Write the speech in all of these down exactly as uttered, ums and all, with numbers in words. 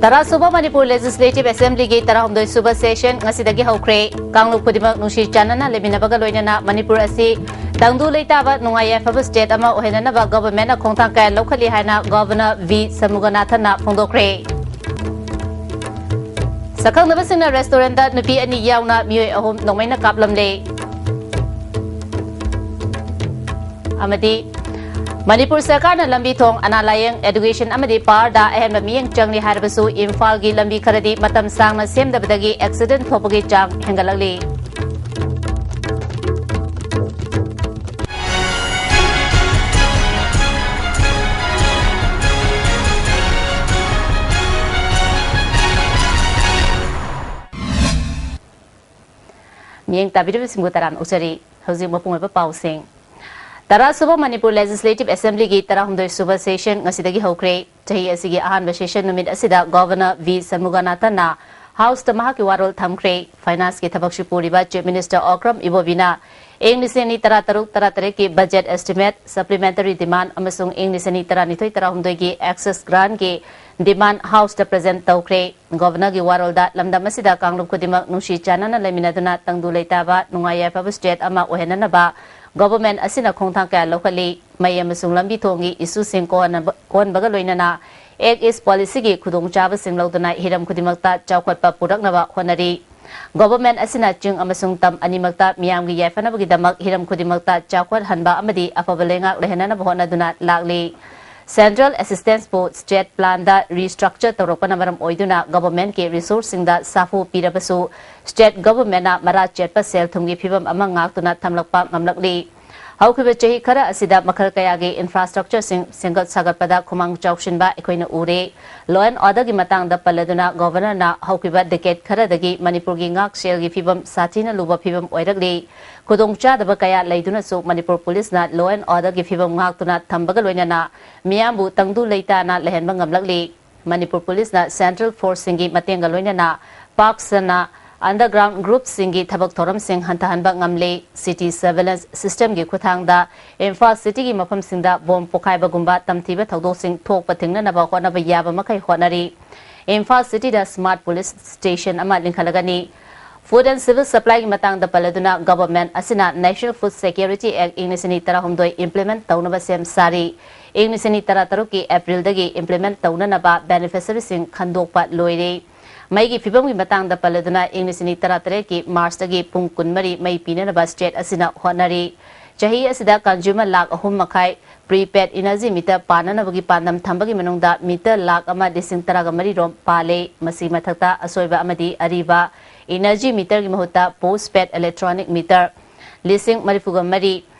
ꯇꯔꯥ ꯁꯨꯕ ꯃꯅꯤꯄꯨꯔ ꯂꯦꯖꯤꯁꯂꯦꯇꯤꯚ ꯑꯦꯁꯦꯝꯕ꯭ꯂꯤꯒꯤ ꯇꯔꯥꯍꯨꯝꯗꯣꯏ ꯁꯨꯕ ꯁꯦꯁꯟ ꯉꯁꯤꯗꯒꯤ ꯍꯧꯈ꯭ꯔꯦ꯫ ꯀꯥꯡꯂꯨꯞ ꯈꯨꯗꯤꯡꯃꯛ ꯅꯨꯡꯁꯤ ꯆꯥꯟꯅꯅ ꯂꯩꯃꯤꯟꯅꯕꯒ ꯂꯣꯏꯅꯅ ꯃꯅꯤꯄꯨꯔ ꯑꯁꯤ ꯇꯪꯗꯨ ꯂꯩꯇꯥꯕ ꯅꯨꯡꯉꯥꯏ ꯌꯥꯏꯐꯕ ꯁ꯭ꯇꯦꯠ ꯑꯃ ꯑꯣꯏꯍꯟꯅꯅꯕ ꯒꯚꯔꯟꯃꯦꯟꯠꯅ ꯈꯣꯡꯊꯥꯡ ꯀꯌꯥ ꯂꯧꯈꯠꯂꯤ ꯍꯥꯏꯅ ꯒꯚꯔꯅꯔ ꯚꯤ ꯁꯟꯃꯨꯒꯅꯥꯊꯟꯅ ꯐꯣꯡꯗꯣꯛꯈ꯭ꯔꯦ꯫ ꯁꯛꯈꯪꯅꯕꯁꯤꯡꯅ ꯔꯦꯁꯇꯨꯔꯦꯟꯠꯇ ꯅꯨꯄꯤ ꯑꯅꯤ ꯌꯥꯎꯅ ꯃꯤꯑꯣꯏ ꯑꯍꯨꯝ ꯅꯣꯡꯃꯩꯅ ꯀꯥꯞꯂꯝꯂꯦ꯫ ꯑꯃꯗꯤ ꯃꯅꯤꯄꯨꯔ ꯁꯔꯀꯥꯔꯅ ꯂꯝꯕꯤ ꯊꯣꯡ, ꯑꯅꯥ ꯂꯥꯌꯦꯡ, ꯑꯦꯗꯨꯀꯦꯁꯟ ꯑꯃꯗꯤ ꯄꯥꯋꯔꯗ ꯑꯍꯦꯟꯕ ꯃꯤꯠꯌꯦꯡ ꯆꯪꯂꯤ ꯍꯥꯏꯔꯕꯁꯨ ꯏꯝꯐꯥꯜꯒꯤ ꯂꯝꯕꯤ ꯈꯔꯗꯤ ꯃꯇꯝ ꯁꯥꯡꯅ ꯁꯦꯝꯗꯕꯗꯒꯤ ꯑꯦꯛꯁꯤꯗꯦꯟꯠ ꯊꯣꯛꯄꯒꯤ ꯆꯥꯡ ꯍꯦꯟꯒꯠꯂꯛꯂꯤ꯫ ꯃꯤꯠꯌꯦꯡ ꯇꯥꯕꯤꯔꯤꯕꯁꯤꯡꯕꯨ ꯇꯔꯥꯝꯅ ꯑꯣꯛꯆꯔꯤ꯫ ꯍꯧꯖꯤꯛ ꯃꯄꯨꯡ ꯑꯣꯏꯕ ꯄꯥꯎꯁꯤꯡ꯫ ꯇꯔꯥ ꯁꯨꯕ ꯃꯅꯤꯄꯨꯔ ꯂꯦꯖꯤꯁꯂꯦꯇꯤꯚ ꯑꯦꯁꯦꯝꯕ꯭ꯂꯤꯒꯤ ꯇꯔꯥꯍꯨꯝꯗꯣꯏ ꯁꯨꯕ ꯁꯦꯁꯟ ꯉꯁꯤꯗꯒꯤ ꯍꯧꯈ꯭ꯔꯦ꯫ ꯆꯍꯤ ꯑꯁꯤꯒꯤ ꯑꯍꯥꯟꯕ ꯁꯦꯁꯟ ꯅꯨꯃꯤꯠ ꯑꯁꯤꯗ ꯒꯚꯔꯅꯔ ꯚꯤ ꯁꯟꯃꯨꯒꯅꯥꯊꯟꯅ ꯍꯥꯎꯁꯇ ꯃꯍꯥꯛꯀꯤ ꯋꯥꯔꯣꯜ ꯊꯝꯈ꯭ꯔꯦ꯫ ꯐꯥꯏꯅꯥꯟꯁꯀꯤ ꯊꯕꯛꯁꯨ ꯄꯨꯔꯤꯕ ꯆꯤꯐ ꯃꯤꯅꯤꯁꯇꯔ ꯑꯣꯀ꯭ꯔꯝ ꯏꯕꯣꯕꯤꯅ ꯏꯪ ꯂꯤꯁꯤꯡ ꯑꯅꯤ ꯇꯔꯥ ꯇꯔꯨꯛ ꯇꯔꯥ ꯇꯔꯦꯠꯀꯤ ꯕꯖꯦꯠ ꯑꯦꯁꯇꯤꯃꯦꯠ, ꯁꯄ꯭ꯂꯤꯃꯦꯟꯇꯔꯤ ꯗꯤꯃꯥꯟ ꯑꯃꯁꯨꯡ ꯏꯪ ꯂꯤꯁꯤꯡ ꯑꯅꯤ ꯇꯔꯥꯅꯤꯊꯣꯏ ꯇꯔꯥꯍꯨꯝꯗꯣꯏꯒꯤ ꯑꯦꯛꯁꯦꯁ ꯒ꯭ꯔꯥꯟꯠꯀꯤ ꯗꯤꯃꯥꯟ ꯍꯥꯎꯁꯇ ꯄ꯭ꯔꯖꯦꯟꯠ ꯇꯧꯈ꯭ꯔꯦ꯫ ꯒꯚꯔꯅꯔꯒꯤ ꯋꯥꯔꯣꯜꯗ ꯂꯝꯗꯝ ꯑꯁꯤꯗ ꯀꯥꯡꯂꯨꯞ ꯈꯨꯗꯤꯡꯃꯛ ꯅꯨꯡꯁꯤ ꯆꯥꯟꯅꯅ ꯂꯩꯃꯤꯟꯅꯗꯨꯅ ꯇꯪꯗꯨ ꯂꯩꯇꯥꯕ, ꯅꯨꯡꯉꯥꯏ ꯌꯥꯏꯐꯕ ꯁ꯭ꯇꯦꯠ ꯑꯃ ꯑꯣꯏꯍꯟꯅꯅꯕ ꯒꯚꯔꯟꯃꯦꯟꯠ ꯑꯁꯤꯅ ꯈꯣꯡꯊꯥꯡ ꯀꯌꯥ ꯂꯧꯈꯠꯂꯤ꯫ ꯃꯩ ꯑꯃꯁꯨꯡ ꯂꯝꯕꯤ ꯊꯣꯡꯒꯤ ꯏꯁꯨꯁꯤꯡ ꯀꯣꯍꯟꯅꯕ-, ꯀꯣꯍꯟꯕꯒ ꯂꯣꯏꯅꯅ ꯑꯦꯛ ꯏꯁ ꯄꯣꯂꯤꯁꯤꯒꯤ ꯈꯨꯗꯣꯡꯆꯥꯕꯁꯤꯡ ꯂꯧꯗꯨꯅ ꯍꯤꯔꯝ ꯈꯨꯗꯤꯡꯃꯛꯇ ꯆꯥꯎꯈꯠꯄ ꯄꯨꯔꯛꯅꯕ ꯍꯣꯠꯅꯔꯤ꯫ ꯒꯚꯔꯟꯃꯦꯟꯠ ꯑꯁꯤꯅ ꯆꯤꯡ ꯑꯃꯁꯨꯡ ꯇꯝ ꯑꯅꯤꯃꯛꯇ ꯃꯤꯌꯥꯝꯒꯤ ꯌꯥꯏꯐꯅꯕꯒꯤꯗꯃꯛ ꯍꯤꯔꯝ ꯈꯨꯗꯤꯡꯃꯛꯇ ꯆꯥꯎꯈꯠꯍꯟꯕ ꯑꯃꯗꯤ ꯑꯐꯕ ꯂꯩꯉꯥꯛ ꯂꯩꯍꯟꯅꯅꯕ ꯍꯣꯠꯅꯗꯨꯅ ꯂꯥꯛꯂꯤ꯫ ꯁꯦꯟꯇ꯭ꯔꯦꯜ ꯑꯦꯁꯤꯁꯇꯦꯟꯁꯄꯨ ꯁ꯭ꯇꯦꯠ ꯄ꯭ꯂꯥꯟꯗ ꯔꯤꯁ꯭ꯇ꯭ꯔꯛꯆꯔ ꯇꯧꯔꯛꯄꯅ ꯃꯔꯝ ꯑꯣꯏꯗꯨꯅ ꯒꯚꯔꯟꯃꯦꯟꯠꯀꯤ ꯔꯤꯁꯣꯔꯁꯁꯤꯡꯗ ꯁꯥꯐꯨ ꯄꯤꯔꯕꯁꯨ ꯁ꯭ꯇꯦꯠ ꯒꯚꯔꯟꯃꯦꯟꯠꯅ ꯃꯔꯥ ꯆꯦꯠꯄ ꯁꯦꯜ ꯊꯨꯝꯒꯤ ꯐꯤꯕꯝ ꯑꯃ ꯉꯥꯛꯇꯨꯅ ꯊꯝꯂꯛꯄ ꯉꯝꯂꯛꯂꯤ꯫ ꯍꯧꯈꯤꯕ ꯆꯍꯤ ꯈꯔ ꯑꯁꯤꯗ ꯃꯈꯜ ꯀꯌꯥꯒꯤ ꯏꯟꯐ꯭ꯔꯥꯁ꯭ꯇ꯭ꯔꯛꯆꯔꯁꯤꯡ ꯁꯦꯝꯒꯠ ꯁꯥꯒꯠꯄꯗ ꯈꯨꯃꯥꯡ ꯆꯥꯎꯁꯤꯟꯕ ꯑꯩꯈꯣꯏꯅ ꯎꯔꯦ꯫ ꯂꯣ ꯑꯦꯟ ꯑꯣꯔꯗꯔꯒꯤ ꯃꯇꯥꯡꯗ ꯄꯜꯂꯗꯨꯅ ꯒꯚꯔꯅꯔꯅ ꯍꯧꯈꯤꯕ ꯗꯦꯀꯦꯗ ꯈꯔꯗꯒꯤ ꯃꯅꯤꯄꯨꯔꯒꯤ ꯉꯥꯛ ꯁꯦꯜꯒꯤ ꯐꯤꯕꯝ ꯁꯥꯊꯤꯅ ꯂꯨꯕ ꯐꯤꯕꯝ ꯑꯣꯏꯔꯛꯂꯤ꯫ ꯈꯨꯗꯣꯡꯆꯥꯗꯕ ꯀꯌꯥ ꯂꯩꯗꯨꯅꯁꯨ ꯃꯅꯤꯄꯨꯔ ꯄꯨꯂꯤꯁꯅ ꯂꯣ ꯑꯦꯟ ꯑꯣꯔꯗꯔꯒꯤ ꯐꯤꯕꯝ ꯉꯥꯛꯇꯨꯅ ꯊꯝꯕꯒ ꯂꯣꯏꯅꯅ ꯃꯤꯌꯥꯝꯕꯨ ꯇꯪꯗꯨ ꯂꯩꯇꯥꯅ ꯂꯩꯍꯟꯕ ꯉꯝꯂꯛꯂꯤ꯫ ꯃꯅꯤꯄꯨꯔ ꯄꯨꯂꯤꯁꯅ ꯁꯦꯟꯇ꯭ꯔꯦꯜ ꯐꯣꯔꯁꯁꯤꯡꯒꯤ ꯃꯇꯦꯡꯒ ꯂꯣꯏꯅꯅ ꯄꯥꯛ ꯁꯟꯅ ꯑꯟꯗꯔꯒ꯭ꯔꯥꯎꯟ ꯒ꯭ꯔꯨꯞꯁꯤꯡꯒꯤ ꯊꯕꯛ ꯊꯧꯔꯝꯁꯤꯡ ꯍꯟꯊꯍꯟꯕ ꯉꯝꯂꯦ꯫ ꯁꯤꯇꯤ ꯁꯔꯚꯦꯂꯦꯟꯁ ꯁꯤꯁꯇꯦꯝꯒꯤ ꯈꯨꯠꯊꯥꯡꯗ ꯏꯝꯐꯥꯜ ꯁꯤꯇꯤꯒꯤ ꯃꯐꯝꯁꯤꯡꯗ ꯕꯣꯝ ꯄꯣꯈꯥꯏꯕꯒꯨꯝꯕ ꯇꯝꯊꯤꯕ ꯊꯧꯗꯣꯛꯁꯤꯡ ꯊꯣꯛꯄ ꯊꯤꯡꯅꯅꯕ ꯍꯣꯠꯅꯕ ꯌꯥꯕ ꯃꯈꯩ ꯍꯣꯠꯅꯔꯤ꯫ ꯏꯝꯐꯥꯜ ꯁꯤꯇꯤꯗ ꯁ꯭ꯃꯥꯔꯠ ꯄꯨꯂꯤꯁ ꯁ꯭ꯇꯦꯁꯟ ꯑꯃ ꯂꯤꯡꯈꯠꯂꯒꯅꯤ꯫ ꯐꯨꯗ ꯑꯦꯟ ꯁꯤꯚꯤꯜ ꯁꯄ꯭ꯂꯥꯏꯒꯤ ꯃꯇꯥꯡꯗ ꯄꯜꯂꯗꯨꯅ ꯒꯚꯔꯟꯃꯦꯟꯠ ꯑꯁꯤꯅ ꯅꯦꯁꯅꯦꯜ ꯐꯨꯗ ꯁꯦꯀ꯭ꯌꯨꯔꯤꯇꯤ ꯑꯦꯛ ꯏꯪ ꯂꯤꯁꯤꯡ ꯑꯅꯤ ꯇꯔꯥꯍꯨꯝꯗꯣꯏ ꯏꯝꯄ꯭ꯂꯤꯃꯦꯟꯠ ꯇꯧꯅꯕ ꯁꯦꯝ ꯁꯥꯔꯤ꯫ ꯏꯪ ꯂꯤꯁꯤꯡ ꯑꯅꯤ ꯇꯔꯥꯇꯔꯨꯛꯀꯤ ꯑꯦꯄ꯭ꯔꯤꯜꯗꯒꯤ ꯏꯝꯄ꯭ꯂꯤꯃꯦꯟꯠ ꯇꯧꯅꯅꯕ ꯕꯦꯅꯤꯐꯤꯁꯔꯤꯁꯤꯡ ꯈꯟꯗꯣꯛꯄ ꯂꯣꯏꯔꯦ꯫ ꯃꯩꯒꯤ ꯐꯤꯕꯝꯒꯤ ꯃꯇꯥꯡꯗ ꯄꯜꯂꯗꯨꯅ ꯏꯪ ꯂꯤꯁꯤꯡ ꯑꯅꯤ ꯇꯔꯥꯇꯔꯦꯠꯀꯤ ꯃꯥꯔꯆꯇꯒꯤ ꯄꯨꯡ ꯀꯨꯟꯃꯔꯤ ꯃꯩ ꯄꯤꯅꯅꯕ ꯁ꯭ꯇꯦꯠ ꯑꯁꯤꯅ ꯍꯣꯠꯅꯔꯤ꯫ ꯆꯍꯤ ꯑꯁꯤꯗ ꯀꯟꯖꯨꯃꯔ ꯂꯥꯈ ꯑꯍꯨꯝ ꯃꯈꯥꯏ ꯄ꯭ꯔꯤꯄꯦꯗ ꯏꯅꯔꯖꯤ ꯃꯤꯇꯔ ꯄꯥꯟꯅꯅꯕꯒꯤ ꯄꯥꯟꯗꯝ ꯊꯝꯕꯒꯤ ꯃꯅꯨꯡꯗ ꯃꯤꯇꯔ ꯂꯥꯈ ꯑꯃ ꯂꯤꯁꯤꯡ ꯇꯔꯥꯒ ꯃꯔꯤ ꯔꯣꯝ ꯄꯥꯜꯂꯦ꯫ ꯃꯁꯤ ꯃꯊꯛꯇ ꯑꯁꯣꯏꯕ ꯑꯃꯗꯤ ꯑꯔꯤꯕ ꯏꯅꯔꯖꯤ ꯃꯤꯇꯔꯒꯤ ꯃꯍꯨꯠꯇ ꯄꯣꯁꯄꯦꯗ ꯏꯂꯦꯛꯇ꯭ꯔꯣꯅꯤꯛ ꯃꯤꯇꯔ ꯂꯤꯁꯤꯡ ꯃꯔꯤꯐꯨꯒ ꯃꯔꯤ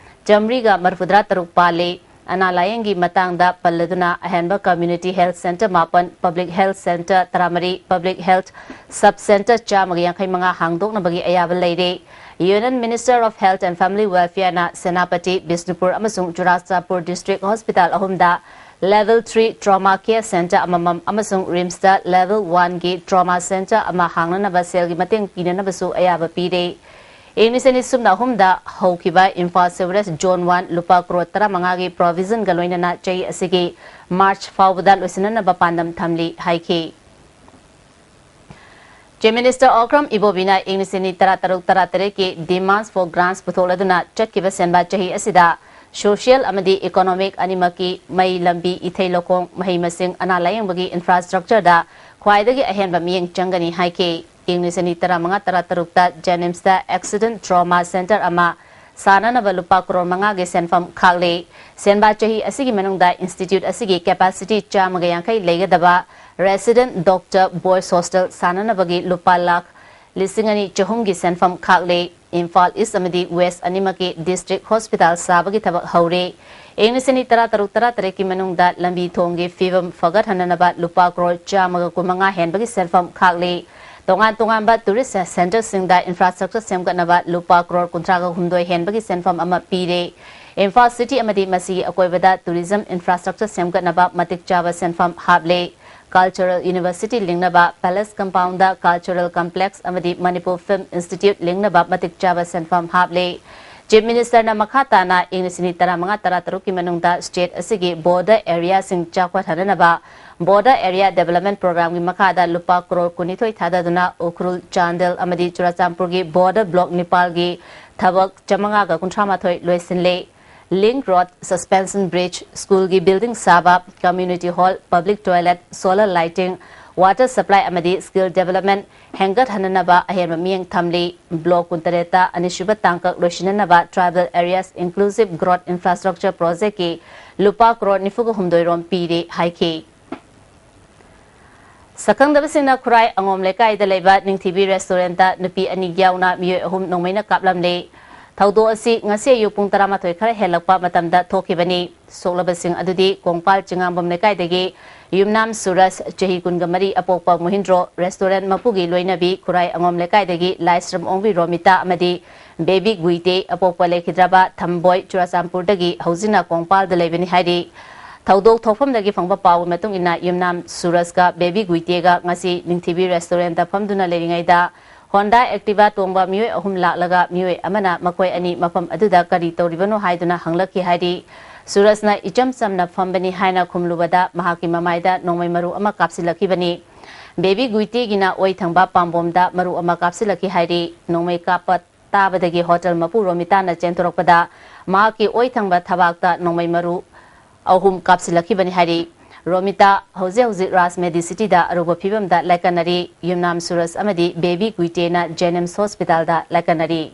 ꯆꯥꯃꯔꯤꯒ ꯃꯔꯤꯐꯨꯇꯔꯥ ꯇꯔꯨꯛ ꯄꯥꯜꯂꯤ꯫ ꯑꯅꯥ ꯂꯥꯌꯦꯡꯒꯤ ꯃꯇꯥꯡꯗ ꯄꯜꯂꯗꯨꯅ ꯑꯍꯦꯟꯕ ꯀꯝꯃ꯭ꯌꯨꯅꯤꯇꯤ ꯍꯦꯜꯊ ꯁꯦꯟꯇꯔ ꯃꯥꯄꯟ, ꯄꯕ꯭ꯂꯤꯛ ꯍꯦꯜꯊ ꯁꯦꯟꯇꯔ ꯇꯔꯥꯃꯔꯤ, ꯄꯕ꯭ꯂꯤꯛ ꯍꯦꯜꯊ ꯁꯕ ꯁꯦꯟꯇꯔ ꯆꯥꯝꯃꯒ ꯌꯥꯡꯈꯩ ꯃꯉꯥ ꯍꯥꯡꯗꯣꯛꯅꯕꯒꯤ ꯑꯌꯥꯕ ꯂꯩꯔꯦ꯫ Union Minister of Health and Family Welfare ꯅ ꯁꯦꯅꯥꯄꯇꯤ, ꯕꯤꯁꯅꯨꯄꯨꯔ ꯑꯃꯁꯨꯡ ꯆꯨꯔꯥꯆꯥꯟꯄꯨꯔ ꯗꯤꯁꯇ꯭ꯔꯤꯛ ꯍꯣꯁꯄꯤꯇꯥꯜ ꯑꯍꯨꯝꯗ Level three Trauma Care Center ꯑꯃꯃꯝ ꯑꯃꯁꯨꯡ ꯔꯤꯝꯁꯇ Level one ꯒꯤ Trauma Center ꯑꯃ ꯍꯥꯡꯅꯅꯕ ꯁꯦꯜꯒꯤ ꯃꯇꯦꯡ ꯄꯤꯅꯅꯕꯁꯨ ꯑꯌꯥꯕ ꯄꯤꯔꯦ꯫ ꯏꯪ ꯂꯤꯁꯤꯡ ꯑꯅꯤ ꯁꯨꯞꯅ ꯑꯍꯨꯝꯗ ꯍꯧꯈꯤꯕ ꯏꯝꯐꯥꯜ ꯁꯤꯋꯔꯦꯖ ꯖꯣꯟ ꯋꯥꯟ ꯂꯨꯄꯥ ꯀ꯭ꯔꯣꯔ ꯇꯔꯥꯃꯉꯥꯒꯤ ꯄ꯭ꯔꯣꯚꯤꯖꯟꯒ ꯂꯣꯏꯅꯅ ꯆꯍꯤ ꯑꯁꯤꯒꯤ ꯃꯥꯔꯆ ꯐꯥꯎꯕꯗ ꯂꯣꯏꯁꯤꯟꯅꯅꯕ ꯄꯥꯟꯗꯝ ꯊꯝꯂꯤ ꯍꯥꯏꯈꯤ꯫ Chief Minister ꯑꯣꯀ꯭ꯔꯝ ꯏꯕꯣꯕꯤꯅ ꯏꯪ ꯂꯤꯁꯤꯡ ꯑꯅꯤ ꯇꯔꯥꯇꯔꯨꯛ ꯇꯔꯥꯇꯔꯦꯠꯀꯤ Demands for Grants ꯄꯨꯊꯣꯛꯂꯗꯨꯅ ꯆꯠꯈꯤꯕ ꯁꯦꯟꯕꯥ ꯆꯍꯤ ꯑꯁꯤꯗ social ꯑꯃꯗꯤ economic ꯑꯅꯤꯃꯛꯀꯤ ꯃꯩ, ꯂꯝꯕꯤ, ꯏꯊꯩ ꯂꯧꯈꯣꯡ, ꯃꯍꯩ ꯃꯁꯤꯡ, ꯑꯅꯥ ꯂꯥꯌꯦꯡꯕꯒꯤ infrastructureꯗ ꯈ꯭ꯋꯥꯏꯗꯒꯤ ꯑꯍꯦꯟꯕ ꯃꯤꯠꯌꯦꯡ ꯆꯪꯒꯅꯤ ꯍꯥꯏꯈꯤ꯫ ꯏꯪ ꯂꯤꯁꯤꯡ ꯑꯅꯤ ꯇꯔꯥꯃꯉꯥ ꯇꯔꯥꯇꯔꯨꯛꯇ JNIMSꯇ Accident Trauma Center ꯑꯃ ꯁꯥꯅꯅꯕ ꯂꯨꯄꯥ ꯀ꯭ꯔꯣꯔ ꯃꯉꯥꯒꯤ ꯁꯦꯟꯐꯝ ꯈꯥꯛꯂꯦ꯫ ꯁꯦꯟꯕꯥ ꯆꯍꯤ ꯑꯁꯤꯒꯤ ꯃꯅꯨꯡꯗ institute ꯑꯁꯤꯒꯤ capacity ꯆꯥꯝꯃꯒ ꯌꯥꯡꯈꯩ ꯂꯩꯒꯗꯕ resident doctor boys hostel ꯁꯥꯅꯅꯕꯒꯤ ꯂꯨꯄꯥ ꯂꯥꯈ ꯂꯤꯁꯤꯡ ꯑꯅꯤ ꯆꯍꯨꯝꯒꯤ ꯁꯦꯟꯐꯝ ꯈꯥꯛꯂꯦ꯫ ꯏꯝꯐꯥꯜ ꯏꯁ ꯑꯃꯗꯤ ꯋꯦꯁ ꯑꯅꯤꯃꯛꯀꯤ district hospital ꯁꯥꯕꯒꯤ ꯊꯕꯛ ꯍꯧꯔꯦ꯫ ꯏꯪ ꯂꯤꯁꯤꯡ ꯑꯅꯤ ꯇꯔꯥꯇꯔꯨꯛ ꯇꯔꯥꯇꯔꯦꯠꯀꯤ ꯃꯅꯨꯡꯗ ꯂꯝꯕꯤ ꯊꯣꯡꯒꯤ ꯐꯤꯕꯝ ꯐꯒꯠꯍꯟꯅꯅꯕ ꯂꯨꯄꯥ ꯀ꯭ꯔꯣꯔ ꯆꯥꯝꯃꯒ ꯀꯨꯟꯃꯉꯥ ꯍꯦꯟꯕꯒꯤ ꯁꯦꯟꯐꯝ ꯈꯥꯛꯂꯦ꯫ ꯇꯣꯉꯥꯟ ꯇꯣꯉꯥꯟꯕ tourist centreꯁꯤꯡꯗ infrastructure ꯁꯦꯝꯒꯠꯅꯕ ꯂꯨꯄꯥ ꯀ꯭ꯔꯣꯔ ꯀꯨꯟꯊ꯭ꯔꯥꯒ ꯍꯨꯝꯗꯣꯏ ꯍꯦꯟꯕꯒꯤ ꯁꯦꯟꯐꯝ ꯑꯃ ꯄꯤꯔꯦ꯫ ꯏꯝꯐꯥꯜ city ꯑꯃꯗꯤ ꯃꯁꯤꯒꯤ ꯑꯀꯣꯏꯕꯗ tourism infrastructure ꯁꯦꯝꯒꯠꯅꯕ ꯃꯇꯤꯛ ꯆꯥꯕ ꯁꯦꯟꯐꯝ ꯍꯥꯞꯂꯦ꯫ Cultural University ꯂꯤꯡꯅꯕ Palace Compoundꯗ Cultural Complex ꯑꯃꯗꯤ Manipur Film Institute ꯂꯤꯡꯅꯕ ꯃꯇꯤꯛ ꯆꯥꯕ ꯁꯦꯟꯐꯝ ꯍꯥꯞꯂꯦ꯫ Chief Ministerꯅ ꯃꯈꯥ ꯇꯥꯅ ꯏꯪ ꯂꯤꯁꯤꯡ ꯑꯅꯤ ꯇꯔꯥꯃꯉꯥ ꯇꯔꯥꯇꯔꯨꯛꯀꯤ ꯃꯅꯨꯡꯗ state ꯑꯁꯤꯒꯤ border areaꯁꯤꯡ ꯆꯥꯎꯈꯠꯍꯟꯅꯅꯕ Border Area Development Programꯒꯤ ꯃꯈꯥꯗ ꯂꯨꯄꯥ ꯀ꯭ꯔꯣꯔ ꯀꯨꯟꯅꯤꯊꯣꯏ ꯊꯥꯗꯗꯨꯅ ꯎꯈ꯭ꯔꯨꯜ, ꯆꯥꯟꯗꯦꯜ ꯑꯃꯗꯤ ꯆꯨꯔꯆꯥꯟꯄꯨꯔꯒꯤ border block ꯅꯤꯄꯥꯜꯒꯤ ꯊꯕꯛ ꯆꯥꯃꯉꯥꯒ ꯀꯨꯟꯊ꯭ꯔꯥ ꯃꯥꯊꯣꯏ ꯂꯣꯏꯁꯤꯜꯂꯦ꯫ Link road, suspension bridge, ꯁ꯭ꯀꯨꯜꯒꯤ building ꯁꯥꯕ, community hall, public toilet, solar lighting, water supply ꯑꯃꯗꯤ skill development ꯍꯦꯟꯒꯠꯍꯟꯅꯅꯕ ꯑꯍꯦꯟꯕ ꯃꯤꯠꯌꯦꯡ ꯊꯝꯂꯤ꯫ Block ꯀꯨꯟꯇꯔꯦꯠꯇ ꯑꯅꯤꯁꯨꯕ ꯇꯥꯡꯀꯛ ꯂꯣꯏꯁꯤꯟꯅꯅꯕ Tribal Areas Inclusive Growth Infrastructure Projectꯀꯤ ꯂꯨꯄꯥ ꯀ꯭ꯔꯣꯔ ꯅꯤꯐꯨꯒ ꯍꯨꯝꯗꯣꯏ ꯔꯣꯝ ꯄꯤꯔꯦ ꯍꯥꯏꯈꯤ꯫ ꯁꯛꯈꯪꯗꯕꯁꯤꯡꯅ ꯈꯨꯔꯥꯏ ꯑꯉꯣꯝ ꯂꯩꯀꯥꯏꯗ ꯂꯩꯕ ꯅꯤꯡꯊꯤꯕꯤ restaurantꯇ ꯅꯨꯄꯤ ꯑꯅꯤ ꯌꯥꯎꯅ ꯃꯤꯑꯣꯏ ꯑꯍꯨꯝ ꯅꯣꯡꯃꯩꯅ ꯀꯥꯞꯂꯝꯂꯦ꯫ ꯊꯧꯗꯣꯛ ꯑꯁꯤ ꯉꯁꯤ ꯑꯌꯨꯛ ꯄꯨꯡ ꯇꯔꯥꯃꯥꯊꯣꯏ ꯈꯔ ꯍꯦꯜꯂꯛꯄ ꯃꯇꯝꯗ ꯊꯣꯛꯈꯤꯕꯅꯤ꯫ ꯁꯣꯛꯂꯕꯁꯤꯡ ꯑꯗꯨꯗꯤ ꯀꯣꯡꯄꯥꯜ ꯆꯤꯉꯥꯝꯕꯝ ꯂꯩꯀꯥꯏꯗꯒꯤ ꯌꯨꯝꯅꯥꯝ ꯁꯨꯔꯖ, ꯆꯍꯤ ꯀꯨꯟꯒ ꯃꯔꯤ, ꯑꯄꯣꯛꯄ ꯃꯨꯍꯤꯟꯗ꯭ꯔꯣ, restaurant ꯃꯄꯨꯒꯤ ꯂꯣꯏꯅꯕꯤ, ꯈꯨꯔꯥꯏ ꯑꯉꯣꯝ ꯂꯩꯀꯥꯏꯗꯒꯤ ꯂꯥꯏꯁ꯭ꯔꯝ ꯑꯣꯡꯕꯤ ꯔꯣꯃꯤꯇꯥ ꯑꯃꯗꯤ ꯕꯦꯕꯤ ꯒꯨꯏꯇꯦ, ꯑꯄꯣꯛꯄ ꯂꯩꯈꯤꯗ꯭ꯔꯕ ꯊꯝꯕꯣꯏ, ꯆꯨꯔꯆꯥꯟꯄꯨꯔꯗꯒꯤ ꯍꯧꯖꯤꯛꯅ ꯀꯣꯡꯄꯥꯜꯗ ꯂꯩꯕꯅꯤ ꯍꯥꯏꯔꯤ꯫ ꯊꯧꯗꯣꯛ ꯊꯣꯛꯐꯝꯗꯒꯤ ꯐꯪꯕ ꯄꯥꯎꯒꯤ ꯃꯇꯨꯡ ꯏꯟꯅ, ꯌꯨꯝꯅꯥꯝ ꯁꯨꯔꯖꯀ ꯕꯦꯕꯤ ꯒꯨꯏꯇꯦꯒ ꯉꯁꯤ ꯅꯤꯡꯊꯤꯕꯤ restaurantꯇ ꯐꯝꯗꯨꯅ ꯂꯩꯔꯤꯉꯩꯗ, Honda Activa ꯇꯣꯡꯕ ꯃꯤꯑꯣꯏ ꯑꯍꯨꯝ ꯂꯥꯛꯂꯒ ꯃꯤꯑꯣꯏ ꯑꯃꯅ ꯃꯈꯣꯏ ꯑꯅꯤ ꯃꯐꯝ ꯑꯗꯨꯗ ꯀꯔꯤ ꯇꯧꯔꯤꯕꯅꯣ ꯍꯥꯏꯗꯨꯅ ꯍꯪꯂꯛꯈꯤ ꯍꯥꯏꯔꯤ꯫ ꯁꯨꯔꯖꯅ ꯏꯆꯝ ꯆꯝꯅ ꯐꯝꯕꯅꯤ ꯍꯥꯏꯅ ꯈꯨꯝꯂꯨꯕꯗ ꯃꯍꯥꯛꯀꯤ ꯃꯃꯥꯏꯗ ꯅꯣꯡꯃꯩ ꯃꯔꯨ ꯑꯃ ꯀꯥꯞꯁꯤꯜꯂꯛꯈꯤꯕꯅꯤ꯫ ꯕꯦꯕꯤ ꯒꯨꯏꯇꯦꯒꯤꯅ ꯑꯣꯏ ꯊꯪꯕ ꯄꯥꯝꯕꯣꯝꯗ ꯃꯔꯨ ꯑꯃ ꯀꯥꯞꯁꯤꯜꯂꯛꯈꯤ ꯍꯥꯏꯔꯤ꯫ ꯅꯣꯡꯃꯩ ꯀꯥꯞꯄ ꯇꯥꯕꯗꯒꯤ hotel ꯃꯄꯨ ꯔꯣꯃꯤꯇꯥꯅ ꯆꯦꯟꯊꯣꯔꯛꯄꯗ ꯃꯍꯥꯛꯀꯤ ꯑꯣꯏ ꯊꯪꯕ ꯊꯕꯥꯛꯇ ꯅꯣꯡꯃꯩ ꯃꯔꯨ ꯑꯍꯨꯝ ꯀꯥꯞꯁꯤꯜꯂꯛꯈꯤꯕꯅꯤ ꯍꯥꯏꯔꯤ꯫ ꯔꯣꯃꯤꯇꯥ ꯍꯧꯖꯤꯛ ꯍꯧꯖꯤꯛ ꯔꯥꯖ ꯃꯦꯗꯤꯁꯤꯇꯤꯗ ꯑꯔꯨꯕ ꯐꯤꯕꯝꯗ ꯂꯥꯏꯀꯠꯅꯔꯤ꯫ ꯌꯨꯝꯅꯥꯝ ꯁꯨꯔꯖ ꯑꯃꯗꯤ ꯕꯦꯕꯤ ꯒꯨꯏꯇꯦꯅ ꯖꯦꯅꯤꯝꯁ ꯍꯣꯁꯄꯤꯇꯥꯜꯗ ꯂꯥꯏꯀꯠꯅꯔꯤ꯫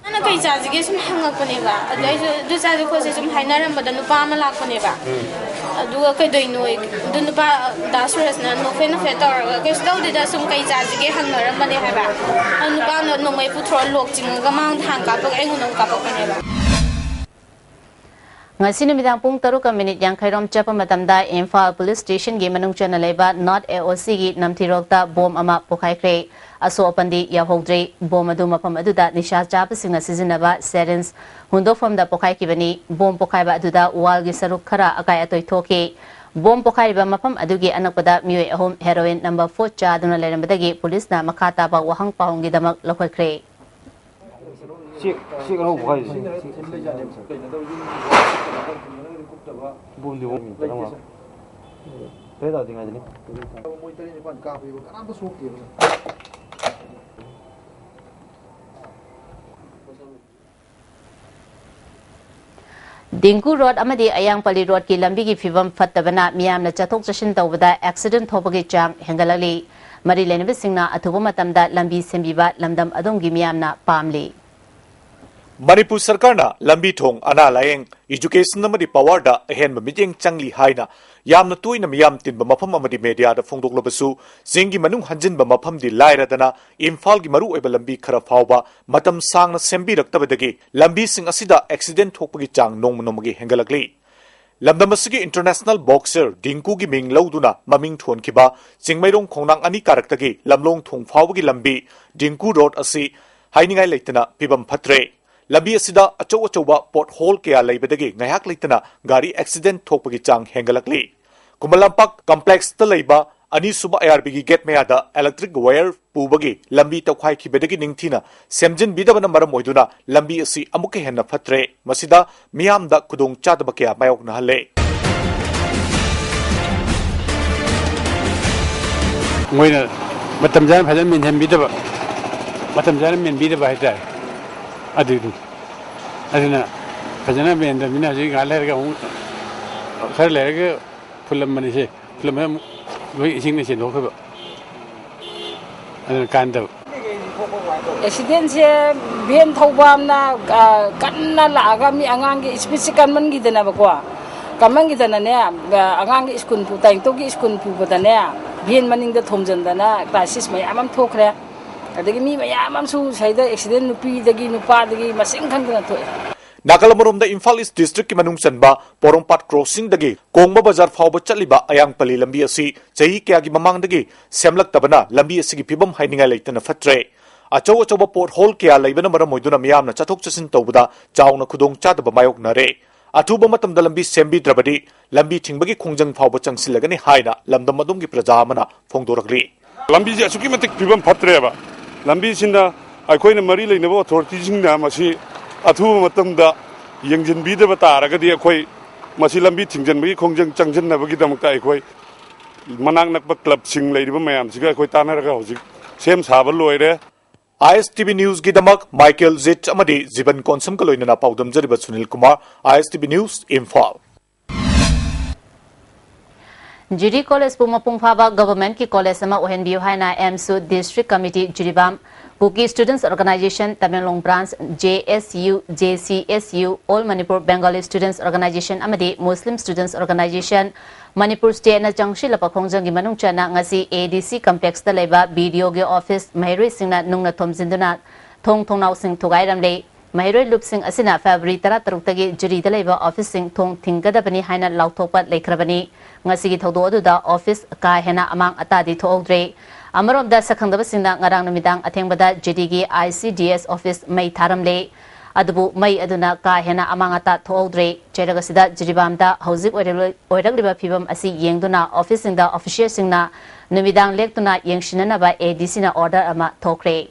ꯅꯪꯅ ꯀꯩ ꯆꯥꯁꯤꯒꯦ ꯁꯨꯝ ꯍꯪꯉꯛꯄꯅꯦꯕ꯫ ꯑꯗꯨ ꯑꯩꯁꯨ ꯑꯗꯨ ꯆꯥꯁꯦ ꯈꯣꯠꯁꯦ ꯁꯨꯝ ꯍꯥꯏꯅꯔꯝꯕꯗ ꯅꯨꯄꯥ ꯑꯃ ꯂꯥꯛꯄꯅꯦꯕ꯫ ꯑꯗꯨꯒ ꯀꯩꯗꯧꯏꯅꯣ ꯑꯗꯨ ꯅꯨꯄꯥ ꯗꯥ ꯁꯨꯔꯖꯅ ꯅꯣꯛꯐꯦꯠ ꯅꯣꯛꯐꯦꯠ ꯇꯧꯔꯒ ꯀꯩꯁꯨ ꯇꯧꯗꯦꯗ ꯁꯨꯝ ꯀꯩ ꯆꯥꯁꯤꯒꯦ ꯍꯪꯅꯔꯝꯕꯅꯦ ꯍꯥꯏꯕ꯫ ꯑꯗꯨ ꯅꯨꯄꯥꯗꯣ ꯅꯣꯡꯃꯩ ꯄꯨꯊꯣꯔꯛꯑ ꯂꯣꯛ ꯆꯤꯡꯉꯒ ꯃꯥꯉꯣꯟꯗ ꯍꯥꯟꯅ ꯀꯥꯞꯄꯒ ꯑꯩꯉꯣꯟꯗ ꯑꯃꯨꯛ ꯀꯥꯞꯄꯛꯄꯅꯦꯕ꯫ ꯉꯁꯤ ꯅꯨꯃꯤꯗꯥꯡ ꯄꯨꯡ ꯇꯔꯨꯛꯀ ꯃꯤꯅꯤꯠ ꯌꯥꯡꯈꯩ ꯔꯣꯝ ꯆꯠꯄ ꯃꯇꯝꯗ ꯏꯝꯐꯥꯜ ꯄꯨꯂꯤꯁ ꯁ꯭ꯇꯦꯁꯟꯒꯤ ꯃꯅꯨꯡ ꯆꯟꯅ ꯂꯩꯕ ꯅꯣꯔꯠ ꯑꯦ ꯑꯣ ꯁꯤꯒꯤ ꯅꯝꯊꯤꯔꯣꯛꯇ ꯕꯣꯝ ꯑꯃ ꯄꯣꯈꯥꯏꯈ꯭ꯔꯦ꯫ ꯑꯁꯣꯛ ꯑꯄꯟꯗꯤ ꯌꯥꯎꯍꯧꯗ꯭ꯔꯤ꯫ ꯕꯣꯝ ꯑꯗꯨ ꯃꯐꯝ ꯑꯗꯨꯗ ꯅꯤꯁꯥ ꯆꯥꯕꯁꯤꯡꯅ ꯁꯤꯖꯤꯟꯅꯕ syringe ꯍꯨꯟꯗꯣꯛꯐꯝꯗ ꯄꯣꯈꯥꯏꯈꯤꯕꯅꯤ꯫ ꯕꯣꯝ ꯄꯣꯈꯥꯏꯕ ꯑꯗꯨꯗ wallꯒꯤ ꯁꯔꯨꯛ ꯈꯔ ꯑꯀꯥꯏ ꯑꯇꯣꯏ ꯊꯣꯛꯈꯤ꯫ ꯕꯣꯝ ꯄꯣꯈꯥꯏꯔꯤꯕ ꯃꯐꯝ ꯑꯗꯨꯒꯤ ꯑꯅꯛꯄꯗ ꯃꯤꯑꯣꯏ ꯑꯍꯨꯝ heroin number four ꯆꯥꯗꯨꯅ ꯂꯩꯔꯝꯕꯗꯒꯤ ꯄꯨꯂꯤꯁꯅ ꯃꯈꯥ ꯇꯥꯕ ꯋꯥꯍꯪ ꯄꯥꯎꯍꯪꯒꯤꯗꯃꯛ ꯂꯧꯈꯠꯈ꯭ꯔꯦ꯫ ꯆꯦꯛ, ꯆꯦꯛ ꯑꯅꯧꯕ ꯍꯥꯏꯁꯦ꯫ ꯕꯣꯝꯗꯤ ꯕꯣꯝ ꯀꯩꯅꯣ ꯐꯦꯔꯦ ꯇꯥꯗ꯭ꯔꯤꯉꯩꯗꯅꯤ꯫ ꯗꯤꯡꯀꯨ ꯔꯣꯗ ꯑꯃꯗꯤ ꯑꯌꯥꯡꯄꯜꯂꯤ ꯔꯣꯗꯀꯤ ꯂꯝꯕꯤꯒꯤ ꯐꯤꯕꯝ ꯐꯠꯇꯕꯅ ꯃꯤꯌꯥꯝꯅ ꯆꯠꯊꯣꯛ ꯆꯠꯁꯤꯟ ꯇꯧꯕꯗ ꯑꯦꯛꯁꯤꯗꯦꯟ ꯊꯣꯛꯄꯒꯤ ꯆꯥꯡ ꯍꯦꯟꯒꯠꯂꯛꯂꯤ꯫ ꯃꯔꯤ ꯂꯩꯅꯕꯁꯤꯡꯅ ꯑꯊꯨꯕ ꯃꯇꯝꯗ ꯂꯝꯕꯤ ꯁꯦꯝꯕꯤꯕ ꯂꯝꯗꯝ ꯑꯗꯣꯝꯒꯤ ꯃꯤꯌꯥꯝꯅ ꯄꯥꯝꯂꯤ꯫ ꯃꯅꯤꯄꯨꯔ ꯁꯔꯀꯥꯔꯅ ꯂꯝꯕꯤ ꯊꯣꯡ, ꯑꯅꯥ ꯂꯥꯌꯦꯡ, education ꯑꯃꯗꯤ powerꯗ ꯑꯍꯦꯟꯕ ꯃꯤꯠꯌꯦꯡ ꯆꯪꯂꯤ ꯍꯥꯏꯅ ꯌꯥꯝꯅ ꯇꯣꯏꯅ ꯃꯤꯌꯥꯝ ꯇꯤꯟꯕ ꯃꯐꯝ ꯑꯃꯗꯤ mediaꯗ ꯐꯣꯡꯗꯣꯛꯂꯕꯁꯨ, ꯆꯤꯡꯒꯤ ꯃꯅꯨꯡ ꯍꯟꯖꯤꯟꯕ ꯃꯐꯝꯗꯤ ꯂꯥꯏꯔꯗꯅ, ꯏꯝꯐꯥꯜꯒꯤ ꯃꯔꯨꯑꯣꯏꯕ ꯂꯝꯕꯤ ꯈꯔ ꯐꯥꯎꯕ ꯃꯇꯝ ꯁꯥꯡꯅ ꯁꯦꯝꯕꯤꯔꯛꯇꯕꯗꯒꯤ ꯂꯝꯕꯤꯁꯤꯡ ꯑꯁꯤꯗ ꯑꯦꯛꯁꯤꯗꯦꯟ ꯊꯣꯛꯄꯒꯤ ꯆꯥꯡ ꯅꯣꯡꯃ ꯅꯣꯡꯃꯒꯤ ꯍꯦꯟꯒꯠꯂꯛꯂꯤ꯫ ꯂꯝꯗꯝ ꯑꯁꯤꯒꯤ international boxer ꯗꯤꯡꯀꯨꯒꯤ ꯃꯤꯡ ꯂꯧꯗꯨꯅ ꯃꯃꯤꯡ ꯊꯣꯟꯈꯤꯕ ꯆꯤꯡꯃꯩꯔꯣꯡ ꯈꯣꯡꯅꯥꯡ ꯑꯅꯤ ꯀꯥꯔꯛꯇꯒꯤ ꯂꯝꯂꯣꯡ ꯊꯣꯡ ꯐꯥꯎꯕꯒꯤ ꯂꯝꯕꯤ ꯗꯤꯡꯀꯨ ꯔꯣꯗ ꯑꯁꯤ ꯍꯥꯏꯅꯤꯡꯉꯥꯏ ꯂꯩꯇꯅ ꯐꯤꯕꯝ ꯐꯠꯇ꯭ꯔꯦ꯫ ꯂꯝꯕꯤ ꯑꯁꯤꯗ ꯑꯆꯧ ꯑꯆꯧꯕ pothole ꯀꯌꯥ ꯂꯩꯕꯗꯒꯤ ꯉꯥꯏꯍꯥꯛ ꯂꯩꯇꯅ ꯒꯥꯔꯤ ꯑꯦꯛꯁꯤꯗꯦꯟ ꯊꯣꯛꯄꯒꯤ ꯆꯥꯡ ꯍꯦꯟꯒꯠꯂꯛꯂꯤ꯫ ꯈꯨꯃꯟ ꯂꯝꯄꯥꯛ complexꯇ ꯂꯩꯕ ꯑꯅꯤꯁꯨꯕ IRBꯒꯤ gate ꯃꯌꯥꯗ electric wire ꯄꯨꯕꯒꯤ ꯂꯝꯕꯤ ꯇꯧꯈꯥꯏꯈꯤꯕꯗꯒꯤ ꯅꯤꯡꯊꯤꯅ ꯁꯦꯝꯖꯤꯟꯕꯤꯗꯕꯅ ꯃꯔꯝ ꯑꯣꯏꯗꯨꯅ ꯂꯝꯕꯤ ꯑꯁꯤ ꯑꯃꯨꯛꯀ ꯍꯦꯟꯅ ꯐꯠꯇ꯭ꯔꯦ꯫ ꯃꯁꯤꯗ ꯃꯤꯌꯥꯝꯗ ꯈꯨꯗꯣꯡ ꯆꯥꯗꯕ ꯀꯌꯥ ꯃꯥꯌꯣꯛꯅꯍꯜꯂꯦ꯫ ꯃꯣꯏꯅ ꯃꯇꯝ ꯆꯥꯅ ꯐꯖꯅ ꯃꯦꯟꯁꯤꯟꯕꯤꯗꯕ, ꯃꯇꯝ ꯆꯥꯅ ꯃꯦꯟꯕꯤꯗꯕ ꯍꯥꯏꯇꯥꯔꯦ꯫ ꯑꯗꯨꯗꯨ, ꯑꯗꯨꯅ ꯐꯖꯅ ꯃꯦꯟꯗꯕꯅꯤꯅ ꯍꯧꯖꯤꯛ ꯉꯥꯏꯍꯥꯛ ꯂꯩꯔꯒ ꯑꯃꯨꯛ, ꯈꯔ ꯂꯩꯔꯒ ꯐꯨꯜꯂꯝꯕꯅꯤꯁꯦ, ꯐꯨꯜꯂꯝꯕꯅ ꯑꯃꯨꯛ ꯂꯣꯏ ꯏꯁꯤꯡꯅ ꯆꯦꯟꯊꯣꯛꯈ꯭ꯔꯕ꯫ ꯑꯗꯨꯅ ꯀꯥꯟꯗꯕ꯫ ꯑꯦꯛꯁꯤꯗꯦꯟꯁꯦ ꯚꯦꯟ ꯊꯧꯕ ꯑꯃꯅ, ꯑ, ꯀꯟꯅ ꯂꯥꯛꯑꯒ ꯃꯤ ꯑꯉꯥꯡꯒꯤ ꯁ꯭ꯄꯤꯗꯁꯦ ꯀꯟꯃꯟꯈꯤꯗꯅꯕꯀꯣ, ꯀꯟꯃꯟꯈꯤꯗꯅꯅꯦ, ꯑ, ꯑꯉꯥꯡꯒꯤ ꯁ꯭ꯀꯨꯜ ꯄꯨ-, ꯇꯥꯏꯅꯤꯡꯇꯧꯒꯤ ꯁ꯭ꯀꯨꯜ ꯄꯨꯕꯗꯅꯦ, ꯚꯦꯟ ꯃꯅꯤꯡꯗ ꯊꯣꯝꯖꯤꯟꯗꯅ crisis ꯃꯌꯥꯝ ꯑꯃ ꯊꯣꯛꯈ꯭ꯔꯦ꯫ ꯑꯗꯒꯤ ꯃꯤ ꯃꯌꯥꯝ ꯑꯃꯁꯨ ꯁꯤꯗ ꯑꯦꯛꯁꯤꯗꯦꯟ ꯅꯨꯄꯤꯗꯒꯤ ꯅꯨꯄꯥꯗꯒꯤ ꯃꯁꯤꯡ ꯈꯪꯗꯅ ꯊꯣꯛꯑꯦ꯫ ꯅꯥꯀꯜ ꯑꯃꯔꯣꯝꯗ ꯏꯝꯐꯥꯜ ꯏꯁ ꯗꯤꯁꯇ꯭ꯔꯤꯛꯀꯤ ꯃꯅꯨꯡ ꯆꯟꯕ ꯄꯣꯔꯣꯝꯄꯥꯠ ꯀ꯭ꯔꯣꯁꯤꯡꯗꯒꯤ ꯀꯣꯡꯕ ꯕꯖꯥꯔ ꯐꯥꯎꯕ ꯆꯠꯂꯤꯕ ꯑꯌꯥꯡꯄꯜꯂꯤ ꯂꯝꯕꯤ ꯑꯁꯤ ꯆꯍꯤ ꯀꯌꯥꯒꯤ ꯃꯃꯥꯡꯗꯒꯤ ꯁꯦꯝꯂꯛꯇꯕꯅ ꯂꯝꯕꯤ ꯑꯁꯤꯒꯤ ꯐꯤꯕꯝ ꯍꯥꯏꯅꯤꯡꯉꯥꯏ ꯂꯩꯇꯅ ꯐꯠꯇ꯭ꯔꯦ꯫ ꯑꯆꯧ ꯑꯆꯧꯕ pothole ꯀꯌꯥ ꯂꯩꯕꯅ ꯃꯔꯝ ꯑꯣꯏꯗꯨꯅ ꯃꯤꯌꯥꯝꯅ ꯆꯠꯊꯣꯛ ꯆꯠꯁꯤꯟ ꯇꯧꯕꯗ ꯆꯥꯎꯅ ꯈꯨꯗꯣꯡ ꯆꯥꯗꯕ ꯃꯥꯌꯣꯛꯅꯔꯦ꯫ ꯑꯊꯨꯕ ꯃꯇꯝꯗ ꯂꯝꯕꯤ ꯁꯦꯝꯕꯤꯗ꯭ꯔꯕꯗꯤ ꯂꯝꯕꯤ ꯊꯤꯡꯕꯒꯤ ꯈꯣꯡꯖꯪ ꯐꯥꯎꯕ ꯆꯪꯁꯤꯜꯂꯒꯅꯤ ꯍꯥꯏꯅ ꯂꯝꯗꯝ ꯑꯗꯣꯝꯒꯤ ꯄ꯭ꯔꯖꯥ ꯑꯃꯅ ꯐꯣꯡꯗꯣꯔꯛꯂꯤ꯫ ꯂꯝꯕꯤꯁꯦ ꯑꯁꯨꯛꯀꯤ ꯃꯇꯤꯛ ꯐꯤꯕꯝ ꯐꯠꯇ꯭ꯔꯦꯕ꯫ ꯂꯝꯕꯤꯁꯤꯅ ꯑꯩꯈꯣꯏꯅ ꯃꯔꯤ ꯂꯩꯅꯕ ꯑꯣꯊꯣꯔꯤꯇꯤꯁꯤꯡꯅ ꯃꯁꯤ ꯑꯊꯨꯕ ꯃꯇꯝꯗ ꯌꯦꯡꯁꯤꯟꯕꯤꯗꯕ ꯇꯥꯔꯒꯗꯤ ꯑꯩꯈꯣꯏ ꯃꯁꯤ ꯂꯝꯕꯤ ꯊꯤꯡꯖꯤꯟꯕꯒꯤ ꯈꯣꯡꯖꯪ ꯆꯪꯁꯤꯟꯅꯕꯒꯤꯗꯃꯛꯇ ꯑꯩꯈꯣꯏ ꯃꯅꯥꯛ ꯅꯛꯄ ꯀ꯭ꯂꯕꯁꯤꯡ ꯂꯩꯔꯤꯕ ꯃꯌꯥꯝꯁꯤꯒ ꯑꯩꯈꯣꯏ ꯇꯥꯟꯅꯔꯒ ꯍꯧꯖꯤꯛ ꯁꯦꯝ ꯁꯥꯕ ꯂꯣꯏꯔꯦ꯫ ꯑꯥꯏ ꯑꯦꯁ ꯇꯤ ꯚꯤ ꯅ꯭ꯌꯨꯁꯀꯤꯗꯃꯛ ꯃꯥꯏꯀꯦꯜ ꯖꯤꯠ ꯑꯃꯗꯤ ꯖꯤꯕꯟ ꯀꯣꯟꯁꯝꯒ ꯂꯣꯏꯅꯅ ꯄꯥꯎꯗꯝꯖꯔꯤꯕ Sunil Kumar, I S T V news, Imphal. G D ꯀꯣꯂꯦꯖꯄꯨ ꯃꯄꯨꯡ ꯐꯥꯕ ꯒꯚꯔꯟꯃꯦꯟꯠꯀꯤ ꯀꯣꯂꯦꯖ ꯑꯃ ꯑꯣꯏꯍꯟꯕꯤꯌꯨ ꯍꯥꯏꯅ ꯑꯦꯝꯁꯨ district committee, Jiribam, Kuki students organisation, Tamenglong branch, J S U, J C S U, all Manipur Bengali students organisation ꯑꯃꯗꯤ ꯃꯨꯁꯂꯤꯝ ꯁ꯭ꯇꯨꯗꯦꯟꯠꯁ ꯑꯣꯔꯒꯅꯥꯏꯖꯦꯁꯟ, ꯃꯅꯤꯄꯨꯔ ꯁ꯭ꯇꯦꯠꯅ ꯆꯪꯁꯤꯜꯂꯛꯄ ꯈꯣꯡꯖꯪꯒꯤ ꯃꯅꯨꯡ ꯆꯟꯅ ꯉꯁꯤ ꯑꯦ ꯗꯤ ꯁꯤ ꯀꯝꯄ꯭ꯂꯦꯛꯁꯇ ꯂꯩꯕ ꯕꯤ ꯗꯤ ꯑꯣꯒꯤ ꯑꯣꯐꯤꯁ ꯃꯍꯩꯔꯣꯏꯁꯤꯡꯅ ꯅꯨꯡꯅ ꯊꯣꯝꯖꯤꯟꯗꯨꯅ ꯊꯣꯡ ꯊꯣꯡꯅꯥꯎꯁꯤꯡ ꯊꯨꯒꯥꯏꯔꯝꯂꯦ꯫ ꯃꯍꯩꯔꯣꯏ ꯂꯨꯞꯁꯤꯡ ꯑꯁꯤꯅ ꯐꯦꯕ꯭ꯔꯨꯋꯥꯔꯤ ꯇꯔꯥꯇꯔꯨꯛꯇꯒꯤ ꯖꯤꯔꯤꯗ ꯂꯩꯕ ꯑꯣꯐꯤꯁꯁꯤꯡ ꯊꯣꯡ ꯊꯤꯡꯒꯗꯕꯅꯤ ꯍꯥꯏꯅ ꯂꯥꯎꯊꯣꯛꯄ ꯂꯩꯈ꯭ꯔꯕꯅꯤ꯫ ꯉꯁꯤꯒꯤ ꯊꯧꯗꯣꯛ ꯑꯗꯨꯗ ꯑꯣꯐꯤꯁ ꯀꯥ ꯍꯦꯟꯅ ꯑꯃꯥꯡ ꯑꯇꯥꯗꯤ ꯊꯣꯛꯍꯧꯗ꯭ꯔꯦ꯫ ꯑꯃꯔꯣꯝꯗ, ꯁꯛꯈꯪꯗꯕꯁꯤꯡꯅ ꯉꯔꯥꯡ ꯅꯨꯃꯤꯗꯥꯡ ꯑꯊꯦꯡꯕꯗ ꯖꯤꯔꯤꯒꯤ I C D S office ꯃꯩ ꯊꯥꯔꯝꯂꯦ꯫ ꯑꯗꯨꯕꯨ ꯃꯩ ꯑꯗꯨꯅ ꯀꯥ ꯍꯦꯟꯅ ꯑꯃꯥꯡ ꯑꯇꯥ ꯊꯣꯛꯍꯧꯗ꯭ꯔꯦ꯫ ꯆꯩꯔꯛ ꯑꯁꯤꯗ ꯖꯤꯔꯤꯕꯥꯝꯗ ꯍꯧꯖꯤꯛ ꯑꯣꯏꯔꯛꯂꯤ-, ꯑꯣꯏꯔꯛꯂꯤꯕ ꯐꯤꯕꯝ ꯑꯁꯤ ꯌꯦꯡꯗꯨꯅ ꯑꯣꯐꯤꯁꯁꯤꯡꯗ ꯑꯣꯐꯤꯁꯤꯌꯦꯜꯁꯤꯡꯅ ꯅꯨꯃꯤꯗꯥꯡ ꯂꯦꯛꯇꯨꯅ ꯌꯦꯡꯁꯤꯟꯅꯅꯕ ꯑꯦ ꯗꯤ ꯁꯤꯅ ꯑꯣꯔꯗꯔ ꯑꯃ ꯊꯣꯛꯈ꯭ꯔꯦ꯫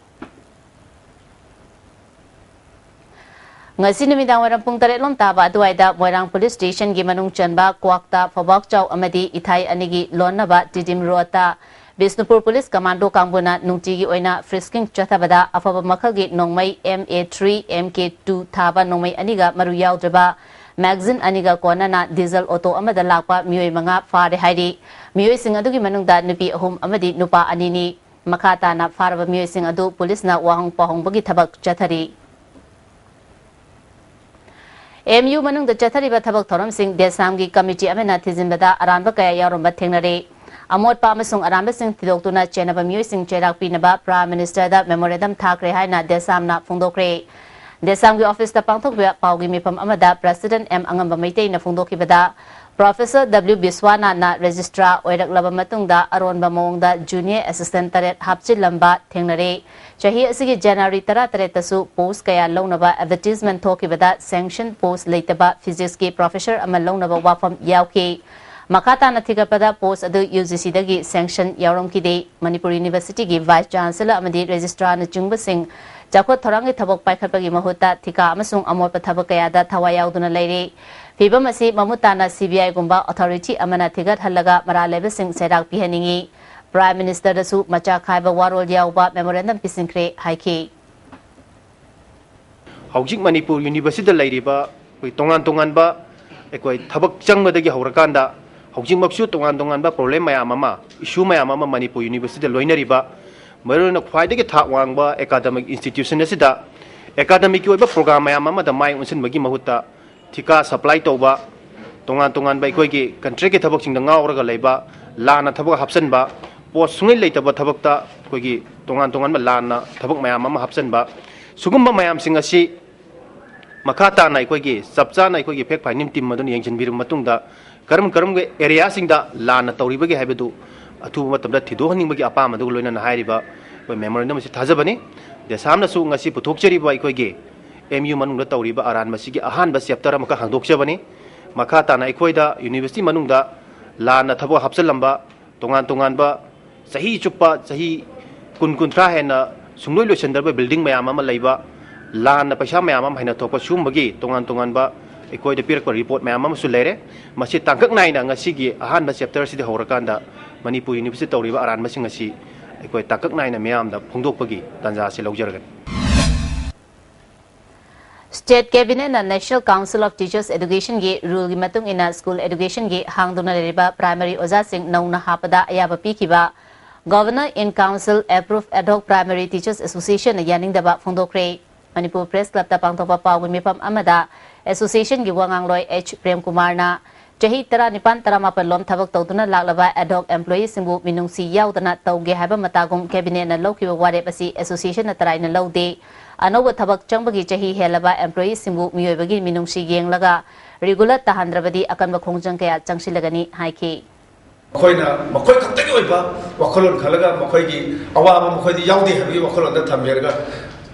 ꯉꯁꯤ ꯅꯨꯃꯤꯗꯥꯡ ꯋꯥꯏꯔꯝ ꯄꯨꯡ ꯇꯔꯦꯠ ꯂꯣꯝ ꯇꯥꯕ ꯑꯗꯨꯋꯥꯏꯗ ꯃꯣꯏꯔꯥꯡ ꯄꯨꯂꯤꯁ ꯁ꯭ꯇꯦꯁꯟꯒꯤ ꯃꯅꯨꯡ ꯆꯟꯕ ꯀ꯭ꯋꯥꯛꯇ ꯐꯧꯕꯥꯛꯆꯥꯎ ꯑꯃꯗꯤ ꯏꯊꯥꯏ ꯑꯅꯤꯒꯤ ꯂꯣꯟꯅꯕ ꯇꯤꯗꯤꯝ ꯔꯣꯗꯇ ꯕꯤꯁꯅꯨꯄꯨꯔ ꯄꯨꯂꯤꯁ ꯀꯃꯥꯟꯗꯣ ꯀꯥꯡꯕꯨꯅ ꯅꯨꯡꯇꯤꯒꯤ ꯑꯣꯏꯅ ꯐ꯭ꯔꯤꯁꯀꯤꯡ ꯆꯠꯊꯕꯗ ꯑꯐꯕ ꯃꯈꯜꯒꯤ ꯅꯣꯡꯃꯩ M A three, M K two ꯊꯥꯕ ꯅꯣꯡꯃꯩ ꯑꯅꯤꯒ ꯃꯔꯨ ꯌꯥꯎꯗ꯭ꯔꯕ ꯃꯦꯒꯥꯖꯤꯟ ꯑꯅꯤꯒ ꯀꯣꯟꯅꯅ ꯗꯤꯖꯜ ꯑꯣꯇꯣ ꯑꯃꯗ ꯂꯥꯛꯄ ꯃꯤꯑꯣꯏ ꯃꯉꯥ ꯐꯥꯔꯦ ꯍꯥꯏꯔꯤ꯫ ꯃꯤꯑꯣꯏꯁꯤꯡ ꯑꯗꯨꯒꯤ ꯃꯅꯨꯡꯗ ꯅꯨꯄꯤ ꯑꯍꯨꯝ ꯑꯃꯗꯤ ꯅꯨꯄꯥ ꯑꯅꯤꯅꯤ꯫ ꯃꯈꯥ ꯇꯥꯅ ꯐꯥꯔꯕ ꯃꯤꯑꯣꯏꯁꯤꯡ ꯑꯗꯨ ꯄꯨꯂꯤꯁꯅ ꯋꯥꯍꯪ ꯄꯥꯎꯍꯪꯕꯒꯤ ꯊꯕꯛ ꯆꯠꯊꯔꯤ꯫ ꯑꯦꯝ ꯌꯨ ꯃꯅꯨꯡꯗ ꯆꯠꯊꯔꯤꯕ ꯊꯕꯛ ꯊꯧꯔꯝꯁꯤꯡ ꯗꯦꯁꯥꯝꯒꯤ ꯀꯃꯤꯇꯤ ꯑꯃꯅ ꯊꯤꯖꯤꯟꯕꯗ ꯑꯔꯥꯟꯕ ꯀꯌꯥ ꯌꯥꯎꯔꯝꯕ ꯊꯦꯡꯅꯔꯦ꯫ ꯑꯃꯣꯠꯄ ꯑꯃꯁꯨꯡ ꯑꯔꯥꯟꯕꯁꯤꯡ ꯊꯤꯗꯣꯛꯇꯨꯅ ꯆꯦꯟꯅꯕ ꯃꯤꯑꯣꯏꯁꯤꯡ ꯆꯩꯔꯥꯛ ꯄꯤꯅꯕ ꯄ꯭ꯔꯥꯏꯝ ꯃꯤꯅꯤꯁꯇꯔꯗ ꯃꯦꯃꯣꯔꯦꯟꯗꯝ ꯊꯥꯈ꯭ꯔꯦ ꯍꯥꯏꯅ ꯗꯦꯁꯥꯝꯅ ꯐꯣꯡꯗꯣꯛꯈ꯭ꯔꯦ꯫ ꯗꯦꯁꯥꯝꯒꯤ ꯑꯣꯐꯤꯁꯇ ꯄꯥꯡꯊꯣꯛꯈꯤꯕ ꯄꯥꯎꯒꯤ ꯃꯤꯐꯝ ꯑꯃꯗ ꯄ꯭ꯔꯦꯁꯤꯗꯦꯟꯠ ꯑꯦꯝ ꯑꯉꯝꯕ ꯃꯩꯇꯩꯅ ꯐꯣꯡꯗꯣꯛꯈꯤꯕꯗ, ꯄ꯭ꯔꯣꯐꯦꯁꯔ ꯗꯕ꯭ꯂꯤꯎ ꯕꯤꯁ꯭ꯋꯥꯅꯥꯊꯅ ꯔꯦꯖꯤꯁꯇ꯭ꯔꯥꯔ ꯑꯣꯏꯔꯛꯂꯕ ꯃꯇꯨꯡꯗ ꯑꯔꯣꯟꯕ ꯃꯑꯣꯡꯗ ꯖꯨꯅꯤꯌꯔ ꯑꯦꯁꯤꯁꯇꯦꯟꯠ ꯇꯔꯦꯠ ꯍꯥꯞꯆꯤꯜꯂꯝꯕ ꯊꯦꯡꯅꯔꯦ꯫ ꯆꯍꯤ ꯑꯁꯤꯒꯤ ꯖꯅꯋꯥꯔꯤ ꯇꯔꯥꯇꯔꯦꯠꯇꯁꯨ ꯄꯣꯁ ꯀꯌꯥ ꯂꯧꯅꯕ ꯑꯦꯗꯚꯔꯇꯤꯖꯃꯦꯟꯠ ꯊꯣꯛꯈꯤꯕꯗ ꯁꯦꯡꯁꯟ ꯄꯣꯁ ꯂꯩꯇꯕ ꯐꯤꯖꯤꯛꯁꯀꯤ ꯄ꯭ꯔꯣꯐꯦꯁꯔ ꯑꯃ ꯂꯧꯅꯕ ꯋꯥꯐꯝ ꯌꯥꯎꯈꯤ꯫ ꯃꯈꯥ ꯇꯥꯅ ꯊꯤꯒꯠꯄꯗ ꯄꯣꯁ ꯑꯗꯨ ꯌꯨ ꯖꯤ ꯁꯤꯗꯒꯤ ꯁꯦꯡꯁꯟ ꯌꯥꯎꯔꯝꯈꯤꯗꯦ꯫ ꯃꯅꯤꯄꯨꯔ ꯌꯨꯅꯤꯚꯔꯁꯤꯇꯤꯒꯤ ꯚꯥꯏꯁ ꯆꯥꯟꯁꯦꯂꯔ ꯑꯃꯗꯤ ꯔꯦꯖꯤꯁꯇ꯭ꯔꯥꯔꯅꯆꯤꯡꯕꯁꯤꯡ ꯆꯥꯎꯈꯠ ꯊꯧꯔꯥꯡꯒꯤ ꯊꯕꯛ ꯄꯥꯏꯈꯠꯄꯒꯤ ꯃꯍꯨꯠꯇ ꯊꯤꯀꯥ ꯑꯃꯁꯨꯡ ꯑꯃꯣꯠꯄ ꯊꯕꯛ ꯀꯌꯥꯗ ꯊꯋꯥꯏ ꯌꯥꯎꯗꯨꯅ ꯂꯩꯔꯦ꯫ ꯐꯤꯚꯝ ꯑꯁꯤ ꯃꯃꯨꯠ ꯇꯥꯅ CBI ꯒꯨꯝꯕ authority ꯑꯃꯅ ꯊꯤꯒꯠꯍꯜꯂꯒ ꯃꯔꯥꯜ ꯂꯩꯕꯁꯤꯡ ꯆꯩꯔꯥꯛ ꯄꯤꯍꯟꯅꯤꯡꯏ꯫ Prime Minister ꯗꯁꯨ ꯃꯆꯥ ꯈꯥꯏꯕ ꯋꯥꯔꯣꯜ ꯌꯥꯎꯕ memorandum ꯄꯤꯁꯤꯟꯈ꯭ꯔꯦ ꯍꯥꯏꯈꯤ꯫ ꯍꯧꯖꯤꯛ ꯃꯅꯤꯄꯨꯔ University ꯗ ꯂꯩꯔꯤꯕ ꯑꯩꯈꯣꯏ ꯇꯣꯉꯥꯟ ꯇꯣꯉꯥꯟꯕ ꯑꯩꯈꯣꯏ ꯊꯕꯛ ꯆꯪꯕꯗꯒꯤ ꯍꯧꯔꯀꯥꯟꯗ ꯍꯧꯖꯤꯛꯃꯛꯁꯨ ꯇꯣꯉꯥꯟ ꯇꯣꯉꯥꯟꯕ problem ꯃꯌꯥꯝ ꯑꯃ, issue ꯃꯌꯥꯝ ꯑꯃ ꯃꯅꯤꯄꯨꯔ University ꯗ ꯂꯣꯏꯅꯔꯤꯕ, ꯃꯔꯨꯑꯣꯏꯅ ꯈ꯭ꯋꯥꯏꯗꯒꯤ ꯊꯥꯛ ꯋꯥꯡꯕ academic institution ꯑꯁꯤꯗ academic ꯀꯤ ꯑꯣꯏꯕ program ꯃꯌꯥꯝ ꯑꯃꯗ ꯃꯥꯏ ꯑꯣꯟꯁꯤꯟꯕꯒꯤ ꯃꯍꯨꯠꯇ ꯊꯤꯀꯥ supply ꯇꯧꯕ, ꯇꯣꯉꯥꯟ ꯇꯣꯉꯥꯟꯕ ꯑꯩꯈꯣꯏꯒꯤ contract ꯀꯤ ꯊꯕꯛꯁꯤꯡꯗ ꯉꯥꯎꯔꯒ ꯂꯩꯕ, ꯂꯥꯟꯅ ꯊꯕꯛ ꯍꯥꯞꯆꯤꯟꯕ, post ꯁꯨꯡꯂꯩ ꯂꯩꯇꯕ ꯊꯕꯛꯇ ꯑꯩꯈꯣꯏꯒꯤ ꯇꯣꯉꯥꯟ ꯇꯣꯉꯥꯟꯕ ꯂꯥꯟꯅ ꯊꯕꯛ ꯃꯌꯥꯝ ꯑꯃ ꯍꯥꯞꯆꯤꯟꯕ, ꯁꯤꯒꯨꯝꯕ ꯃꯌꯥꯝꯁꯤꯡ ꯑꯁꯤ ꯃꯈꯥ ꯇꯥꯅ ꯑꯩꯈꯣꯏꯒꯤ ꯆꯞ ꯆꯥꯅ ꯑꯩꯈꯣꯏꯒꯤ fact finding team ꯑꯗꯨꯅ ꯌꯦꯡꯁꯤꯟꯕꯤꯔꯕ ꯃꯇꯨꯡꯗ ꯀꯔꯝ ꯀꯔꯝꯕ area ꯁꯤꯡꯗ ꯂꯥꯟꯅ ꯇꯧꯔꯤꯕꯒꯦ ꯍꯥꯏꯕꯗꯨ ꯑꯊꯨꯕ ꯃꯇꯝꯗ ꯊꯤꯗꯣꯛꯍꯟꯅꯤꯡꯕꯒꯤ ꯑꯄꯥꯝꯕꯗꯨꯒ ꯂꯣꯏꯅꯅ ꯍꯥꯏꯔꯤꯕ ꯑꯩꯈꯣꯏ memorandum ꯑꯁꯤ ꯊꯥꯖꯕꯅꯤ꯫ ꯗꯦꯁꯥꯝꯅꯁꯨ ꯉꯁꯤ ꯄꯨꯊꯣꯛꯆꯔꯤꯕ ꯑꯩꯈꯣꯏꯒꯤ M U ꯃꯅꯨꯡꯗ ꯇꯧꯔꯤꯕ ꯑꯔꯥꯟꯕꯁꯤꯒꯤ ꯑꯍꯥꯟꯕ chapter ꯑꯃꯈꯛ ꯍꯥꯡꯗꯣꯛꯆꯕꯅꯤ꯫ ꯃꯈꯥ ꯇꯥꯅ ꯑꯩꯈꯣꯏꯗ university ꯃꯅꯨꯡꯗ ꯂꯥꯟꯅ ꯊꯕꯛ ꯍꯥꯞꯆꯤꯜꯂꯝꯕ, ꯇꯣꯉꯥꯟ ꯇꯣꯉꯥꯟꯕ ꯆꯍꯤ ꯆꯨꯞꯄ, ꯆꯍꯤ ꯀꯨꯟ, ꯀꯨꯟꯊ꯭ꯔꯥ ꯍꯦꯟꯅ ꯁꯨꯡꯂꯣꯏ ꯂꯣꯏꯁꯤꯟꯗ꯭ꯔꯕ building ꯃꯌꯥꯝ ꯑꯃ ꯂꯩꯕ, ꯂꯥꯟꯅ ꯄꯩꯁꯥ ꯃꯌꯥꯝ ꯑꯃ ꯍꯦꯟꯅ ꯊꯣꯛꯄ, ꯁꯤꯒꯨꯝꯕꯒꯤ ꯇꯣꯉꯥꯟ ꯇꯣꯉꯥꯟꯕ ꯑꯩꯈꯣꯏꯗ ꯄꯤꯔꯛꯄ report ꯃꯌꯥꯝ ꯑꯃꯁꯨ ꯂꯩꯔꯦ꯫ ꯃꯁꯤ ꯇꯥꯡꯀꯛ ꯅꯥꯏꯅ ꯉꯁꯤꯒꯤ ꯑꯍꯥꯟꯕ chapter ꯑꯁꯤꯗꯤ ꯍꯧꯔꯀꯥꯟꯗ ꯃꯅꯤꯄꯨꯔ University ꯇꯧꯔꯤꯕ ꯑꯔꯥꯟꯕꯁꯤꯡ ꯑꯁꯤ ꯑꯩꯈꯣꯏ ꯇꯥꯡꯀꯛ ꯅꯥꯏꯅ ꯃꯤꯌꯥꯝꯗ ꯐꯣꯡꯗꯣꯛꯄꯒꯤ ꯇꯥꯟꯖꯥ ꯑꯁꯤ ꯂꯧꯖꯔꯒꯅꯤ꯫ State Cabinet ꯅ National Council of Teachers Education ꯒꯤ rule ꯒꯤ ꯃꯇꯨꯡ ꯏꯟꯅ school education ꯒꯤ ꯍꯥꯡꯗꯨꯅ ꯂꯩꯔꯤꯕ primary ꯑꯣꯖꯥꯁꯤꯡ ꯅꯧꯅ ꯍꯥꯞꯄꯗ ꯑꯌꯥꯕ ꯄꯤꯈꯤꯕ Governor in Council approved ad hoc Primary Teachers Association ꯅ ꯌꯥꯅꯤꯡꯗꯕ ꯐꯣꯡꯗꯣꯛꯈ꯭ꯔꯦ꯫ ꯃꯅꯤꯄꯨꯔ Press Club ꯇ ꯄꯥꯡꯊꯣꯛꯄ ꯄꯥꯎꯒꯤ ꯃꯤꯐꯝ ꯑꯃꯗ association ꯒꯤ ꯋꯥ ꯉꯥꯡꯂꯣꯏ H ꯄ꯭ꯔꯦꯝ ꯀꯨꯃꯥꯔꯅ ꯆꯍꯤ ꯇꯔꯥꯅꯤꯄꯥꯟ ꯇꯔꯥꯃꯥꯄꯟ ꯂꯣꯝ ꯊꯕꯛ ꯇꯧꯗꯨꯅ ꯂꯥꯛꯂꯕ ad hoc employee ꯁꯤꯡꯕꯨ ꯃꯤꯅꯨꯡꯁꯤ ꯌꯥꯎꯗꯅ ꯇꯧꯒꯦ ꯍꯥꯏꯕ ꯃꯇꯥꯒꯨꯝ Cabinet ꯅ ꯂꯧꯈꯤꯕ ꯋꯥꯔꯦꯞ ꯑꯁꯤ association ꯅ ꯇꯔꯥꯏꯅ ꯂꯧꯗꯦ꯫ ꯑꯅꯧꯕ ꯊꯕꯛ ꯆꯪꯕꯒꯤ ꯆꯍꯤ ꯍꯦꯜꯂꯕ employee ꯁꯤꯡꯕꯨ ꯃꯤꯑꯣꯏꯕꯒꯤ ꯃꯤꯅꯨꯡꯁꯤ ꯌꯦꯡꯂꯒ regular ꯇꯥꯍꯟꯗ꯭ꯔꯕꯗꯤ ꯑꯀꯟꯕ ꯈꯣꯡꯖꯪ ꯀꯌꯥ ꯆꯪꯁꯤꯜꯂꯒꯅꯤ ꯍꯥꯏꯈꯤ꯫ ꯃꯈꯣꯏꯅ ꯃꯈꯣꯏ ꯈꯛꯇꯒꯤ ꯑꯣꯏꯕ ꯋꯥꯈꯜꯂꯣꯟ ꯈꯜꯂꯒ ꯃꯈꯣꯏꯒꯤ ꯑꯋꯥꯕ ꯃꯈꯣꯏꯗꯤ ꯌꯥꯎꯗꯦ ꯍꯥꯏꯕꯒꯤ ꯋꯥꯈꯜꯂꯣꯟꯗ ꯊꯝꯕꯤꯔꯒ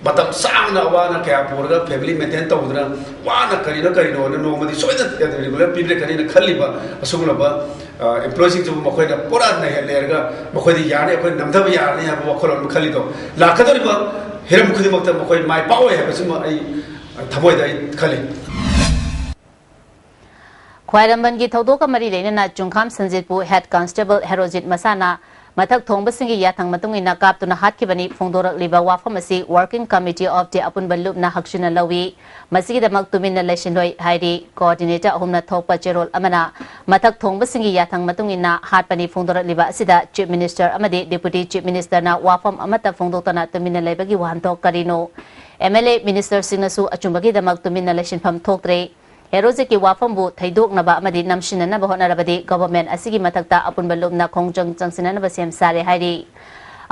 ꯃꯇꯝ ꯁꯥꯡꯅ ꯑꯋꯥꯅ ꯀꯌꯥ ꯄꯨꯔꯒ family maintain ꯇꯧꯗꯅ ꯋꯥꯅ ꯀꯔꯤꯅꯣ ꯀꯔꯤꯅꯣꯅ ꯅꯣꯡꯃꯗꯤ ꯁꯣꯏꯗꯅ regular ꯄꯤꯕꯤꯔꯛꯀꯅꯤꯅ ꯈꯜꯂꯤꯕ ꯑꯁꯤꯒꯨꯝꯂꯕ, ꯑ, employee ꯁꯤꯡꯁꯤꯕꯨ ꯃꯈꯣꯏꯅ ꯄꯨꯔꯥ ꯅꯩꯍꯜꯂꯦꯔꯒ ꯃꯈꯣꯏꯗꯤ ꯌꯥꯔꯅꯤ, ꯑꯩꯈꯣꯏ ꯅꯝꯊꯕ ꯌꯥꯔꯅꯤ ꯍꯥꯏꯕ ꯋꯥꯈꯜꯂꯣꯟ ꯑꯃ ꯈꯜꯂꯤꯗꯣ ꯂꯥꯛꯀꯗꯧꯔꯤꯕ ꯍꯤꯔꯝ ꯈꯨꯗꯤꯡꯃꯛꯇ ꯃꯈꯣꯏ ꯃꯥꯏ ꯄꯥꯛꯑꯣꯏ ꯍꯥꯏꯕꯁꯤꯃ ꯑꯩ ꯊꯃꯣꯏꯗ ꯑꯩ ꯈꯜꯂꯤ꯫ ꯈ꯭ꯋꯥꯏꯔꯝꯕꯟꯒꯤ ꯊꯧꯗꯣꯛꯀ ꯃꯔꯤ ꯂꯩꯅꯅ ꯆꯨꯡꯈꯥꯝ ꯁꯟꯖꯤꯠꯄꯨ Head Constable ꯍꯦꯔꯣꯖꯤꯠ ꯃꯁꯥꯅ ꯃꯊꯛ ꯊꯣꯡꯕꯁꯤꯡꯒꯤ ꯌꯥꯊꯪ ꯃꯇꯨꯡ ꯏꯟꯅ ꯀꯥꯞꯇꯨꯅ ꯍꯥꯠꯈꯤꯕꯅꯤ ꯐꯣꯡꯗꯣꯔꯛꯂꯤꯕ ꯋꯥꯐꯝ ꯑꯁꯤ Working Committee of the ꯑꯄꯨꯟꯕ ꯂꯨꯞꯅ ꯍꯛꯆꯤꯟꯅ ꯂꯧꯏ꯫ ꯃꯁꯤꯒꯤꯗꯃꯛ ꯇꯨꯃꯤꯟꯅ ꯂꯩꯁꯤꯟꯂꯣꯏ ꯍꯥꯏꯔꯤ꯫ Coordinator ꯑꯍꯨꯝꯅ ꯊꯣꯛꯄ ꯆꯦꯔꯣꯜ ꯑꯃꯅ ꯃꯊꯛ ꯊꯣꯡꯕꯁꯤꯡꯒꯤ ꯌꯥꯊꯪ ꯃꯇꯨꯡ ꯏꯟꯅ ꯍꯥꯠꯄꯅꯤ ꯐꯣꯡꯗꯣꯔꯛꯂꯤꯕ ꯑꯁꯤꯗ Chief Minister ꯑꯃꯗꯤ Deputy Chief Ministerꯅ ꯋꯥꯐꯝ ꯑꯃꯠꯇ ꯐꯣꯡꯗꯣꯛꯇꯅ ꯇꯨꯃꯤꯟꯅ ꯂꯩꯕꯒꯤ ꯋꯥꯍꯟꯊꯣꯛ ꯀꯔꯤꯅꯣ? MLA ministerꯁꯤꯡꯅꯁꯨ ꯑꯆꯨꯝꯕꯒꯤꯗꯃꯛ ꯇꯨꯃꯤꯟꯅ ꯂꯩꯁꯤꯟꯐꯝ ꯊꯣꯛꯇ꯭ꯔꯦ꯫ ꯍꯦꯔꯣꯖꯤꯠꯀꯤ ꯋꯥꯐꯝꯕꯨ ꯊꯩꯗꯣꯛꯅꯕ ꯑꯃꯗꯤ ꯅꯝꯁꯤꯟꯅꯅꯕ ꯍꯣꯠꯅꯔꯕꯗꯤ government ꯑꯁꯤꯒꯤ ꯃꯊꯛꯇ ꯑꯄꯨꯟꯕ ꯂꯨꯞꯅ ꯈꯣꯡꯖꯪ ꯆꯪꯁꯤꯟꯅꯅꯕ ꯁꯦꯝ ꯁꯥꯔꯦ ꯍꯥꯏꯔꯤ꯫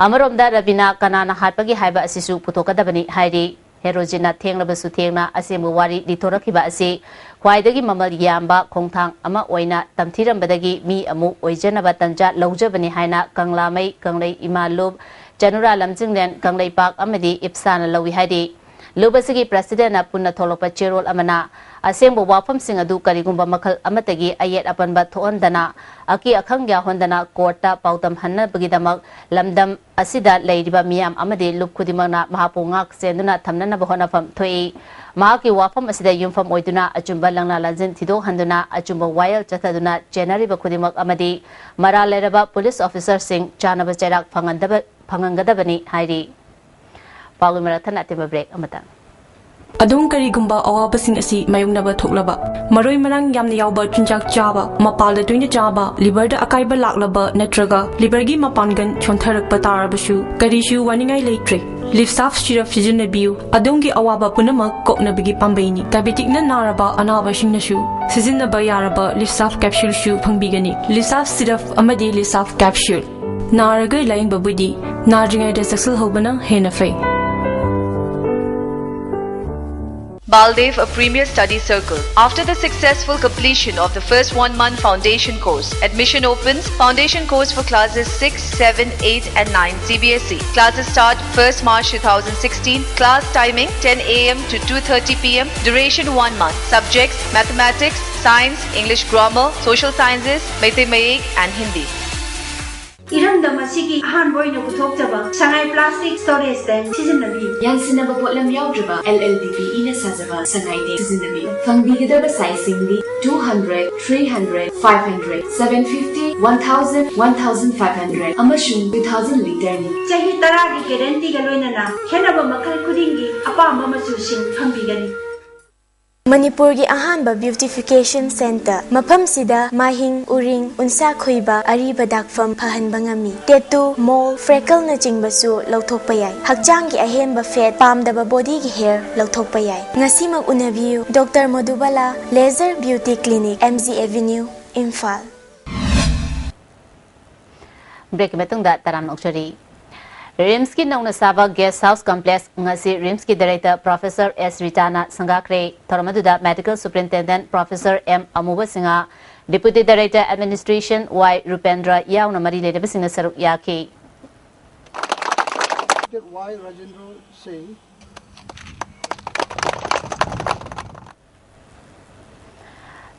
ꯑꯃꯔꯣꯝꯗ ꯔꯕꯤꯅꯥ ꯀꯅꯥꯅ ꯍꯥꯠꯄꯒꯦ ꯍꯥꯏꯕ ꯑꯁꯤꯁꯨ ꯄꯨꯊꯣꯛꯀꯗꯕꯅꯤ ꯍꯥꯏꯔꯤ꯫ ꯍꯦꯔꯣꯖꯤꯠꯅ ꯊꯦꯡꯂꯕꯁꯨ ꯊꯦꯡꯅ ꯑꯁꯦꯡꯕ ꯋꯥꯔꯤ ꯂꯤꯊꯣꯔꯛꯈꯤꯕ ꯑꯁꯤ ꯈ꯭ꯋꯥꯏꯗꯒꯤ ꯃꯃꯜ ꯌꯥꯝꯕ ꯈꯣꯡꯊꯥꯡ ꯑꯃ ꯑꯣꯏꯅ ꯇꯝꯊꯤꯔꯝꯕꯗꯒꯤ ꯃꯤ ꯑꯃꯨꯛ ꯑꯣꯏꯖꯅꯕ ꯇꯟꯖꯥ ꯂꯧꯖꯕꯅꯤ ꯍꯥꯏꯅ ꯀꯪꯂꯥꯃꯩ, ꯀꯪꯂꯩ ꯏꯃꯥ ꯂꯨꯞ, ꯆꯅꯨꯔꯥ ꯂꯝꯖꯤꯡꯂꯦꯟ, ꯀꯪꯂꯩꯄꯥꯛ ꯑꯃꯗꯤ ꯏꯞꯁꯥꯅ ꯂꯧꯏ ꯍꯥꯏꯔꯤ꯫ ꯂꯨꯞ ꯑꯁꯤꯒꯤ presidentꯅ ꯄꯨꯟꯅ ꯊꯣꯛꯂꯛꯄ ꯆꯦꯔꯣꯜ ꯑꯃꯅ ꯑꯁꯦꯡꯕ ꯋꯥꯐꯝꯁꯤꯡ ꯑꯗꯨ ꯀꯔꯤꯒꯨꯝꯕ ꯃꯈꯜ ꯑꯃꯠꯇꯒꯤ ꯑꯌꯦꯠ ꯑꯄꯟꯕ ꯊꯣꯛꯍꯟꯗꯅ ꯑꯀꯤ ꯑꯈꯪ ꯌꯥꯎꯍꯟꯗꯅ courtꯇ ꯄꯥꯎꯗꯝꯍꯟꯅꯕꯒꯤꯗꯃꯛ ꯂꯝꯗꯝ ꯑꯁꯤꯗ ꯂꯩꯔꯤꯕ ꯃꯤꯌꯥꯝ ꯑꯃꯗꯤ ꯂꯨꯞ ꯈꯨꯗꯤꯡꯃꯛꯅ ꯃꯍꯥꯛꯄꯨ ꯉꯥꯛ ꯁꯦꯟꯗꯨꯅ ꯊꯝꯅꯅꯕ ꯍꯣꯠꯅꯐꯝ ꯊꯣꯛꯏ꯫ ꯃꯍꯥꯛꯀꯤ ꯋꯥꯐꯝ ꯑꯁꯤꯗ ꯌꯨꯝꯐꯝ ꯑꯣꯏꯗꯨꯅ ꯑꯆꯨꯝꯕ ꯂꯪꯂꯥ ꯂꯥꯟꯖꯤꯟ ꯊꯤꯗꯣꯛꯍꯟꯗꯨꯅ ꯑꯆꯨꯝꯕ ꯋꯥꯌꯦꯜ ꯆꯠꯊꯗꯨꯅ ꯆꯦꯟꯅꯔꯤꯕ ꯈꯨꯗꯤꯡꯃꯛ ꯑꯃꯗꯤ ꯃꯔꯥꯜ ꯂꯩꯔꯕ police officerꯁꯤꯡ ꯆꯥꯅꯕ ꯆꯩꯔꯥꯛ ꯐꯪꯍꯟꯗꯕ, ꯐꯪꯍꯟꯒꯗꯕꯅꯤ ꯍꯥꯏꯔꯤ꯫ ꯄꯥꯎꯒꯤ ꯃꯔꯛ ꯊꯠꯅ ꯑꯇꯦꯟꯕ break ꯑꯃꯇꯪ꯫ ꯑꯗꯣꯝ ꯀꯔꯤꯒꯨꯝꯕ ꯑꯋꯥꯕꯁꯤꯡ ꯑꯁꯤ ꯃꯥꯌꯣꯛꯅꯕ ꯊꯣꯛꯂꯕ, ꯃꯔꯣꯏ ꯃꯔꯥꯡ ꯌꯥꯝꯅ ꯌꯥꯎꯕ ꯆꯤꯟꯖꯥꯛ ꯆꯥꯕ, ꯃꯄꯥꯜꯗ ꯇꯣꯏꯅ ꯆꯥꯕ, liverꯗ ꯑꯀꯥꯏꯕ ꯂꯥꯛꯂꯕ ꯅꯠꯇ꯭ꯔꯒ liverꯒꯤ ꯃꯄꯥꯡꯒꯜ ꯁꯣꯟꯊꯔꯛꯄ ꯇꯥꯔꯕꯁꯨ ꯀꯔꯤꯁꯨ ꯋꯥꯅꯤꯡꯉꯥꯏ ꯂꯩꯇ꯭ꯔꯦ꯫ Livsaf syrup ꯁꯤꯖꯤꯟꯅꯕꯤꯌꯨ꯫ ꯑꯗꯣꯝꯒꯤ ꯑꯋꯥꯕ ꯄꯨꯝꯅꯃꯛ ꯀꯣꯛꯅꯕꯒꯤ ꯄꯥꯝꯕꯩꯅꯤ꯫ Diabeticꯅ ꯅꯥꯔꯕ ꯑꯅꯥꯕꯁꯤꯡꯅꯁꯨ ꯁꯤꯖꯤꯟꯅꯕ ꯌꯥꯔꯕ Livsaf capsuleꯁꯨ ꯐꯪꯕꯤꯒꯅꯤ꯫ Livsaf syrup ꯑꯃꯗꯤ Livsaf capsule꯫ ꯅꯥꯔꯒ ꯂꯥꯌꯦꯡꯕꯕꯨꯗꯤ ꯅꯥꯗ꯭ꯔꯤꯉꯩꯗ ꯆꯦꯛꯁꯤꯜꯍꯧꯕꯅ ꯍꯦꯟꯅ ꯐꯩ꯫ Baldev, a premier study circle. After the successful completion of the first one-month foundation course, admission opens. Foundation course for classes six, seven, eight and nine, C B S E. Classes start first March two thousand sixteen. Class timing ten A M to two thirty P M. Duration one month. Subjects: mathematics, science, English grammar, social sciences, Meitei Mayek and Hindi. ꯏꯔꯝꯗꯝ ꯑꯁꯤꯒꯤ ꯑꯍꯥꯟꯕ ꯑꯣꯏꯅ ꯄꯨꯊꯣꯛꯆꯕ ꯁꯉꯥꯏ plastic storage tank ꯁꯤꯖꯤꯟꯅꯕꯤꯌꯨ꯫ ꯌꯥꯟꯁꯤꯟꯅꯕ ꯄꯣꯠꯂꯝ ꯌꯥꯎꯗ꯭ꯔꯕ L L D P E ꯅ ꯁꯥꯖꯕ ꯁꯉꯥꯏ tank ꯁꯤꯖꯤꯟꯅꯕꯤꯌꯨ꯫ ꯐꯪꯕꯤꯒꯗꯕ size ꯁꯤꯡꯗꯤ two hundred, three hundred, five hundred, seven fifty, one thousand, one thousand five hundred ꯑꯃꯁꯨꯡ two thousand liter ꯅꯤ꯫ ꯆꯍꯤ ꯇꯔꯥꯒꯤ guarantee ꯒ ꯂꯣꯏꯅꯅ ꯈꯦꯠꯅꯕ ꯃꯈꯜ ꯈꯨꯗꯤꯡꯒꯤ ꯑꯄꯥꯝꯕ ꯃꯆꯨꯁꯤꯡ ꯐꯪꯕꯤꯒꯅꯤ꯫ ꯃꯅꯤꯄꯨꯔꯒꯤ ꯑꯍꯥꯟꯕ beautification centre꯫ ꯃꯐꯝꯁꯤꯗ ꯃꯥꯏꯍꯤꯡ, ꯎꯔꯤꯡ, ꯎꯟꯁꯥ ꯈꯨꯏꯕ, ꯑꯔꯤꯕ ꯗꯥꯛꯐꯝ ꯐꯍꯟꯕ ꯉꯝꯃꯤ꯫ Tattoo, mole, freckle ꯅꯆꯤꯡꯕꯁꯨ ꯂꯧꯊꯣꯛꯄ ꯌꯥꯏ꯫ ꯍꯛꯆꯥꯡꯒꯤ ꯑꯍꯦꯟꯕ fat, ꯄꯥꯝꯗꯕ body ꯒꯤ hair ꯂꯧꯊꯣꯛꯄ ꯌꯥꯏ꯫ ꯉꯁꯤꯃꯛ ꯎꯅꯕꯤꯌꯨ꯫ Doctor ꯃꯣꯗꯨꯕꯥꯂꯥ, Laser Beauty Clinic, M G Avenue, Imphal. Break ꯀꯤ ꯃꯇꯨꯡꯗ ꯇꯔꯥꯝꯅ ꯑꯣꯛꯆꯔꯤ꯫ RIMS ꯀꯤ ꯅꯧꯅ ꯁꯥꯕ guest house complex ꯉꯁꯤ RIMS ꯀꯤ director Professor S ꯔꯤꯇꯥꯅ ꯁꯪꯒꯥꯈ꯭ꯔꯦ꯫ ꯊꯧꯔꯝ ꯑꯗꯨꯗ Medical Superintendent Professor M ꯑꯃꯨꯕ Singh, Deputy Director Administration Y ꯔꯨꯄꯦꯟꯗ꯭ꯔ ꯌꯥꯎꯅ ꯃꯔꯤ ꯂꯩꯅꯕꯁꯤꯡꯅ ꯁꯔꯨꯛ ꯌꯥꯈꯤ꯫ Y Rajendra Singh꯫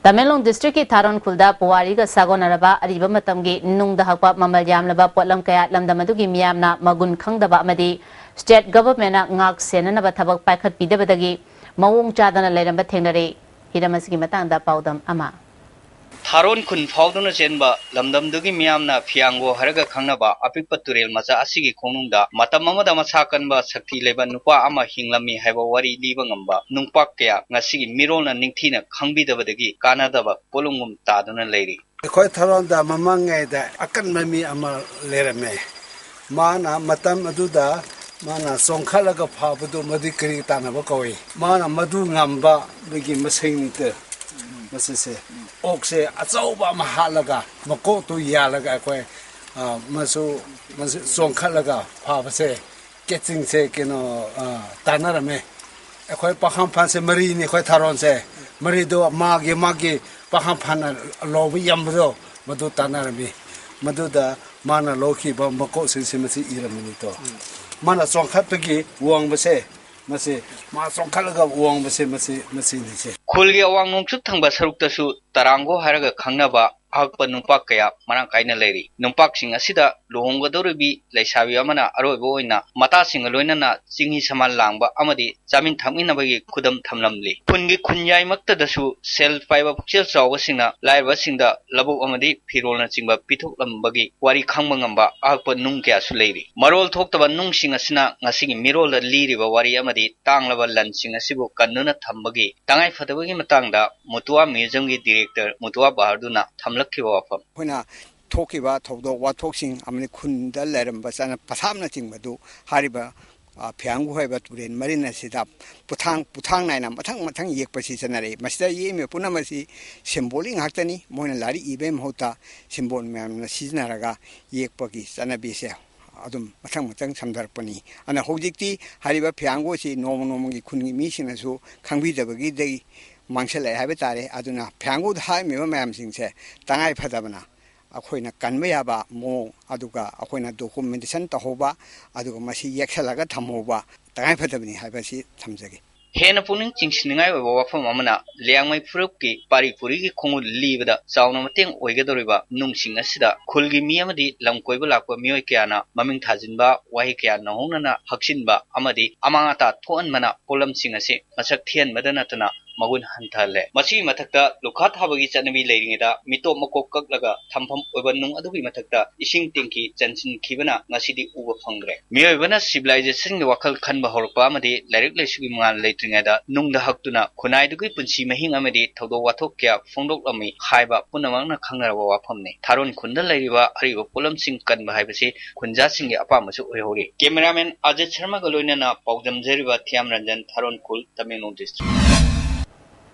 Tamenglong district ꯀꯤ ꯊꯥꯔꯣꯟ ꯈꯨꯜꯗ ꯄꯨꯋꯥꯔꯤꯒ ꯁꯥꯒꯣꯟꯅꯔꯕ ꯑꯔꯤꯕ ꯃꯇꯝꯒꯤ ꯅꯨꯡꯗ ꯍꯛꯄ ꯃꯃꯜ ꯌꯥꯝꯂꯕ ꯄꯣꯠꯂꯝ ꯀꯌꯥ ꯂꯝꯗꯝ ꯑꯗꯨꯒꯤ ꯃꯤꯌꯥꯝꯅ ꯃꯒꯨꯟ ꯈꯪꯗꯕ ꯑꯃꯗꯤ state government ꯅ ꯉꯥꯛ ꯁꯦꯟꯅꯅꯕ ꯊꯕꯛ ꯄꯥꯏꯈꯠꯄꯤꯗꯕꯗꯒꯤ ꯃꯑꯣꯡ ꯆꯥꯗꯅ ꯂꯩꯔꯝꯕ ꯊꯦꯡꯅꯔꯦ꯫ ꯍꯤꯔꯝ ꯑꯁꯤꯒꯤ ꯃꯇꯥꯡꯗ ꯄꯥꯎꯗꯝ ꯑꯃ꯫ ꯊꯥꯔꯣꯟ ꯈꯨꯟ ꯐꯥꯎꯗꯨꯅ ꯆꯦꯟꯕ ꯂꯝꯗꯝꯗꯨꯒꯤ ꯃꯤꯌꯥꯝꯅ ꯐꯤꯌꯥꯡꯒꯣ ꯍꯥꯏꯔꯒ ꯈꯪꯅꯕ ꯑꯄꯤꯛꯄ ꯇꯨꯔꯦꯜ ꯃꯆꯥ ꯑꯁꯤꯒꯤ ꯈꯣꯡꯅꯨꯡꯗ ꯃꯇꯝ ꯑꯃꯗ ꯃꯁꯥ ꯀꯟꯕ ꯁꯛꯇꯤ ꯂꯩꯕ ꯅꯨꯄꯥ ꯑꯃ ꯍꯤꯡꯂꯝꯃꯤ ꯍꯥꯏꯕ ꯋꯥꯔꯤ ꯂꯤꯕ ꯉꯝꯕ ꯅꯨꯡꯄꯥꯛ ꯀꯌꯥ ꯉꯁꯤꯒꯤ ꯃꯤꯔꯣꯜꯅ ꯅꯤꯡꯊꯤꯅ ꯈꯪꯕꯤꯗꯕꯗꯒꯤ ꯀꯥꯟꯅꯗꯕ ꯄꯣꯠꯂꯨꯝꯒꯨꯝ ꯇꯥꯗꯨꯅ ꯂꯩꯔꯤ꯫ ꯑꯩꯈꯣꯏ ꯊꯥꯔꯣꯟꯗ ꯃꯃꯥꯡꯉꯩꯗ ꯑꯀꯟꯕ ꯃꯤ ꯑꯃ ꯂꯩꯔꯝꯃꯦ꯫ ꯃꯥꯅ ꯃꯇꯝ ꯑꯗꯨꯗ ꯃꯥꯅ ꯆꯣꯡꯈꯠꯂꯒ ꯐꯥꯕꯗꯨ ꯃꯗꯨ ꯀꯔꯤ ꯇꯥꯟꯅꯕ ꯀꯧꯏ? ꯃꯥꯅ ꯃꯗꯨ ꯉꯝꯕ ꯃꯤꯒꯤ ꯃꯁꯤꯡꯅꯤꯗ꯫ ꯃꯁꯤꯁꯦ ꯑꯣꯛꯁꯦ ꯑꯆꯧꯕ ꯑꯃ ꯍꯥꯠꯂꯒ ꯃꯀꯣꯛꯇꯨ ꯌꯥꯜꯂꯒ ꯑꯩꯈꯣꯏ, ꯑ, ꯃꯁꯨ, ꯃꯁꯨ ꯆꯣꯡꯈꯠꯂꯒ ꯐꯥꯕꯁꯦ, catching ꯁꯦ ꯀꯩꯅꯣ, ꯑ, ꯇꯥꯟꯅꯔꯝꯃꯦ꯫ ꯑꯩꯈꯣꯏ ꯄꯥꯈꯪ ꯐꯥꯟꯁꯦ ꯃꯔꯤꯅꯤ, ꯑꯩꯈꯣꯏ ꯊꯥꯔꯣꯟꯁꯦ ꯃꯔꯤꯗꯣ ꯃꯥꯒꯤ, ꯃꯥꯒꯤ ꯄꯥꯈꯪ ꯐꯥꯟꯅ ꯂꯧꯕ ꯌꯥꯝꯕꯗꯣ ꯃꯗꯨ ꯇꯥꯟꯅꯔꯝꯃꯤ꯫ ꯃꯗꯨꯗ ꯃꯥꯅ ꯂꯧꯈꯤꯕ ꯃꯀꯣꯛꯁꯤꯡꯁꯦ ꯃꯁꯤ ꯏꯔꯝꯃꯤꯅꯤꯗꯣ꯫ ꯃꯥꯅ ꯆꯣꯡꯈꯠꯄꯒꯤ ꯋꯥꯡꯕꯁꯦ, ꯃꯁꯤ ꯃꯥ ꯆꯣꯡꯈꯠꯂꯒ ꯋꯥꯡꯕꯁꯦ ꯃꯁꯤ, ꯃꯁꯤꯅꯤꯁꯦ꯫ ꯈꯨꯜꯒꯤ ꯑꯋꯥꯡ ꯅꯣꯡꯆꯨꯞ ꯊꯪꯕ ꯁꯔꯨꯛꯇꯁꯨ ꯇꯔꯥꯡꯒꯣ ꯍꯥꯏꯔꯒ ꯈꯪꯅꯕ ꯑꯍꯛꯄ ꯅꯨꯡꯄꯥꯛ ꯀꯌꯥ ꯃꯔꯥꯡ ꯀꯥꯏꯅ ꯂꯩꯔꯤ꯫ ꯅꯨꯡꯄꯥꯛꯁꯤꯡ ꯑꯁꯤꯗ ꯂꯨꯍꯣꯡꯒꯗꯧꯔꯤꯕꯤ ꯂꯩꯁꯥꯕꯤ ꯑꯃꯅ ꯑꯔꯣꯏꯕ ꯑꯣꯏꯅ ꯃꯇꯥꯁꯤꯡꯒ ꯂꯣꯏꯅꯅ ꯆꯤꯡꯍꯤ ꯁꯃꯥꯟ ꯂꯥꯡꯕ ꯑꯃꯗꯤ ꯆꯥꯃꯤꯟ ꯊꯛꯃꯤꯟꯅꯕꯒꯤ ꯈꯨꯗꯝ ꯊꯝꯂꯝꯂꯤ꯫ ꯈꯨꯟꯒꯤ ꯈꯨꯟꯌꯥꯏꯃꯛꯇꯗꯁꯨ ꯁꯦꯜ ꯄꯥꯏꯕ ꯄꯨꯛꯆꯦꯜ ꯆꯥꯎꯕꯁꯤꯡꯅ ꯂꯥꯏꯔꯕꯁꯤꯡꯗ ꯂꯧꯕꯨꯛ ꯑꯃꯗꯤ ꯐꯤꯔꯣꯜꯅꯆꯤꯡꯕ ꯄꯤꯊꯣꯛꯂꯝꯕꯒꯤ ꯋꯥꯔꯤ ꯈꯪꯕ ꯉꯝꯕ ꯑꯍꯛꯄ ꯅꯨꯡ ꯀꯌꯥꯁꯨ ꯂꯩꯔꯤ꯫ ꯃꯔꯣꯜ ꯊꯣꯛꯇꯕ ꯅꯨꯡꯁꯤꯡ ꯑꯁꯤꯅ ꯉꯁꯤꯒꯤ ꯃꯤꯔꯣꯜꯗ ꯂꯤꯔꯤꯕ ꯋꯥꯔꯤ ꯑꯃꯗꯤ ꯇꯥꯡꯂꯕ ꯂꯟꯁꯤꯡ ꯑꯁꯤꯕꯨ ꯀꯟꯗꯨꯅ ꯊꯝꯕꯒꯤ ꯇꯉꯥꯏꯐꯗꯕꯒꯤ ꯃꯇꯥꯡꯗ ꯃꯨꯇꯨꯋꯥ ꯃ꯭ꯌꯨꯖꯤꯌꯝꯒꯤ ꯗꯤꯔꯦꯛꯇꯔ ꯃꯨꯇꯨꯋꯥ ꯕꯍꯥꯗꯨꯔꯅ ꯊꯝꯂꯛꯈꯤꯕ ꯋꯥꯐꯝ꯫ ꯑꯩꯈꯣꯏꯅ ꯊꯣꯛꯈꯤꯕ ꯊꯧꯗꯣꯛ ꯋꯥꯊꯣꯛꯁꯤꯡ ꯑꯃꯗꯤ ꯈꯨꯟꯗ ꯂꯩꯔꯝꯕ ꯆꯠꯅ ꯄꯊꯥꯞꯅꯆꯤꯡꯕꯗꯨ ꯍꯥꯏꯔꯤꯕ, ꯑ, ꯐꯤꯌꯥꯡꯒꯨ ꯍꯥꯏꯕ ꯇꯨꯔꯦꯜ ꯃꯔꯤꯟ ꯑꯁꯤꯗ ꯄꯣꯊꯥꯡ, ꯄꯣꯊꯥꯡ ꯅꯥꯏꯅ ꯃꯊꯪ ꯃꯊꯪ ꯌꯦꯛꯄꯁꯤ ꯆꯠꯅꯔꯛꯏ꯫ ꯃꯁꯤꯗ ꯌꯦꯛꯏꯕ ꯄꯨꯝꯅꯃꯛ ꯑꯁꯤ symbolic ꯉꯥꯛꯇꯅꯤ꯫ ꯃꯣꯏꯅ ꯂꯥꯏꯔꯤꯛ ꯏꯕꯒꯤ ꯃꯍꯨꯠꯇ symbol ꯃꯌꯥꯝꯅ ꯁꯤꯖꯤꯟꯅꯔꯒ ꯌꯦꯛꯄꯒꯤ ꯆꯠꯅꯕꯤꯁꯦ ꯑꯗꯨꯝ ꯃꯊꯪ ꯃꯊꯪ ꯁꯝꯊꯔꯛꯄꯅꯤ꯫ ꯑꯗꯨꯅ ꯍꯧꯖꯤꯛꯇꯤ ꯍꯥꯏꯔꯤꯕ ꯐꯤꯌꯥꯡꯒꯨ ꯑꯁꯤ ꯅꯣꯡꯃ ꯅꯣꯡꯃꯒꯤ ꯈꯨꯟꯒꯤ ꯃꯤꯁꯤꯡꯅꯁꯨ ꯈꯪꯕꯤꯗꯕꯒꯤꯗꯒꯤ ꯃꯥꯡꯁꯤꯜꯂꯛꯑꯦ ꯍꯥꯏꯕ ꯇꯥꯔꯦ꯫ ꯑꯗꯨꯅ ꯐꯤꯌꯥꯡꯒꯨꯗ ꯍꯥꯏꯔꯝꯃꯤꯕ ꯃꯌꯥꯝꯁꯤꯡꯁꯦ ꯇꯉꯥꯏ ꯐꯗꯕꯅ ꯑꯩꯈꯣꯏꯅ ꯀꯟꯕ ꯌꯥꯕ ꯃꯑꯣꯡ, ꯑꯗꯨꯒ ꯑꯩꯈꯣꯏꯅ documentation ꯇꯧꯍꯧꯕ, ꯑꯗꯨꯒ ꯃꯁꯤ ꯌꯦꯛꯁꯜꯂꯒ ꯊꯝꯍꯧꯕ ꯇꯉꯥꯏ ꯐꯗꯕꯅꯤ ꯍꯥꯏꯕꯁꯤ ꯊꯝꯖꯒꯦ꯫ ꯍꯦꯟꯅ ꯄꯨꯛꯅꯤꯡ ꯆꯤꯡꯁꯤꯟꯅꯤꯡꯉꯥꯏ ꯑꯣꯏꯕ ꯋꯥꯐꯝ ꯑꯃꯅ, ꯂꯤꯌꯥꯡꯃꯩ ꯐꯨꯔꯨꯞꯀꯤ ꯄꯥꯔꯤ ꯄꯨꯔꯤꯒꯤ ꯈꯣꯡꯒꯨꯜ ꯂꯤꯕꯗ ꯆꯥꯎꯅ ꯃꯇꯦꯡ ꯑꯣꯏꯒꯗꯧꯔꯤꯕ ꯅꯨꯡꯁꯤꯡ ꯑꯁꯤꯗ ꯈꯨꯜꯒꯤ ꯃꯤ ꯑꯃꯗꯤ ꯂꯝ ꯀꯣꯏꯕ ꯂꯥꯛꯄ ꯃꯤꯑꯣꯏ ꯀꯌꯥꯅ ꯃꯃꯤꯡ ꯊꯥꯖꯤꯟꯕ, ꯋꯥꯍꯩ ꯀꯌꯥ ꯅꯧꯍꯧꯅꯅ ꯍꯛꯆꯤꯟꯕ ꯑꯃꯗꯤ ꯑꯃꯥꯡ ꯑꯇꯥ ꯊꯣꯛꯍꯟꯕꯅ ꯄꯣꯠꯂꯝꯁꯤꯡ ꯑꯁꯤ ꯃꯁꯛ ꯊꯤꯍꯟꯕꯗ ꯅꯠꯇꯅ ꯃꯒꯨꯟ ꯍꯟꯊꯍꯜꯂꯦ꯫ ꯃꯁꯤꯒꯤ ꯃꯊꯛꯇ ꯂꯨꯈꯥ ꯊꯥꯕꯒꯤ ꯆꯠꯅꯕꯤ ꯂꯩꯔꯤꯉꯩꯗ ꯃꯤꯇꯣꯞ ꯃꯀꯣꯛ ꯀꯛꯂꯒ ꯊꯝꯐꯝ ꯑꯣꯏꯕ ꯅꯨꯡ ꯑꯗꯨꯒꯤ ꯃꯊꯛꯇ ꯏꯁꯤꯡ ꯇꯦꯡꯀꯤ ꯆꯟꯁꯤꯟꯈꯤꯕꯅ ꯉꯁꯤꯗꯤ ꯎꯕ ꯐꯪꯗ꯭ꯔꯦ꯫ ꯃꯤꯑꯣꯏꯕꯅ civilizationꯒꯤ ꯋꯥꯈꯜ ꯈꯟꯕ ꯍꯧꯔꯛꯄ ꯑꯃꯗꯤ ꯂꯥꯏꯔꯤꯛ ꯂꯥꯏꯁꯨꯒꯤ ꯃꯉꯥꯜ ꯂꯩꯇ꯭ꯔꯤꯉꯩꯗ ꯅꯨꯡꯗ ꯍꯛꯇꯨꯅ ꯈꯨꯟꯅꯥꯏꯗꯨꯒꯤ ꯄꯨꯟꯁꯤ ꯃꯍꯤꯡ ꯑꯃꯗꯤ ꯊꯧꯗꯣꯛ ꯋꯥꯊꯣꯛ ꯀꯌꯥ ꯐꯣꯡꯗꯣꯛꯂꯝꯃꯤ ꯍꯥꯏꯕ ꯄꯨꯝꯅꯃꯛꯅ ꯈꯪꯅꯔꯕ ꯋꯥꯐꯝꯅꯤ꯫ ꯊꯥꯔꯣꯟ ꯈꯨꯟꯗ ꯂꯩꯔꯤꯕ ꯑꯔꯤꯕ ꯄꯣꯠꯂꯝꯁꯤꯡ ꯀꯟꯕ ꯍꯥꯏꯕꯁꯤ ꯈꯨꯟꯖꯥꯁꯤꯡꯒꯤ ꯑꯄꯥꯝꯕꯁꯨ ꯑꯣꯏꯍꯧꯔꯤ꯫ Cameraman ꯑꯖꯤꯠ ꯁꯔꯃꯒ ꯂꯣꯏꯅꯅ ꯄꯥꯎꯗꯝꯖꯔꯤꯕ ꯊꯤꯌꯥꯝ ꯔꯟꯖꯟ, ꯊꯥꯔꯣꯟ ꯈꯨꯜ, ꯇꯃꯦꯡꯂꯣꯡ district꯫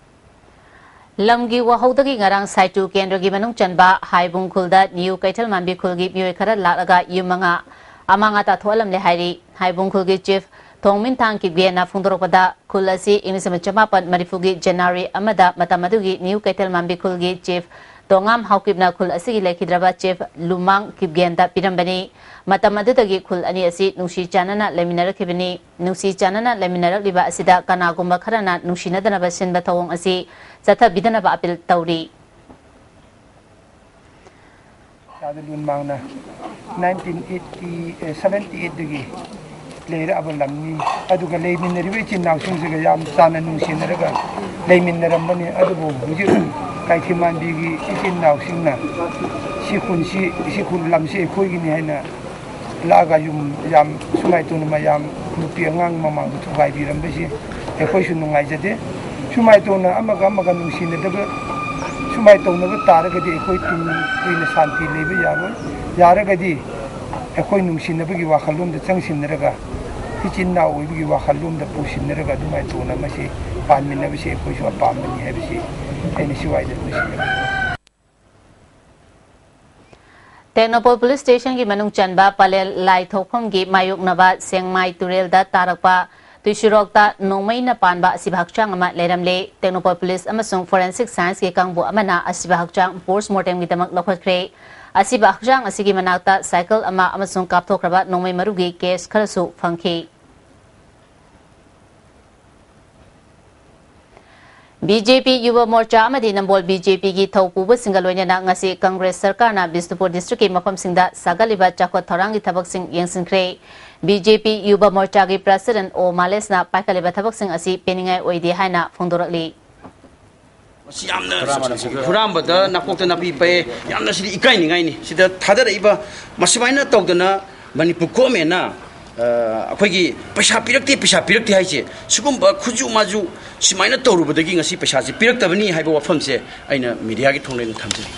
ꯂꯝꯒꯤ ꯋꯥꯍꯧꯗꯒꯤ ꯉꯔꯥꯡ ꯁꯥꯏꯇꯨ ꯀꯦꯟꯗ꯭ꯔꯒꯤ ꯃꯅꯨꯡ ꯆꯟꯕ ꯍꯥꯏꯕꯨꯡ ꯈꯨꯜꯗ ꯅ꯭ꯌꯨ ꯀꯩꯊꯦꯜ ꯃꯥꯟꯕꯤ ꯈꯨꯜꯒꯤ ꯃꯤꯑꯣꯏ ꯈꯔ ꯂꯥꯛꯂꯒ ꯌꯨꯝ ꯃꯉꯥ ꯑꯃꯥꯡ ꯑꯇꯥ ꯊꯣꯛꯍꯜꯂꯝꯂꯦ ꯍꯥꯏꯔꯤ꯫ ꯍꯥꯏꯕꯨꯡ ꯈꯨꯜꯒꯤ ꯆꯤꯐ ꯊꯣꯡꯃꯤꯟꯊꯥꯡ ꯀꯤꯞꯒꯦꯅ ꯐꯣꯡꯗꯣꯔꯛꯄꯗ, ꯈꯨꯜ ꯑꯁꯤ ꯏꯪ ꯂꯤꯁꯤꯡ ꯑꯃ ꯆꯃꯥꯄꯟ ꯃꯔꯤꯐꯨꯒꯤ ꯖꯅꯋꯥꯔꯤ ꯑꯃꯗ ꯃꯇꯝ ꯑꯗꯨꯒꯤ ꯅ꯭ꯌꯨ ꯀꯩꯊꯦꯜ ꯃꯥꯟꯕꯤ ꯈꯨꯜꯒꯤ ꯆꯤꯐ ꯇꯣꯉꯥꯝ ꯍꯥꯎꯀꯤꯞꯅ ꯈꯨꯜ ꯑꯁꯤꯒꯤ ꯂꯩꯈꯤꯗ꯭ꯔꯕ ꯆꯤꯐ ꯂꯨꯃꯥꯡ ꯀꯤꯞꯒꯦꯟꯗ ꯄꯤꯔꯝꯕꯅꯤ꯫ ꯃꯇꯝ ꯑꯗꯨꯗꯒꯤ ꯈꯨꯜ ꯑꯅꯤ ꯑꯁꯤ ꯅꯨꯡꯁꯤ ꯆꯥꯟꯅꯅ ꯂꯩꯃꯤꯟꯅꯔꯛꯈꯤꯕꯅꯤ꯫ ꯅꯨꯡꯁꯤ ꯆꯥꯟꯅꯅ ꯂꯩꯃꯤꯟꯅꯔꯛꯂꯤꯕ ꯑꯁꯤꯗ ꯀꯅꯥꯒꯨꯝꯕ ꯈꯔꯅ ꯅꯨꯡꯁꯤꯅꯗꯅꯕ ꯁꯤꯟꯕ ꯊꯧꯑꯣꯡ ꯑꯁꯤ ꯆꯠꯊꯕꯤꯗꯅꯕ ꯑꯄꯤꯜ ꯇꯧꯔꯤ꯫ ꯂꯨꯟ ꯃꯥꯡꯅ nineteen eighty, ꯑꯦ, seventy eight ꯗꯒꯤ ꯂꯩꯔꯛꯑꯕ ꯂꯝꯅꯤ꯫ ꯑꯗꯨꯒ ꯂꯩꯃꯤꯟꯅꯔꯤꯕ ꯏꯆꯤꯟ ꯏꯅꯥꯎꯁꯤꯡꯁꯤꯒ ꯌꯥꯝ ꯆꯥꯟꯅ ꯅꯨꯡꯁꯤꯅꯔꯒ ꯂꯩꯃꯤꯟꯅꯔꯝꯕꯅꯤ꯫ ꯑꯗꯨꯕꯨ ꯍꯧꯖꯤꯛ ꯀꯩꯊꯤꯃꯥꯟꯕꯤꯒꯤ ꯏꯆꯤꯟ ꯏꯅꯥꯎꯁꯤꯡꯅ ꯁꯤ ꯈꯨꯟꯁꯤ, ꯁꯤ ꯈꯨꯟ ꯂꯝꯁꯤ ꯑꯩꯈꯣꯏꯒꯤꯅꯤ ꯍꯥꯏꯅ ꯂꯥꯛꯑꯒ ꯌꯨꯝ ꯌꯥꯝ ꯁꯨꯃꯥꯏꯅ ꯇꯧꯅ ꯃꯌꯥꯝ ꯅꯨꯄꯤ ꯑꯉꯥꯡ ꯃꯃꯥꯡꯗ ꯊꯨꯒꯥꯏꯕꯤꯔꯝꯕꯁꯤ ꯑꯩꯈꯣꯏꯁꯨ ꯅꯨꯡꯉꯥꯏꯖꯗꯦ꯫ ꯁꯨꯃꯥꯏꯅ ꯇꯧꯅ ꯑꯃꯒ ꯑꯃꯒ ꯅꯨꯡꯁꯤꯅꯗꯕ ꯁꯨꯃꯥꯏꯅ ꯇꯧꯅꯕ ꯇꯥꯔꯒꯗꯤ ꯑꯩꯈꯣꯏ ꯇꯨꯡ ꯀꯨꯏꯅ ꯁꯥꯟꯇꯤ ꯂꯩꯕ ꯌꯥꯔꯣꯏ꯫ ꯌꯥꯔꯒꯗꯤ ꯑꯩꯈꯣꯏ ꯅꯨꯡꯁꯤꯅꯕꯒꯤ ꯋꯥꯈꯜꯂꯣꯟꯗ ꯆꯪꯁꯤꯟꯅꯔꯒ ꯏꯆꯤꯟ ꯏꯅꯥꯎ ꯑꯣꯏꯕꯒꯤ ꯋꯥꯈꯜꯂꯣꯟꯗ ꯄꯨꯁꯤꯟꯅꯔꯒ ꯑꯗꯨꯃꯥꯏꯅ ꯇꯧꯅ ꯃꯁꯤ ꯄꯥꯟꯃꯤꯟꯅꯕꯁꯤ ꯑꯩꯈꯣꯏꯁꯨ ꯑꯄꯥꯝꯕꯅꯤ ꯍꯥꯏꯕꯁꯤ ꯑꯩꯅ ꯁꯤꯋꯥꯏꯗ ꯂꯣꯏꯁꯤꯟꯖꯔꯒꯦ꯫ ꯇꯦꯡꯅꯧꯄꯜ ꯄꯨꯂꯤꯁ ꯁ꯭ꯇꯦꯁꯟꯒꯤ ꯃꯅꯨꯡ ꯆꯟꯕ ꯄꯂꯦꯜ ꯂꯥꯏ ꯊꯣꯛꯐꯝꯒꯤ ꯃꯥꯌꯣꯛꯅꯕ ꯁꯦꯡꯃꯥꯏ ꯇꯨꯔꯦꯜꯗ ꯇꯥꯔꯛꯄ ꯇꯨꯏꯁꯤꯔꯣꯛꯇ ꯅꯣꯡꯃꯩꯅ ꯄꯥꯟꯕ ꯑꯁꯤꯕ ꯍꯛꯆꯥꯡ ꯑꯃ ꯂꯩꯔꯝꯂꯦ꯫ ꯇꯦꯡꯅꯧꯄꯜ ꯄꯨꯂꯤꯁ ꯑꯃꯁꯨꯡ ꯐꯣꯔꯦꯟꯁꯤꯛ ꯁꯥꯏꯟꯁꯀꯤ ꯀꯥꯡꯕꯨ ꯑꯃꯅ ꯑꯁꯤꯕ ꯍꯛꯆꯥꯡ ꯄꯣꯁꯠꯃꯣꯔꯇꯦꯝꯒꯤꯗꯃꯛ ꯂꯧꯈꯠꯈ꯭ꯔꯦ꯫ ꯑꯁꯤꯕ ꯍꯛꯆꯥꯡ ꯑꯁꯤꯒꯤ ꯃꯅꯥꯛꯇ ꯁꯥꯏꯀꯜ ꯑꯃ ꯑꯃꯁꯨꯡ ꯀꯥꯞꯊꯣꯛꯈ꯭ꯔꯕ ꯅꯣꯡꯃꯩ ꯃꯔꯨꯒꯤ ꯀꯦꯁ ꯈꯔꯁꯨ ꯐꯪꯈꯤ꯫ ꯕꯤ ꯖꯦ ꯄꯤ ꯌꯨꯕ ꯃꯣꯔꯆꯥ ꯑꯃꯗꯤ ꯅꯝꯕꯣꯜ ꯕꯤ ꯖꯦ ꯄꯤꯒꯤ ꯊꯧ ꯄꯨꯕꯁꯤꯡꯒ ꯂꯣꯏꯅꯅ ꯉꯁꯤ ꯀꯪꯒ꯭ꯔꯦꯁ ꯁꯔꯀꯥꯔꯅ ꯕꯤꯁꯅꯨꯄꯨꯔ ꯗꯤꯁꯇ꯭ꯔꯤꯛꯀꯤ ꯃꯐꯝꯁꯤꯡꯗ ꯁꯥꯒꯠꯂꯤꯕ ꯆꯥꯎꯈꯠ ꯊꯧꯔꯥꯡꯒꯤ ꯊꯕꯛꯁꯤꯡ ꯌꯦꯡꯁꯤꯟꯈ꯭ꯔꯦ꯫ ꯕꯤ ꯖꯦ ꯄꯤ ꯌꯨꯕ ꯃꯣꯔꯆꯥꯒꯤ ꯄ꯭ꯔꯁꯤꯗꯦꯟꯠ ꯑꯣ ꯃꯥꯂꯦꯁꯅ ꯄꯥꯏꯈꯠꯂꯤꯕ ꯊꯕꯛꯁꯤꯡ ꯑꯁꯤ ꯄꯦꯟꯅꯤꯡꯉꯥꯏ ꯑꯣꯏꯗꯦ ꯍꯥꯏꯅ ꯐꯣꯡꯗꯣꯔꯛꯂꯤ꯫ ꯃꯁꯤ ꯌꯥꯝꯅ ꯍꯨꯔꯥꯟꯕꯗ ꯅꯥꯀꯣꯛꯇ ꯅꯥꯄꯤ ꯄꯛꯑꯦ, ꯌꯥꯝꯅ ꯁꯤꯗꯤ ꯏꯀꯥꯏꯅꯤꯡꯉꯥꯏꯅꯤ꯫ ꯁꯤꯗ ꯊꯥꯗꯔꯛꯏꯕ ꯃꯁꯨꯃꯥꯏꯅ ꯇꯧꯗꯅ ꯃꯅꯤꯄꯨꯔ ꯒꯣꯔꯃꯦꯟꯅ ꯑꯩꯈꯣꯏꯒꯤ ꯄꯩꯁꯥ ꯄꯤꯔꯛꯇꯦ, ꯄꯩꯁꯥ ꯄꯤꯔꯛꯇꯦ ꯍꯥꯏꯁꯦ, ꯁꯤꯒꯨꯝꯕ ꯈꯨꯖꯨ ꯃꯥꯖꯨ ꯁꯨꯃꯥꯏꯅ ꯇꯧꯔꯨꯕꯗꯒꯤ ꯉꯁꯤ ꯄꯩꯁꯥꯁꯦ ꯄꯤꯔꯛꯇꯕꯅꯤ ꯍꯥꯏꯕ ꯋꯥꯐꯝꯁꯦ ꯑꯩꯅ ꯃꯤꯗꯤꯌꯥꯒꯤ ꯊꯣꯡꯗ ꯑꯩꯅ ꯊꯝꯖꯔꯤ꯫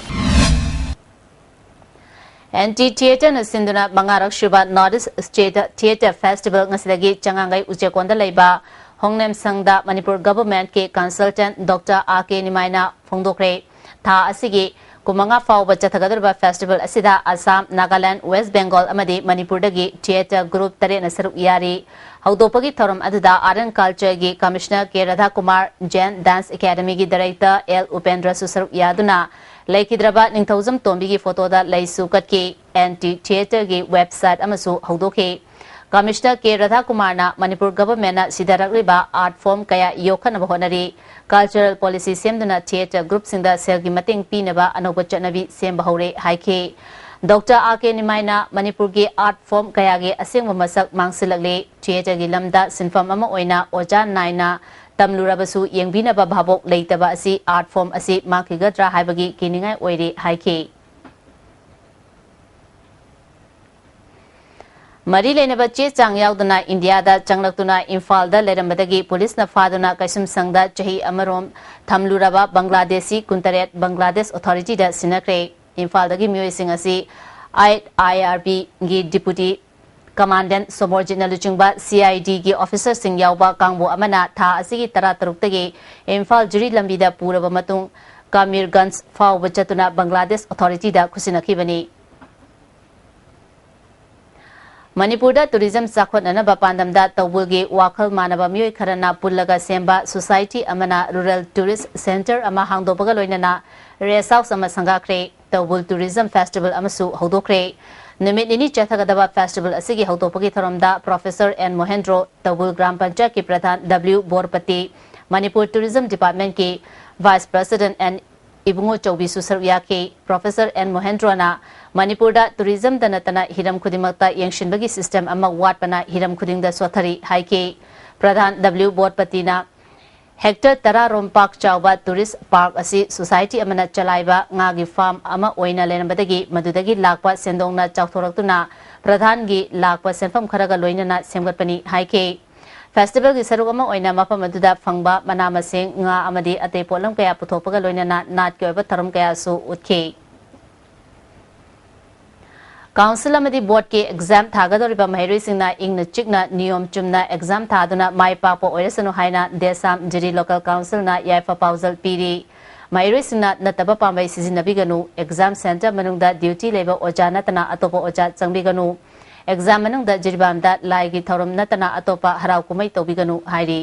ꯑꯦꯟꯇꯤ ꯊꯤꯌꯦꯇꯔꯅ ꯁꯤꯟꯗꯨꯅ ꯃꯉꯥꯔꯛ ꯁꯨꯕ north east state theatre festival ꯉꯁꯤꯗꯒꯤ ꯆꯉꯥꯡꯒꯩ ꯎꯆꯦꯛꯀꯣꯟꯗ ꯂꯩꯕ ꯍꯣꯡꯅꯦꯝꯁꯪꯗ ꯃꯅꯤꯄꯨꯔ ꯒꯚꯔꯟꯃꯦꯟꯠꯀꯤ ꯀꯟꯁꯜꯇꯦꯟꯠ ꯗꯣꯛꯇꯔ ꯑꯥꯔ ꯀꯦ ꯅꯤꯃꯥꯏꯅ ꯐꯣꯡꯗꯣꯛꯈ꯭ꯔꯦ꯫ ꯊꯥ ꯑꯁꯤꯒꯤ ꯀꯨꯟꯃꯉꯥ ꯐꯥꯎꯕ ꯆꯠꯊꯒꯗꯧꯔꯤꯕ ꯐꯦꯁꯇꯤꯚꯦꯜ ꯑꯁꯤꯗ ꯑꯁꯥꯝ, ꯅꯥꯒꯥꯂꯦꯟꯗ, ꯋꯦꯁ꯭ꯠ ꯕꯦꯡꯒꯣꯜ ꯑꯃꯗꯤ ꯃꯅꯤꯄꯨꯔꯗꯒꯤ ꯊꯤꯌꯦꯇꯔ ꯒ꯭ꯔꯨꯞ ꯇꯔꯦꯠꯅ ꯁꯔꯨꯛ ꯌꯥꯔꯤ꯫ ꯍꯧꯗꯣꯛꯄꯒꯤ ꯊꯧꯔꯝ ꯑꯗꯨꯗ ꯑꯥꯔꯠ ꯑꯦꯟꯗ ꯀꯜꯆꯔꯒꯤ ꯀꯃꯤꯁꯅꯔ ꯀꯦ ꯔꯥꯙꯥꯀꯨꯃꯥꯔ ꯖꯦꯟ, ꯗꯥꯟꯁ ꯑꯦꯀꯥꯗꯃꯤꯒꯤ ꯗꯥꯏꯔꯦꯛꯇꯔ ꯑꯦꯜ ꯎꯄꯦꯟꯗ꯭ꯔꯁꯨ ꯁꯔꯨꯛ ꯌꯥꯗꯨꯅ ꯂꯩꯈꯤꯗ꯭ꯔꯕ ꯅꯤꯡꯊꯧꯖꯝ ꯇꯣꯝꯕꯤꯒꯤ ꯐꯣꯇꯣꯗ ꯂꯩꯁꯨ ꯀꯠꯈꯤ꯫ ꯑꯦꯟꯇꯤ ꯊꯤꯌꯦꯇꯔꯒꯤ ꯋꯦꯕꯁꯥꯏꯠ ꯑꯃꯁꯨ ꯍꯧꯗꯣꯛꯈꯤ꯫ ꯀꯃꯤꯁꯅꯔ ꯀꯦ ꯔꯥꯙꯥꯀꯨꯃꯥꯔꯅ ꯃꯅꯤꯄꯨꯔ ꯒꯚꯔꯟꯃꯦꯟꯠꯅ ꯁꯤꯊꯔꯛꯂꯤꯕ ꯑꯥꯔꯠ ꯐꯣꯔꯝ ꯀꯌꯥ ꯌꯣꯛꯈꯠꯅꯕ ꯍꯣꯠꯅꯔꯤ, ꯀꯜꯆꯔꯦꯜ ꯄꯣꯂꯤꯁꯤ ꯁꯦꯝꯗꯨꯅ ꯊꯤꯌꯦꯇꯔ ꯒ꯭ꯔꯨꯞꯁꯤꯡꯗ ꯁꯦꯜꯒꯤ ꯃꯇꯦꯡ ꯄꯤꯅꯕ ꯑꯅꯧꯕ ꯆꯠꯅꯕꯤ ꯁꯦꯝꯕ ꯍꯧꯔꯦ ꯍꯥꯏꯈꯤ꯫ ꯗꯣꯛꯇꯔ ꯑꯥꯔ ꯀꯦ ꯅꯤꯃꯥꯏꯅ ꯃꯅꯤꯄꯨꯔꯒꯤ ꯑꯥꯔꯠ ꯐꯣꯔꯝ ꯀꯌꯥꯒꯤ ꯑꯁꯦꯡꯕ ꯃꯁꯛ ꯃꯥꯡꯁꯤꯜꯂꯛꯂꯤ, ꯊꯤꯌꯦꯇꯔꯒꯤ ꯂꯝꯗ ꯁꯤꯟꯐꯝ ꯑꯃ ꯑꯣꯏꯅ ꯑꯣꯖꯥ ꯅꯥꯏꯅ ꯇꯝꯂꯨꯔꯕꯁꯨ ꯌꯦꯡꯕꯤꯅꯕ ꯚꯥꯕꯣꯛ ꯂꯩꯇꯕ ꯑꯁꯤ ꯑꯥꯔꯠ ꯐꯣꯔꯝ ꯑꯁꯤ ꯃꯥꯡꯈꯤꯒꯗ꯭ꯔꯥ ꯍꯥꯏꯕꯒꯤ ꯀꯤꯅꯤꯡꯉꯥꯏ ꯑꯣꯏꯔꯤ ꯍꯥꯏꯈꯤ꯫ ꯃꯔꯤ ꯂꯩꯅꯕ ꯆꯦ ꯆꯥꯡ ꯌꯥꯎꯗꯅ ꯏꯟꯗꯤꯌꯥꯗ ꯆꯪꯂꯛꯇꯨꯅ ꯏꯝꯐꯥꯜꯗ ꯂꯩꯔꯝꯕꯗꯒꯤ ꯄꯨꯂꯤꯁꯅ ꯐꯥꯗꯨꯅ ꯀꯩꯁꯨꯝꯁꯪꯗ ꯆꯍꯤ ꯑꯃꯔꯣꯝ ꯊꯝꯂꯨꯔꯕ ꯕꯪꯒ꯭ꯂꯥꯗꯦꯁꯤ ꯀꯨꯟꯇꯔꯦꯠ ꯕꯪꯒ꯭ꯂꯥꯗꯦꯁ ꯑꯣꯊꯣꯔꯤꯇꯤꯗ ꯁꯤꯟꯅꯈ꯭ꯔꯦ꯫ ꯏꯝꯐꯥꯜꯗꯒꯤ ꯃꯤꯑꯣꯏꯁꯤꯡ ꯑꯁꯤ ꯑꯥꯏ ꯑꯥꯏ ꯑꯥꯔ ꯕꯤꯒꯤ ꯗꯤꯄꯨꯇꯤ ꯀꯃꯥꯟꯗꯦꯟ ꯁꯣꯃꯣꯔꯖꯤꯠꯅ ꯂꯨꯆꯤꯡꯕ ꯁꯤ ꯑꯥꯏ ꯗꯤꯒꯤ ꯑꯣꯐꯤꯁꯔꯁꯤꯡ ꯌꯥꯎꯕ ꯀꯥꯡꯕꯨ ꯑꯃꯅ ꯊꯥ ꯑꯁꯤꯒꯤ ꯇꯔꯥꯇꯔꯨꯛꯇꯒꯤ ꯏꯝꯐꯥꯜ ꯖꯤꯔꯤ ꯂꯝꯕꯤꯗ ꯄꯨꯔꯕ ꯃꯇꯨꯡ ꯀꯥꯃꯤꯔꯒꯟꯖ ꯐꯥꯎꯕ ꯆꯠꯇꯨꯅ ꯕꯪꯒ꯭ꯂꯥꯗꯦꯁ ꯑꯣꯊꯣꯔꯤꯇꯤꯗ ꯈꯨꯠꯁꯤꯟꯅꯈꯤꯕꯅꯤ꯫ ꯃꯅꯤꯄꯨꯔꯗ ꯇꯨꯔꯤꯖꯝ ꯆꯥꯎꯈꯠꯅꯅꯕ ꯄꯥꯟꯗꯝꯗ ꯇꯧꯕꯨꯜꯒꯤ ꯋꯥꯈꯜ ꯃꯥꯟꯅꯕ ꯃꯤꯑꯣꯏ ꯈꯔꯅ ꯄꯨꯜꯂꯒ ꯁꯦꯝꯕ ꯁꯣꯁꯥꯏꯇꯤ ꯑꯃꯅ ꯔꯨꯔꯦꯜ ꯇꯨꯔꯤꯁ ꯁꯦꯟꯇꯔ ꯑꯃ ꯍꯥꯡꯗꯣꯛꯄꯒ ꯂꯣꯏꯅꯅ ꯔꯦꯁ ꯍꯥꯎꯁ ꯑꯃ ꯁꯪꯒꯥꯈ꯭ꯔꯦ꯫ ꯇꯧꯕꯨꯜ ꯇꯨꯔꯤꯖꯝ ꯐꯦꯁꯇꯤꯚꯦꯜ ꯑꯃꯁꯨ ꯍꯧꯗꯣꯛꯈ꯭ꯔꯦ꯫ ꯅꯨꯃꯤꯠ ꯅꯤꯅꯤ ꯆꯠꯊꯒꯗꯕ ꯐꯦꯁꯇꯤꯚꯦꯜ ꯑꯁꯤꯒꯤ ꯍꯧꯗꯣꯛꯄꯒꯤ ꯊꯧꯔꯝꯗ ꯄ꯭ꯔꯣꯐꯦꯁꯔ ꯑꯦꯟ ꯃꯣꯍꯦꯟꯗ꯭ꯔꯣ, ꯇꯧꯕꯨꯜ ꯒ꯭ꯔꯥꯝ ꯄꯟꯆꯥꯌꯠꯀꯤ ꯄ꯭ꯔꯙꯥꯟ ꯗꯕ꯭ꯂꯤꯎ ꯕꯣꯔꯄꯇꯤ, ꯃꯅꯤꯄꯨꯔ ꯇꯨꯔꯤꯖꯝ ꯗꯤꯄꯥꯔꯠꯃꯦꯟꯠꯀꯤ ꯚꯥꯏꯁ ꯄ꯭ꯔꯦꯁꯤꯗꯦꯟꯠ ꯑꯦꯟ ꯏꯕꯨꯡꯉꯣ ꯆꯧꯕꯤꯁꯨ ꯁꯔꯨꯛ ꯌꯥꯈꯤ꯫ ꯄ꯭ꯔꯣꯐꯦꯁꯔ ꯑꯦꯟ ꯃꯣꯍꯦꯟꯗ꯭ꯔꯣꯅ ꯃꯅꯤꯄꯨꯔꯗ ꯇꯨꯔꯤꯖꯝꯗ ꯅꯠꯇꯅ ꯍꯤꯔꯝ ꯈꯨꯗꯤꯡꯃꯛꯇ ꯌꯦꯡꯁꯤꯟꯕꯒꯤ ꯁꯤꯁꯇꯦꯝ ꯑꯃ ꯋꯥꯠꯄꯅ ꯍꯤꯔꯝ ꯈꯨꯗꯤꯡꯗ ꯁꯣꯠꯊꯔꯤ ꯍꯥꯏꯈꯤ꯫ ꯄ꯭ꯔꯙꯥꯟ ꯗꯕ꯭ꯂꯤꯎ ꯕꯣꯔꯄꯇꯤꯅ ꯍꯦꯛꯇꯔ ꯇꯔꯥ ꯔꯣꯝ ꯄꯥꯛ ꯆꯥꯎꯕ ꯇꯨꯔꯤꯁ ꯄꯥꯔꯛ ꯑꯁꯤ ꯁꯣꯁꯥꯏꯇꯤ ꯑꯃꯅ ꯆꯂꯥꯏꯕ ꯉꯥꯒꯤ ꯐꯥꯔꯝ ꯑꯃ ꯑꯣꯏꯅ ꯂꯩꯔꯝꯕꯗꯒꯤ ꯃꯗꯨꯗꯒꯤ ꯂꯥꯛꯄ ꯁꯦꯟꯗꯣꯡꯅ ꯆꯥꯎꯊꯣꯔꯛꯇꯨꯅ ꯄ꯭ꯔꯙꯥꯟꯒꯤ ꯂꯥꯛꯄ ꯁꯦꯟꯐꯝ ꯈꯔꯒ ꯂꯣꯏꯅꯅ ꯁꯦꯝꯒꯠꯄꯅꯤ ꯍꯥꯏꯈꯤ꯫ ꯐꯦꯁꯇꯤꯚꯦꯜꯒꯤ ꯁꯔꯨꯛ ꯑꯃ ꯑꯣꯏꯅ ꯃꯐꯝ ꯑꯗꯨꯗ ꯐꯪꯕ ꯃꯅꯥ ꯃꯁꯤꯡ, ꯉꯥ ꯑꯃꯗꯤ ꯑꯇꯩ ꯄꯣꯠꯂꯝ ꯀꯌꯥ ꯄꯨꯊꯣꯛꯄꯒ ꯂꯣꯏꯅꯅ ꯅꯥꯠꯀꯤ ꯑꯣꯏꯕ ꯊꯧꯔꯝ ꯀꯌꯥꯁꯨ ꯎꯠꯈꯤ꯫ ꯀꯥꯎꯟꯁꯤꯜ ꯑꯃꯗꯤ ꯕꯣꯔꯗꯀꯤ ꯑꯦꯛꯖꯥꯝ ꯊꯥꯒꯗꯧꯔꯤꯕ ꯃꯍꯩꯔꯣꯏꯁꯤꯡꯅ ꯏꯪꯅ ꯆꯤꯛꯅ ꯅꯤꯌꯣꯝ ꯆꯨꯝꯅ ꯑꯦꯛꯖꯥꯝ ꯊꯥꯗꯨꯅ ꯃꯥꯏ ꯄꯥꯛꯄ ꯑꯣꯏꯔꯁꯅꯨ ꯍꯥꯏꯅ ꯗꯦꯁꯥꯝ ꯖꯤꯔꯤ ꯂꯣꯀꯦꯜ ꯀꯥꯎꯟꯁꯤꯜꯅ ꯌꯥꯏꯐ ꯄꯥꯎꯖꯦꯜ ꯄꯤꯔꯤ꯫ ꯃꯍꯩꯔꯣꯏꯁꯤꯡꯅ ꯅꯠꯇꯕ ꯄꯥꯝꯕꯩ ꯁꯤꯖꯤꯟꯅꯕꯤꯒꯅꯨ, ꯑꯦꯛꯖꯥꯝ ꯁꯦꯟꯇꯔ ꯃꯅꯨꯡꯗ ꯗ꯭ꯌꯨꯇꯤ ꯂꯩꯕ ꯑꯣꯖꯥ ꯅꯠꯇꯅ ꯑꯇꯣꯞꯄ ꯑꯣꯖꯥ ꯆꯪꯕꯤꯒꯅꯨ, ꯑꯦꯛꯖꯥꯝ ꯃꯅꯨꯡꯗ ꯖꯤꯔꯤꯕꯥꯝꯗ ꯂꯥꯏꯒꯤ ꯊꯧꯔꯝ ꯅꯠꯇꯅ ꯑꯇꯣꯞꯄ ꯍꯔꯥꯎ ꯀꯨꯝꯍꯩ ꯇꯧꯕꯤꯒꯅꯨ ꯍꯥꯏꯔꯤ꯫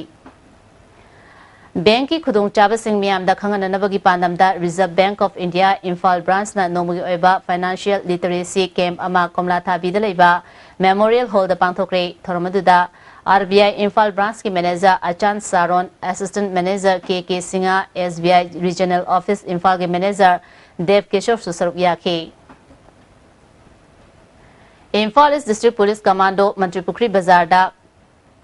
ꯕꯦꯡꯛꯀꯤ ꯈꯨꯗꯣꯡꯆꯥꯕꯁꯤꯡ ꯃꯤꯌꯥꯝꯗ ꯈꯪꯍꯟꯅꯅꯕꯒꯤ ꯄꯥꯟꯗꯝꯗ Reserve Bank of India Imphal ꯕ꯭ꯔꯥꯟꯆꯅ ꯅꯣꯡꯃꯒꯤ ꯑꯣꯏꯕ financial literacy camp ꯑꯃ ꯀꯣꯝꯂꯥꯊꯥꯕꯤꯗ ꯂꯩꯕ Memorial Hallꯗ ꯄꯥꯡꯊꯣꯛꯈ꯭ꯔꯦ꯫ ꯊꯧꯔꯝ ꯑꯗꯨꯗ RBI Imphal ꯕ꯭ꯔꯥꯟꯆꯀꯤ manager ꯑꯆꯥꯟ ꯁꯥꯔꯣꯟ, assistant manager ꯀꯦ ꯀꯦ ꯁꯤꯡꯍ, SBI Regional Office ꯏꯝꯐꯥꯜꯒꯤ manager ꯗꯦꯕ ꯀꯤꯁꯣꯔꯁꯨ ꯁꯔꯨꯛ ꯌꯥꯈꯤ꯫ Imphal East District Police Commando Mantripukhri ꯕꯖꯥꯔꯗ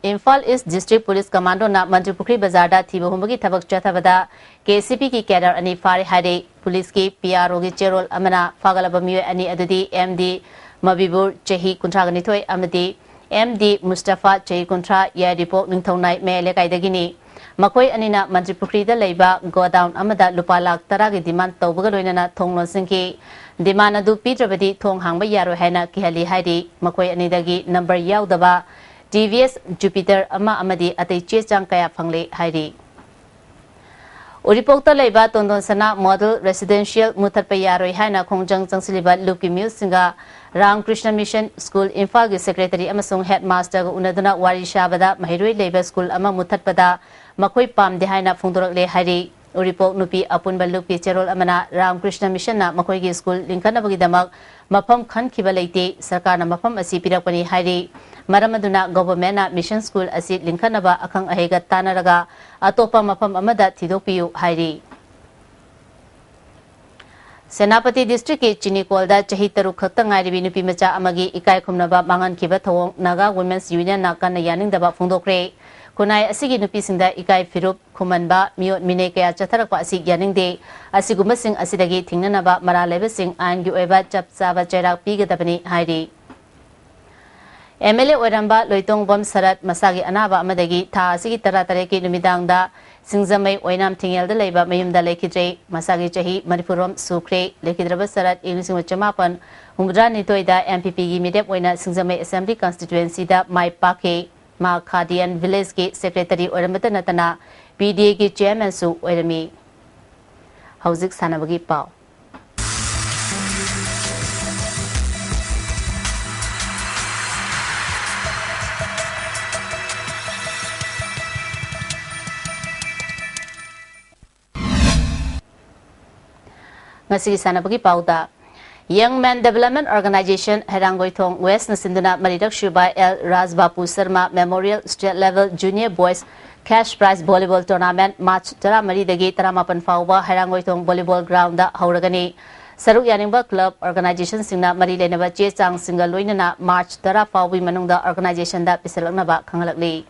Imphal East District Police Commandoꯅ Mantripukhri ꯕꯖꯥꯔꯗ ꯊꯤꯕ ꯍꯨꯝꯕꯒꯤ ꯊꯕꯛ ꯆꯠꯊꯕꯗ KCPꯒꯤ cadre ꯑꯅꯤ ꯐꯥꯔꯦ ꯍꯥꯏꯔꯦ꯫ ꯄꯨꯂꯤꯁꯀꯤ PROꯒꯤ ꯆꯦꯔꯣꯜ ꯑꯃꯅ ꯐꯥꯒꯠꯂꯕ ꯃꯤꯑꯣꯏ ꯑꯅꯤ ꯑꯗꯨꯗꯤ MD ꯃꯕꯤꯕꯨꯔ, ꯆꯍꯤ ꯀꯨꯟꯊ꯭ꯔꯥꯒ ꯅꯤꯊꯣꯏ, ꯑꯃꯗꯤ MD ꯃꯨꯁꯇꯐꯥ, ꯆꯍꯤ ꯀꯨꯟꯊ꯭ꯔꯥ, ꯌꯥꯏꯔꯤꯄꯣꯛ ꯅꯤꯡꯊꯧꯅꯥꯏ ꯃꯌꯥꯏ ꯂꯩꯀꯥꯏꯗꯒꯤꯅꯤ꯫ ꯃꯈꯣꯏ ꯑꯅꯤꯅ ꯃꯟꯇ꯭ꯔꯤꯄꯨꯈ꯭ꯔꯤꯗ ꯂꯩꯕ godown ꯑꯃꯗ ꯂꯨꯄꯥ ꯂꯥꯈ ꯇꯔꯥꯒꯤ demand ꯇꯧꯕꯒ ꯂꯣꯏꯅꯅ ꯊꯣꯡ ꯂꯣꯟꯁꯤꯟꯈꯤ꯫ Demand ꯑꯗꯨ ꯄꯤꯗ꯭ꯔꯕꯗꯤ ꯊꯣꯡ ꯍꯥꯡꯕ ꯌꯥꯔꯣꯏ ꯍꯥꯏꯅ ꯀꯤꯍꯜꯂꯤ ꯍꯥꯏꯔꯤ꯫ ꯃꯈꯣꯏ ꯑꯅꯤꯗꯒꯤ number ꯌꯥꯎꯗꯕ TVS Jupiter ꯑꯃ ꯑꯃꯗꯤ ꯑꯇꯩ ꯆꯦ ꯆꯥꯡ ꯀꯌꯥ ꯐꯪꯂꯦ ꯍꯥꯏꯔꯤ꯫ ꯎꯔꯤꯄꯣꯛꯇ ꯂꯩꯕ ꯇꯣꯟꯗꯣꯟ ꯁꯅꯥ Model Residential ꯃꯨꯊꯠꯄ ꯌꯥꯔꯣꯏ ꯍꯥꯏꯅ ꯈꯣꯡꯖꯪ ꯆꯪꯁꯤꯜꯂꯤꯕ ꯂꯨꯞꯀꯤ ꯃꯤꯑꯣꯏꯁꯤꯡꯒ ꯔꯥꯝꯀ꯭ꯔꯤꯁꯅ Mission School ꯏꯝꯐꯥꯜꯒꯤ secretary ꯑꯃꯁꯨꯡ headmasterꯒ ꯎꯅꯗꯨꯅ ꯋꯥꯔꯤ ꯁꯥꯕꯗ ꯃꯍꯩꯔꯣꯏ ꯂꯩꯕ school ꯑꯃ ꯃꯨꯊꯠꯄꯗ ꯃꯈꯣꯏ ꯄꯥꯝꯗꯦ ꯍꯥꯏꯅ ꯐꯣꯡꯗꯣꯔꯛꯂꯦ ꯍꯥꯏꯔꯤ꯫ ꯎꯔꯤꯄꯣꯛ ꯅꯨꯄꯤ ꯑꯄꯨꯟꯕ ꯂꯨꯞꯀꯤ ꯆꯦꯔꯣꯜ ꯑꯃꯅ ꯔꯥꯝꯀ꯭ꯔꯤꯁꯅ Missionꯅ ꯃꯈꯣꯏꯒꯤ school ꯂꯤꯡꯈꯠꯅꯕꯒꯤꯗꯃꯛ ꯃꯐꯝ ꯈꯟꯈꯤꯕ ꯂꯩꯇꯦ, ꯁꯔꯀꯥꯔꯅ ꯃꯐꯝ ꯑꯁꯤ ꯄꯤꯔꯛꯄꯅꯤ ꯍꯥꯏꯔꯤ꯫ ꯃꯔꯝ ꯑꯗꯨꯅ governmentꯅ Mission School ꯑꯁꯤ ꯂꯤꯡꯈꯠꯅꯕ ꯑꯈꯪ ꯑꯍꯩꯒ ꯇꯥꯟꯅꯔꯒ ꯑꯇꯣꯞꯄ ꯃꯐꯝ ꯑꯃꯗ ꯊꯤꯗꯣꯛꯄꯤꯌꯨ ꯍꯥꯏꯔꯤ꯫ ꯁꯦꯅꯥꯄꯇꯤ districtꯀꯤ ꯆꯤꯅꯤꯀꯣꯜꯗ ꯆꯍꯤ ꯇꯔꯨꯛ ꯈꯛꯇ ꯉꯥꯏꯔꯤꯕꯤ ꯅꯨꯄꯤ ꯃꯆꯥ ꯑꯃꯒꯤ ꯏꯀꯥꯏ ꯈꯨꯝꯅꯕ ꯃꯥꯡꯍꯟꯈꯤꯕ ꯊꯧꯑꯣꯡ Naga Women's Unionꯅ ꯀꯟꯅ ꯌꯥꯅꯤꯡꯗꯕ ꯐꯣꯡꯗꯣꯛꯈ꯭ꯔꯦ꯫ ꯈꯨꯟꯅꯥꯏ ꯑꯁꯤꯒꯤ ꯅꯨꯄꯤꯁꯤꯡꯗ ꯏꯀꯥꯏ ꯐꯤꯔꯨꯞ ꯈꯨꯝꯍꯟꯕ, ꯃꯤꯑꯣꯠ ꯃꯤꯅꯩ ꯀꯌꯥ ꯆꯠꯊꯔꯛꯄ ꯑꯁꯤ ꯌꯥꯅꯤꯡꯗꯦ꯫ ꯑꯁꯤꯒꯨꯝꯕꯁꯤꯡ ꯑꯁꯤꯗꯒꯤ ꯊꯤꯡꯅꯅꯕ ꯃꯔꯥꯜ ꯂꯩꯕꯁꯤꯡ ꯑꯥꯏꯟꯒꯤ ꯑꯣꯏꯕ ꯆꯞ ꯆꯥꯕ ꯆꯩꯔꯥꯛ ꯄꯤꯒꯗꯕꯅꯤ ꯍꯥꯏꯔꯤ꯫ MLA ꯑꯣꯏꯔꯝꯕ ꯂꯣꯏꯇꯣꯡꯕꯝ ꯁꯔꯠ ꯃꯁꯥꯒꯤ ꯑꯅꯥꯕ ꯑꯃꯗꯒꯤ ꯊꯥ ꯑꯁꯤꯒꯤ ꯇꯔꯥꯇꯔꯦꯠꯀꯤ ꯅꯨꯃꯤꯗꯥꯡꯗ ꯁꯤꯡꯖꯃꯩ ꯑꯣꯏꯅꯥꯝ ꯊꯤꯡꯉꯦꯜꯗ ꯂꯩꯕ ꯃꯌꯨꯝꯗ ꯂꯩꯈꯤꯗ꯭ꯔꯦ꯫ ꯃꯁꯥꯒꯤ ꯆꯍꯤ ꯃꯔꯤꯐꯨꯔꯣꯝ ꯁꯨꯈ꯭ꯔꯦ꯫ ꯂꯩꯈꯤꯗ꯭ꯔꯕ ꯁꯔꯠ ꯏꯪ ꯂꯤꯁꯤꯡ ꯑꯃ ꯆꯃꯥꯄꯟ ꯍꯨꯝꯐꯨꯇꯔꯥꯅꯤꯊꯣꯏꯗ MPPꯒꯤ ꯃꯤꯔꯦꯞ ꯑꯣꯏꯅ ꯁꯤꯡꯖꯃꯩ Assembly Constituencyꯗ ꯃꯥꯏ ꯄꯥꯛꯈꯤ꯫ ꯃꯍꯥꯛ Khadian Villageꯀꯤ secretary ꯑꯣꯏꯔꯝꯕꯇ ꯅꯠꯇꯅ PDAꯒꯤ chairmanꯁꯨ ꯑꯣꯏꯔꯝꯃꯤ꯫ ꯍꯧꯖꯤꯛ ꯁꯥꯟꯅꯕꯒꯤ ꯄꯥꯎ꯫ ꯉꯁꯤꯒꯤ ꯁꯥꯟꯅꯕꯒꯤ ꯄꯥꯎꯗ, Young Men Development Organization ꯍꯩꯔꯥꯡꯒꯣꯏꯊꯣꯡ West ꯅ ꯁꯤꯟꯗꯨꯅ ꯃꯔꯤꯔꯛ ꯁꯨꯕ ꯑꯦꯜ ꯔꯥꯖꯕꯥꯄꯨ Sharma Memorial State Level Junior Boys Cash Prize Volleyball Tournament March ꯇꯔꯥꯃꯔꯤꯗꯒꯤ ꯇꯔꯥꯃꯥꯄꯟ ꯐꯥꯎꯕ ꯍꯩꯔꯥꯡꯒꯣꯏꯊꯣꯡ Volleyball Ground ꯗ ꯍꯧꯔꯒꯅꯤ꯫ ꯁꯔꯨꯛ ꯌꯥꯅꯤꯡꯕ club organization ꯁꯤꯡꯅ ꯃꯔꯤ ꯂꯩꯅꯕ ꯆꯦ ꯆꯥꯡꯁꯤꯡꯒ ꯂꯣꯏꯅꯅ March ꯇꯔꯥ ꯐꯥꯎꯕꯒꯤ ꯃꯅꯨꯡꯗ organization ꯗ ꯄꯤꯁꯤꯜꯂꯛꯅꯕ ꯈꯪꯍꯜꯂꯛꯂꯤ꯫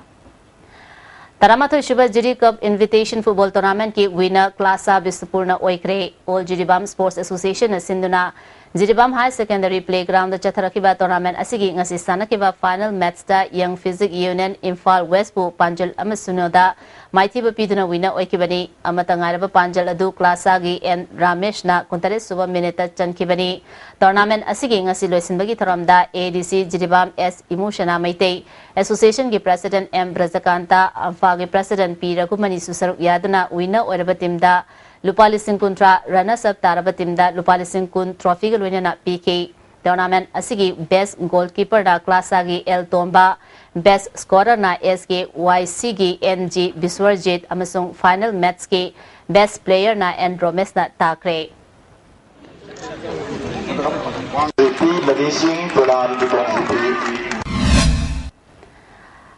ꯇꯔꯥꯃꯥꯊꯣꯏ ꯁꯨꯕ ꯖꯤꯔꯤ Cup Invitation Football Tournament ꯀꯤ winner ꯀ꯭ꯂꯥꯁꯥ ꯕꯤꯁꯅꯨꯄꯨꯔꯅ ꯑꯣꯏꯈ꯭ꯔꯦ꯫ All ꯖꯤꯔꯤꯕꯥꯝ Sports Association ꯅ ꯁꯤꯟꯗꯨꯅ ꯖꯤꯔꯤꯕꯥꯝ High Secondary Playground ꯗ ꯆꯠꯊꯔꯛꯈꯤꯕ tournament ꯑꯁꯤꯒꯤ ꯉꯁꯤ ꯁꯥꯟꯅꯈꯤꯕ final match ꯇ Young Physique Union Imphal West ꯄꯨ ꯄꯥꯟꯖꯜ ꯑꯃ ꯁꯤꯅꯣꯗ ꯃꯥꯏꯊꯤꯕ ꯄꯤꯗꯨꯅ winner ꯑꯣꯏꯈꯤꯕꯅꯤ꯫ ꯑꯃꯠꯇ ꯉꯥꯏꯔꯕ ꯄꯥꯟꯖꯜ ꯑꯗꯨ ꯀ꯭ꯂꯥꯁꯥꯒꯤ ꯑꯦꯟ ꯔꯥꯃꯦꯁꯅ ꯀꯨꯟꯇꯔꯦꯠ ꯁꯨꯕ minute ꯇ ꯆꯟꯈꯤꯕꯅꯤ꯫ Tournament ꯑꯁꯤꯒꯤ ꯉꯁꯤ ꯂꯣꯏꯁꯤꯟꯕꯒꯤ ꯊꯧꯔꯝꯗ A D C Jiribam S ꯏꯃꯨꯁꯅꯥ Meitei, Association ꯒꯤ President M ꯕ꯭ꯔꯖꯀꯥꯟꯇ, ꯑꯝꯐꯥꯒꯤ President P ꯔꯘꯨꯃꯅꯤꯁꯨ ꯁꯔꯨꯛ ꯌꯥꯗꯨꯅ winner ꯑꯣꯏꯔꯕ team ꯗ ꯂꯨꯄꯥ ꯂꯤꯁꯤꯡ ꯀꯨꯟꯊ꯭ꯔꯥ, runners up ꯇꯥꯔꯕ team ꯗ ꯂꯨꯄꯥ ꯂꯤꯁꯤꯡ ꯀꯨꯟ trophy ꯒ ꯂꯣꯏꯅꯅ ꯄꯤꯈꯤ꯫ Tournament ꯑꯁꯤꯒꯤ best goalkeeper ꯅ ꯀ꯭ꯂꯥꯁꯥꯒꯤ ꯑꯦꯜ ꯇꯣꯝꯕ, best scorer ꯅ S K Y C ꯒꯤ N G ꯕꯤꯁ꯭ꯋꯔꯖꯤꯠ ꯑꯃꯁꯨꯡ final match ꯀꯤ best player ꯅ N ꯔꯣꯃꯦꯁꯅ ꯇꯥꯈ꯭ꯔꯦ꯫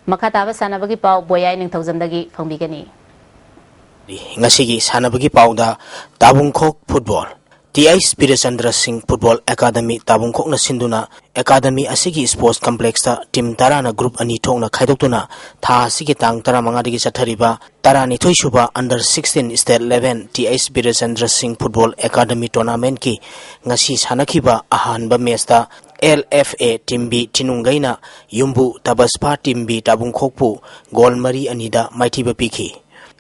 ꯃꯈꯥ ꯇꯥꯕ ꯁꯥꯟꯅꯕꯒꯤ ꯄꯥꯎ ꯕꯣꯌꯥꯏ ꯅꯤꯡꯊꯧꯖꯝꯗꯒꯤ ꯐꯪꯕꯤꯒꯅꯤ꯫ ꯉꯁꯤꯒꯤ ꯁꯥꯟꯅꯕꯒꯤ ꯄꯥꯎꯗ, ꯇꯥꯕꯨꯡꯈꯣꯛ Football, T H ꯕꯤꯔꯦꯆꯟꯗ꯭ꯔ ꯁꯤꯡ Football Academy ꯇꯥꯕꯨꯡꯈꯣꯛꯅ ꯁꯤꯟꯗꯨꯅ academy ꯑꯁꯤꯒꯤ sports complex ꯇ team ꯇꯔꯥꯅ group ꯑꯅꯤ ꯊꯣꯛꯅ ꯈꯥꯏꯗꯣꯛꯇꯨꯅ ꯊꯥ ꯑꯁꯤꯒꯤ ꯇꯥꯡ ꯇꯔꯥꯃꯉꯥꯗꯒꯤ ꯆꯠꯊꯔꯤꯕ ꯇꯔꯥꯅꯤꯊꯣꯏ ꯁꯨꯕ Under sixteen State Level T H ꯕꯤꯔꯦꯆꯟꯗ꯭ꯔ ꯁꯤꯡ Football Academy Tournament ꯀꯤ ꯉꯁꯤ ꯁꯥꯟꯅꯈꯤꯕ ꯑꯍꯥꯟꯕ match ꯇ L F A Team B ꯊꯤꯅꯨꯡꯒꯩꯅ ꯌꯨꯝꯕꯨ ꯇꯕꯁꯐꯥ Team B ꯇꯥꯕꯨꯡꯈꯣꯛꯄꯨ goal ꯃꯔꯤ ꯑꯅꯤꯗ ꯃꯥꯏꯊꯤꯕ ꯄꯤꯈꯤ꯫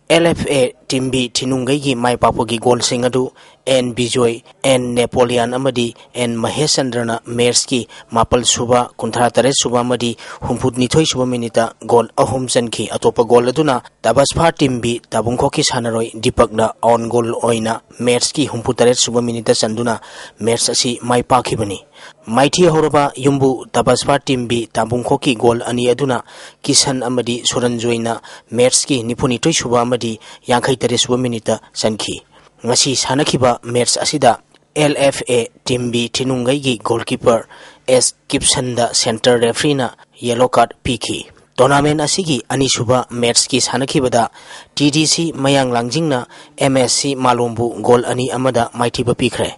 L F A Team B ꯊꯤꯅꯨꯡꯒꯩꯒꯤ my ꯄꯥꯛꯄꯒꯤ goal ꯁꯤꯡ ꯑꯗꯨ N ꯕꯤꯖꯣꯏ, N ꯅꯦꯄꯣꯂꯤꯌꯥꯟ ꯑꯃꯗꯤ N ꯃꯍꯦꯁꯆꯟꯗ꯭ꯔꯅ match ꯀꯤ ꯃꯥꯄꯜ ꯁꯨꯕ, ꯀꯨꯟꯊ꯭ꯔꯥ ꯇꯔꯦꯠ ꯁꯨꯕ ꯑꯃꯗꯤ ꯍꯨꯝꯐꯨ ꯅꯤꯊꯣꯏ ꯁꯨꯕ minute ꯇ goal ꯑꯍꯨꯝ ꯆꯟꯈꯤ꯫ ꯑꯇꯣꯞꯄ goal ꯑꯗꯨꯅ ꯇꯕꯁꯐꯥ Team B ꯇꯥꯕꯨꯡꯈꯣꯛꯀꯤ ꯁꯥꯟꯅꯔꯣꯏ ꯗꯤꯄꯛꯅ own goal ꯑꯣꯏꯅ match ꯀꯤ ꯍꯨꯝꯐꯨ ꯇꯔꯦꯠ ꯁꯨꯕ minute ꯇ ꯆꯟꯗꯨꯅ match ꯑꯁꯤ ꯃꯥꯏ ꯄꯥꯛꯈꯤꯕꯅꯤ꯫ ꯃꯥꯏꯊꯤ ꯍꯧꯔꯕ ꯌꯨꯝꯕꯨ ꯇꯕꯁꯐꯥ Team B ꯇꯥꯕꯨꯡꯈꯣꯛꯀꯤ goal ꯑꯅꯤ ꯑꯗꯨꯅ ꯀꯤꯁꯟ ꯑꯃꯗꯤ ꯁꯨꯔꯟꯖꯣꯏꯅ match ꯀꯤ ꯅꯤꯐꯨ ꯅꯤꯊꯣꯏ ꯁꯨꯕ ꯑꯃꯗꯤ ꯌꯥꯡꯈꯩ ꯇꯔꯦꯠ ꯁꯨꯕ minute ꯇ ꯆꯟꯈꯤ꯫ ꯉꯁꯤ ꯁꯥꯟꯅꯈꯤꯕ ꯃꯦꯠꯆ ꯑꯁꯤꯗ L F A team B ꯊꯤꯅꯨꯡꯒꯩꯒꯤ goalkeeper S ꯀꯤꯞꯁꯟꯗ centre ꯔꯦꯐ꯭ꯔꯤꯅ ꯌꯦꯂꯣ ꯀꯥꯔꯗ ꯄꯤꯈꯤ꯫ ꯇꯣꯔꯅꯥꯃꯦꯟ ꯑꯁꯤꯒꯤ ꯑꯅꯤꯁꯨꯕ ꯃꯦꯠꯆꯀꯤ ꯁꯥꯟꯅꯈꯤꯕꯗ ꯇꯤ ꯗꯤ ꯁꯤ ꯃꯌꯥꯡ ꯂꯥꯡꯖꯤꯡꯅ ꯑꯦꯝ ꯑꯦꯁ ꯁꯤ ꯃꯥꯂꯣꯝꯕꯨ ꯒꯣꯜ ꯑꯅꯤ ꯑꯃꯗ ꯃꯥꯏꯊꯤꯕ ꯄꯤꯈ꯭ꯔꯦ꯫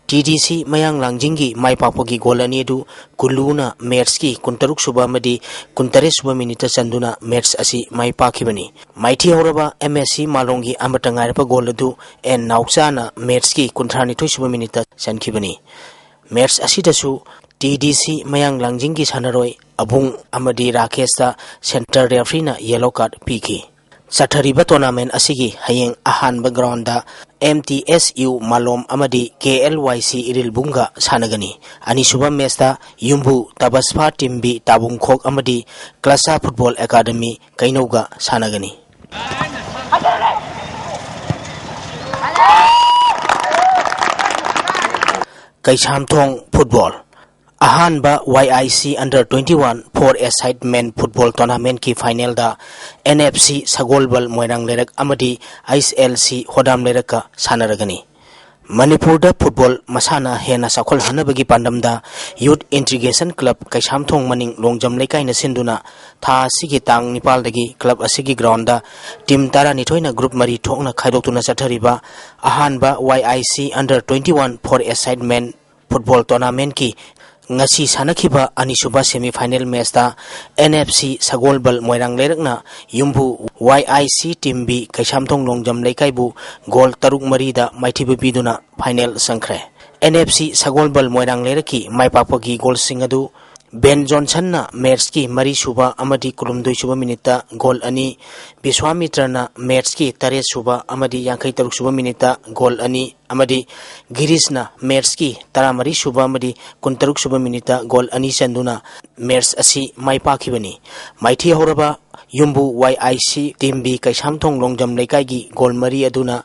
ꯇꯤ ꯗꯤ ꯁꯤ ꯃꯌꯥꯡ ꯂꯥꯡꯖꯤꯡꯒꯤ ꯃꯥꯏ ꯄꯥꯛꯄꯒꯤ ꯒꯣꯜ ꯑꯅꯤ ꯑꯗꯨ ꯀꯨꯂꯨꯅ ꯃꯦꯠꯆꯀꯤ ꯀꯨꯟꯇꯔꯨꯛ ꯁꯨꯕ ꯑꯃꯗꯤ ꯀꯨꯟꯇꯔꯦꯠ ꯁꯨꯕ ꯃꯤꯅꯤꯠꯇ ꯆꯟꯗꯨꯅ ꯃꯦꯠꯆ ꯑꯁꯤ ꯃꯥꯏ ꯄꯥꯛꯈꯤꯕꯅꯤ꯫ ꯃꯥꯏꯊꯤꯍꯧꯔꯕ ꯑꯦꯝ ꯑꯦꯁ ꯁꯤ ꯃꯥꯂꯣꯝꯒꯤ ꯑꯃꯠꯇ ꯉꯥꯏꯔꯕ ꯒꯣꯜ ꯑꯗꯨ ꯑꯦꯟ ꯅꯥꯎꯆꯥꯅ ꯃꯦꯠꯆꯀꯤ ꯀꯨꯟꯊ꯭ꯔꯥꯅꯤꯊꯣꯏ ꯁꯨꯕ ꯃꯤꯅꯤꯠꯇ ꯆꯟꯈꯤꯕꯅꯤ꯫ ꯃꯦꯠꯆ ꯑꯁꯤꯗꯁꯨ ꯇꯤ ꯗꯤ ꯁꯤ ꯃꯌꯥꯡ ꯂꯥꯡꯖꯤꯡꯒꯤ ꯁꯥꯟꯅꯔꯣꯏ ꯑꯕꯨꯡ ꯑꯃꯗꯤ ꯔꯥꯀꯦꯁꯇ ꯁꯦꯟꯇꯔ ꯔꯦꯐ꯭ꯔꯤꯅ ꯌꯦꯂꯣ ꯀꯥꯔꯗ ꯄꯤꯈꯤ꯫ ꯆꯠꯊꯔꯤꯕ ꯇꯣꯔꯅꯥꯃꯦꯟ ꯑꯁꯤꯒꯤ ꯍꯌꯦꯡ ꯑꯍꯥꯟꯕ ground M T S U Malom ꯑꯃꯗꯤ ꯀꯦ ꯑꯦꯜ ꯋꯥꯏ ꯁꯤ ꯏꯔꯤꯜꯕꯨꯡꯒ ꯁꯥꯟꯅꯒꯅꯤ꯫ ꯑꯅꯤꯁꯨꯕ ꯃꯦꯠꯆꯇ ꯌꯨꯝꯕꯨ ꯇꯕꯁꯐꯥ ꯇꯤꯝ ꯕꯤ ꯇꯥꯕꯨꯡꯈꯣꯛ ꯑꯃꯗꯤ ꯀ꯭ꯂꯁꯥ ꯐꯨꯠꯕꯣꯜ ꯑꯦꯀꯥꯗꯃꯤ ꯀꯩꯅꯧꯒ ꯁꯥꯟꯅꯒꯅꯤ꯫ ꯀꯩꯁꯥꯝꯊꯣꯡ ꯐꯨꯠꯕꯣꯜ꯫ ꯑꯍꯥꯟꯕ ꯋꯥꯏ ꯑꯥꯏ ꯁꯤ under twenty one four a side men football ꯇꯣꯔꯅꯥꯃꯦꯟꯀꯤ ꯐꯥꯏꯅꯦꯜꯗ ꯑꯦꯟ ꯑꯦꯐ ꯁꯤ ꯁꯒꯣꯜꯕꯜ ꯃꯣꯏꯔꯥꯡ ꯂꯩꯔꯛ ꯑꯃꯗꯤ ꯑꯩꯆ ꯑꯦꯜ ꯁꯤ ꯍꯣꯗꯥꯝ ꯂꯩꯔꯛꯀ ꯁꯥꯟꯅꯔꯒꯅꯤ꯫ ꯃꯅꯤꯄꯨꯔꯗ ꯐꯨꯠꯕꯣꯜ ꯃꯁꯥꯟꯅ ꯍꯦꯟꯅ ꯆꯥꯎꯈꯠꯍꯟꯅꯕꯒꯤ ꯄꯥꯟꯗꯝꯗ ꯌꯨꯠ ꯏꯟꯇꯤꯒ꯭ꯔꯦꯁꯟ ꯀ꯭ꯂꯕ ꯀꯩꯁꯥꯝꯊꯣꯡ ꯃꯅꯤꯡ ꯂꯣꯡꯖꯝ ꯂꯩꯀꯥꯏꯅ ꯁꯤꯟꯗꯨꯅ ꯊꯥ ꯑꯁꯤꯒꯤ ꯇꯥꯡ ꯅꯤꯄꯥꯜꯗꯒꯤ ꯀ꯭ꯂꯕ ꯑꯁꯤꯒꯤ ꯒ꯭ꯔꯥꯎꯟꯗ ꯇꯤꯝ ꯇꯔꯥꯅꯤꯊꯣꯏꯅ ꯒ꯭ꯔꯨꯞ ꯃꯔꯤ ꯊꯣꯛꯅ ꯈꯥꯏꯗꯣꯛꯇꯨꯅ ꯆꯠꯊꯔꯤꯕ ꯑꯍꯥꯟꯕ ꯋꯥꯏ ꯑꯥꯏ ꯁꯤ under twenty one four a side men football ꯇꯣꯔꯅꯥꯃꯦꯟꯀꯤ ꯉꯁꯤ ꯁꯥꯟꯅꯈꯤꯕ ꯑꯅꯤꯁꯨꯕ ꯁꯦꯃꯤ ꯐꯥꯏꯅꯦꯜ ꯃꯦꯠꯆꯇ N F C Sagolband Moirang ꯂꯩꯔꯛꯅ ꯌꯨꯝꯕꯨ Y I C team B Keishamthong Longjam ꯂꯩꯀꯥꯏꯕꯨ ꯒꯣꯜ ꯇꯔꯨꯛ ꯃꯔꯤꯗ ꯃꯥꯏꯊꯤꯕ ꯄꯤꯗꯨꯅ ꯐꯥꯏꯅꯦꯜ ꯆꯪꯈ꯭ꯔꯦ꯫ ꯑꯦꯟ ꯑꯦꯐ ꯁꯤ ꯁꯒꯣꯜꯕꯜ ꯃꯣꯏꯔꯥꯡ ꯂꯩꯔꯛꯀꯤ ꯃꯥꯏ ꯄꯥꯛꯄꯒꯤ ꯒꯣꯜꯁꯤꯡ ꯑꯗꯨ ꯕꯦꯟ ꯖꯣꯟꯁꯟꯅ ꯃꯦꯠꯆꯀꯤ ꯃꯔꯤ ꯁꯨꯕ ꯑꯃꯗꯤ ꯀꯨꯟꯍꯨꯝꯗꯣꯏ ꯁꯨꯕ ꯃꯤꯅꯤꯠꯇ ꯒꯣꯜ ꯑꯅꯤ, ꯕꯤꯁ꯭ꯋꯥꯃꯤꯇ꯭ꯔꯅ ꯃꯦꯠꯆꯀꯤ ꯇꯔꯦꯠ ꯁꯨꯕ ꯑꯃꯗꯤ ꯌꯥꯡꯈꯩ ꯇꯔꯨꯛ ꯁꯨꯕ ꯃꯤꯅꯤꯠꯇ ꯒꯣꯜ ꯑꯅꯤ ꯑꯃꯗꯤ ꯒꯤꯔꯤꯁꯅ ꯃꯦꯠꯆꯀꯤ ꯇꯔꯥꯃꯔꯤ ꯁꯨꯕ ꯑꯃꯗꯤ ꯀꯨꯟꯇꯔꯨꯛ ꯁꯨꯕ ꯃꯤꯅꯤꯠꯇ ꯒꯣꯜ ꯑꯅꯤ ꯆꯟꯗꯨꯅ ꯃꯦꯠꯆ ꯑꯁꯤ ꯃꯥꯏ ꯄꯥꯛꯈꯤꯕꯅꯤ꯫ ꯃꯥꯏꯊꯤ ꯍꯧꯔꯕ ꯌꯨꯝꯕꯨ Y I C team B Keishamthong Longjam ꯂꯩꯀꯥꯏꯒꯤ ꯒꯣꯜ ꯃꯔꯤ ꯑꯗꯨꯅ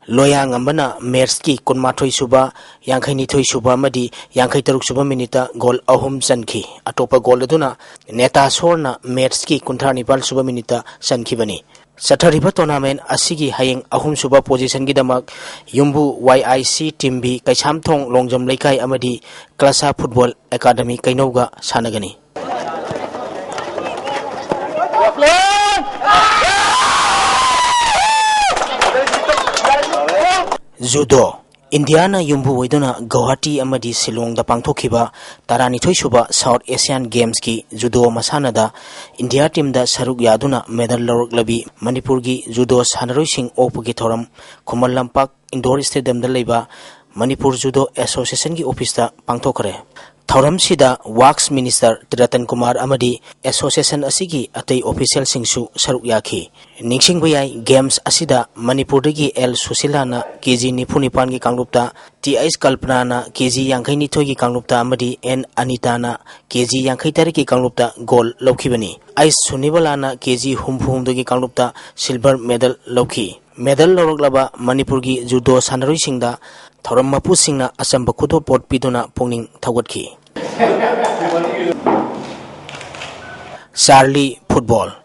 ꯂꯣꯌꯥꯉꯝꯕꯅ ꯃꯦꯠꯆꯀꯤ ꯀꯨꯟꯃꯥꯊꯣꯏ ꯁꯨꯕ, ꯌꯥꯡꯈꯩꯅꯤꯊꯣꯏ ꯁꯨꯕ ꯑꯃꯗꯤ ꯌꯥꯡꯈꯩ ꯇꯔꯨꯛ ꯁꯨꯕ ꯃꯤꯅꯤꯠꯇ ꯒꯣꯜ ꯑꯍꯨꯝ ꯆꯟꯈꯤ꯫ ꯑꯇꯣꯞꯄ ꯒꯣꯜ ꯑꯗꯨꯅ ꯅꯦꯇꯥꯁꯣꯔꯅ ꯃꯦꯠꯆꯀꯤ ꯀꯨꯟꯊ꯭ꯔꯥ ꯅꯤꯄꯥꯜ ꯁꯨꯕ ꯃꯤꯅꯤꯠꯇ ꯆꯟꯈꯤꯕꯅꯤ꯫ ꯆꯠꯊꯔꯤꯕ tournament ꯑꯁꯤꯒꯤ ꯍꯌꯦꯡ ꯑꯍꯨꯝꯁꯨꯕ positionꯒꯤꯗꯃꯛ ꯌꯨꯝꯕꯨ Y I C Team B Keishamthong Longjam ꯂꯩꯀꯥꯏ ꯑꯃꯗꯤ ꯀ꯭ꯂꯥꯁꯥ Football Academy ꯀꯩꯅꯧꯒ ꯁꯥꯟꯅꯒꯅꯤ꯫ Judo꯫ ꯏꯟꯗꯤꯌꯥꯅ ꯌꯨꯝꯕꯨ ꯑꯣꯏꯗꯨꯅ ꯒꯧꯍꯥꯇꯤ ꯑꯃꯗꯤ ꯁꯤꯂꯣꯡꯗ ꯄꯥꯡꯊꯣꯛꯈꯤꯕ ꯇꯔꯥꯅꯤꯊꯣꯏ ꯁꯨꯕ South Asian Gamesꯀꯤ judo ꯃꯁꯥꯟꯅꯗ ꯏꯟꯗꯤꯌꯥ teamꯗ ꯁꯔꯨꯛ ꯌꯥꯗꯨꯅ medal ꯂꯧꯔꯛꯂꯕꯤ ꯃꯅꯤꯄꯨꯔꯒꯤ judo ꯁꯥꯟꯅꯔꯣꯏꯁꯤꯡ ꯑꯣꯛꯄꯒꯤ ꯊꯧꯔꯝ ꯈꯨꯃꯟ ꯂꯝꯄꯥꯛ indoor stadiumꯗ ꯂꯩꯕ Manipur Judo Associationꯒꯤ officeꯇ ꯄꯥꯡꯊꯣꯛꯈ꯭ꯔꯦ꯫ ꯊꯧꯔꯝꯁꯤꯗ Works Minister ꯇꯤꯔꯇꯟ Kumar ꯑꯃꯗꯤ association ꯑꯁꯤꯒꯤ ꯑꯇꯩ officialꯁꯤꯡꯁꯨ ꯁꯔꯨꯛ ꯌꯥꯈꯤ꯫ ꯅꯤꯡꯁꯤꯡꯕ ꯌꯥꯏ, games ꯑꯁꯤꯗ ꯃꯅꯤꯄꯨꯔꯗꯒꯤ L ꯁꯨꯁꯤꯂꯥꯅ K G ꯅꯤꯐꯨ ꯅꯤꯄꯥꯟꯒꯤ ꯀꯥꯡꯂꯨꯞꯇ, T H ꯀꯜꯄꯅꯥꯅ K G ꯌꯥꯡꯈꯩ ꯅꯤꯊꯣꯏꯒꯤ ꯀꯥꯡꯂꯨꯞꯇ ꯑꯃꯗꯤ N ꯑꯅꯤꯇꯥꯅ K G ꯌꯥꯡꯈꯩ ꯇꯔꯦꯠꯀꯤ ꯀꯥꯡꯂꯨꯞꯇ gold ꯂꯧꯈꯤꯕꯅꯤ꯫ H ꯁꯨꯅꯤꯕꯂꯥꯅ K G ꯍꯨꯝꯐꯨ ꯍꯨꯝꯗꯣꯏꯒꯤ ꯀꯥꯡꯂꯨꯞꯇ silver medal ꯂꯧꯈꯤ꯫ Medal ꯂꯧꯔꯛꯂꯕ ꯃꯅꯤꯄꯨꯔꯒꯤ judo ꯁꯥꯟꯅꯔꯣꯏꯁꯤꯡꯗ ꯊꯧꯔꯝ ꯃꯄꯨꯁꯤꯡꯅ ꯑꯆꯝꯕ ꯈꯨꯗꯣꯞꯄꯣꯠ ꯄꯤꯗꯨꯅ ꯄꯨꯛꯅꯤꯡ ꯊꯧꯒꯠꯈꯤ꯫ Charlie Football꯫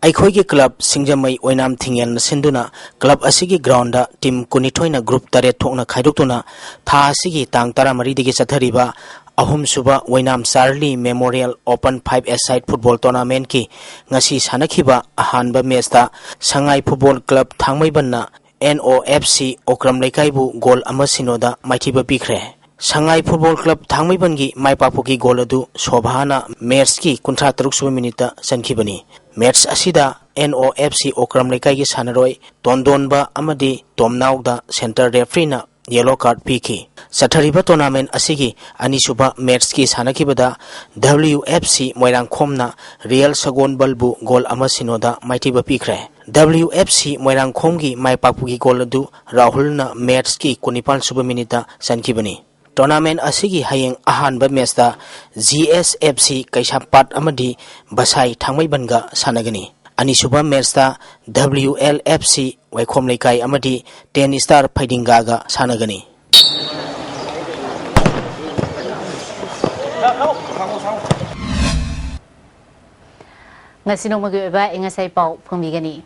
ꯑꯩꯈꯣꯏꯒꯤ club ꯁꯤꯡꯖꯃꯩ ꯑꯣꯏꯅꯥꯝ ꯊꯤꯡꯉꯦꯜꯅ ꯁꯤꯟꯗꯨꯅ club ꯑꯁꯤꯒꯤ groundꯗ team ꯀꯨꯟꯅꯤꯊꯣꯏꯅ group ꯇꯔꯦꯠ ꯊꯣꯛꯅ ꯈꯥꯏꯗꯣꯛꯇꯨꯅ ꯊꯥ ꯑꯁꯤꯒꯤ ꯇꯥꯡ ꯇꯔꯥꯃꯔꯤꯗꯒꯤ ꯆꯠꯊꯔꯤꯕ ꯑꯍꯨꯝꯁꯨꯕ ꯑꯣꯏꯅꯥꯝ Charlie Memorial Open five-a-side football tournamentꯀꯤ ꯉꯁꯤ ꯁꯥꯟꯅꯈꯤꯕ ꯑꯍꯥꯟꯕ matchꯇ ꯁꯉꯥꯏ Football Club ꯊꯥꯡꯃꯩꯕꯟꯅ N O F C Okram ꯂꯩꯀꯥꯏꯕꯨ goal ꯑꯃ ꯁꯤꯅꯣꯗ ꯃꯥꯏꯊꯤꯕ ꯄꯤꯈ꯭ꯔꯦ꯫ ꯁꯉꯥꯏ Football Club ꯊꯥꯡꯃꯩꯕꯟꯒꯤ ꯃꯥꯏ ꯄꯥꯛꯄꯒꯤ goal ꯑꯗꯨ ꯁꯣꯚꯥꯅ matchꯀꯤ ꯀꯨꯟꯊ꯭ꯔꯥ ꯇꯔꯨꯛ ꯁꯨꯕ minuteꯇ ꯆꯟꯈꯤꯕꯅꯤ꯫ Match ꯑꯁꯤꯗ N O F C Okram ꯂꯩꯀꯥꯏꯒꯤ ꯁꯥꯟꯅꯔꯣꯏ ꯇꯣꯟꯗꯣꯟꯕ ꯑꯃꯗꯤ ꯇꯣꯝꯅꯥꯎꯗ center refereeꯅ yellow card ꯄꯤꯈꯤ꯫ ꯆꯠꯊꯔꯤꯕ tournament ꯑꯁꯤꯒꯤ ꯑꯅꯤꯁꯨꯕ matchꯀꯤ ꯁꯥꯟꯅꯈꯤꯕꯗ W F C ꯃꯣꯏꯔꯥꯡꯈꯣꯝꯅ Real ꯁꯒꯣꯜꯕꯜꯕꯨ goal ꯑꯃ ꯁꯤꯅꯣꯗ ꯃꯥꯏꯊꯤꯕ ꯄꯤꯈ꯭ꯔꯦ꯫ W F C ꯃꯣꯏꯔꯥꯡꯈꯣꯝꯒꯤ ꯃꯥꯏ ꯄꯥꯛꯄꯒꯤ goal ꯑꯗꯨ ꯔꯥꯍꯨꯜꯅ matchꯀꯤ ꯀꯨꯟꯅꯤꯄꯥꯟ ꯁꯨꯕ minuteꯇ ꯆꯟꯈꯤꯕꯅꯤ꯫ Tournament ꯑꯁꯤꯒꯤ ꯍꯌꯦꯡ ꯑꯍꯥꯟꯕ matchꯇ G S F C ꯀꯩꯁꯥꯝꯄꯥꯠ ꯑꯃꯗꯤ ꯕꯁꯥꯏ ꯊꯥꯡꯃꯩꯕꯟꯒ ꯁꯥꯟꯅꯒꯅꯤ꯫ ꯑꯅꯤꯁꯨꯕ matchꯇ W L F C ꯋꯥꯏꯈꯣꯝ ꯂꯩꯀꯥꯏ ꯑꯃꯗꯤ Ten Star ꯐꯩꯗꯤꯡꯒꯥꯒ ꯁꯥꯟꯅꯒꯅꯤ꯫ ꯉꯁꯤ ꯅꯣꯡꯃꯒꯤ ꯑꯣꯏꯕ ꯑꯏꯪ ꯑꯁꯥꯒꯤ ꯄꯥꯎ ꯐꯣꯡꯕꯤꯒꯅꯤ꯫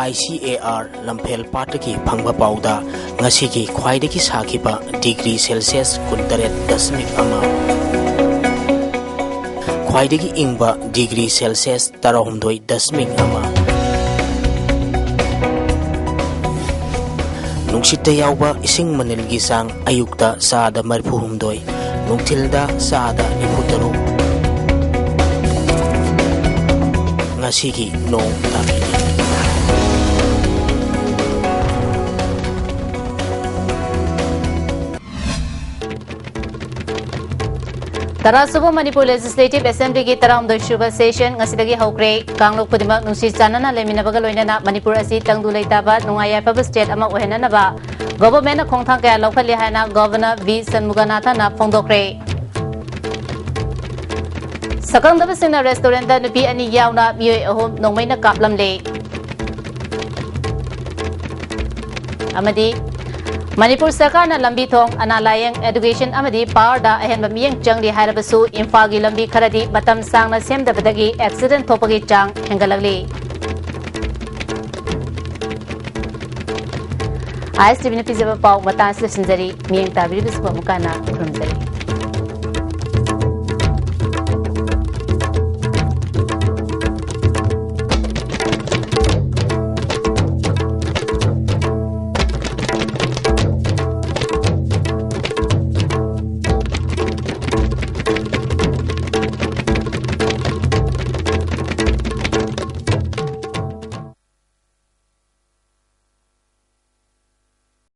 ꯑꯥꯏ ꯁꯤ ꯑꯦ ꯑꯥꯔ ꯂꯝꯐꯦꯜ ꯄꯥꯠꯇꯒꯤ ꯐꯪꯕ ꯄꯥꯎꯗ ꯉꯁꯤꯒꯤ ꯈ꯭ꯋꯥꯏꯗꯒꯤ ꯁꯥꯈꯤꯕ ꯗꯤꯒ꯭ꯔꯤ ꯁꯦꯜꯁꯤꯌꯁ ꯀꯨꯟꯇꯔꯦꯠ ꯗꯁꯃꯤꯛ ꯑꯃ, ꯈ꯭ꯋꯥꯏꯗꯒꯤ ꯏꯪꯕ ꯗꯤꯒ꯭ꯔꯤ ꯁꯦꯜꯁꯤꯌꯁ ꯇꯔꯥꯍꯨꯝꯗꯣꯏ ꯗꯁꯃꯤꯛ ꯑꯃ, ꯅꯨꯡꯁꯤꯠꯇ ꯌꯥꯎꯕ ꯏꯁꯤꯡ ꯃꯅꯤꯜꯒꯤ ꯆꯥꯡ ꯑꯌꯨꯛꯇ ꯆꯥꯗ ꯃꯔꯤꯐꯨ ꯍꯨꯝꯗꯣꯏ, ꯅꯨꯡꯊꯤꯜꯗ ꯆꯥꯗ ꯅꯤꯐꯨ ꯇꯔꯨꯛ꯫ ꯉꯁꯤꯒꯤ ꯅꯣꯡ ꯇꯥꯕꯤꯔꯤ꯫ ꯇꯔꯥꯁꯨꯕ ꯃꯅꯤꯄꯨꯔ ꯂꯦꯖꯤꯁꯂꯦꯇꯤꯚ ꯑꯦꯁꯦꯝꯕ꯭ꯂꯤꯒꯤ ꯇꯔꯥꯍꯨꯝꯗꯣꯏ ꯁꯨꯕ ꯁꯦꯁꯟ ꯉꯁꯤꯗꯒꯤ ꯍꯧꯈ꯭ꯔꯦ꯫ ꯀꯥꯡꯂꯨꯞ ꯈꯨꯗꯤꯡꯃꯛ ꯅꯨꯡꯁꯤ ꯆꯥꯟꯅꯅ ꯂꯩꯃꯤꯟꯅꯕꯒ ꯂꯣꯏꯅꯅ ꯃꯅꯤꯄꯨꯔ ꯑꯁꯤ ꯇꯪꯗꯨ ꯂꯩꯇꯥꯕ, ꯅꯨꯡꯉꯥꯏ ꯌꯥꯏꯐꯕ ꯁ꯭ꯇꯦꯠ ꯑꯃ ꯑꯣꯏꯍꯟꯅꯅꯕ ꯒꯣꯚꯔꯟꯃꯦꯟꯠꯅ ꯈꯣꯡꯊꯥꯡ ꯀꯌꯥ ꯂꯧꯈꯠꯂꯤ ꯍꯥꯏꯅ ꯒꯣꯚꯔꯅꯔ ꯚꯤ ꯁꯟꯃꯨꯒꯅꯥꯊꯟꯅ ꯐꯣꯡꯗꯣꯛꯈ꯭ꯔꯦ꯫ ꯁꯛꯈꯪꯗꯕꯁꯤꯡꯅ ꯔꯦꯁꯇꯨꯔꯦꯟꯠꯇ ꯅꯨꯄꯤ ꯑꯅꯤ ꯌꯥꯎꯅ ꯃꯤꯑꯣꯏ ꯑꯍꯨꯝ ꯅꯣꯡꯃꯩꯅ ꯀꯥꯞꯂꯝꯂꯦ꯫ ꯑꯃꯗꯤ ꯃꯅꯤꯄꯨꯔ ꯁꯔꯀꯥꯔꯅ ꯂꯝꯕꯤ ꯊꯣꯡ, ꯑꯅꯥ ꯂꯥꯌꯦꯡ, ꯑꯦꯗꯨꯀꯦꯁꯟ ꯑꯃꯗꯤ ꯄꯥꯋꯔꯗ ꯑꯍꯦꯟꯕ ꯃꯤꯠꯌꯦꯡ ꯆꯪꯂꯤ ꯍꯥꯏꯔꯕꯁꯨ ꯏꯝꯐꯥꯜꯒꯤ ꯂꯝꯕꯤ ꯈꯔꯗꯤ ꯃꯇꯝ ꯁꯥꯡꯅ ꯁꯦꯝꯗꯕꯗꯒꯤ ꯑꯦꯛꯁꯤꯗꯦꯟꯠ ꯊꯣꯛꯄꯒꯤ ꯆꯥꯡ ꯍꯦꯟꯒꯠꯂꯛꯂꯤ꯫ ꯑꯥꯏ ꯑꯦꯁ ꯇꯤ ꯚꯤꯅ ꯄꯤꯖꯕ ꯄꯥꯎ ꯃꯇꯥꯡ ꯑꯁꯤꯗ ꯂꯣꯏꯁꯤꯟꯖꯔꯤ꯫ ꯃꯤꯠꯌꯦꯡ ꯇꯥꯕꯤꯔꯤꯕꯁꯤꯡꯕꯨ ꯑꯃꯨꯛ ꯍꯟꯅ ꯈꯨꯔꯨꯝꯖꯔꯤ꯫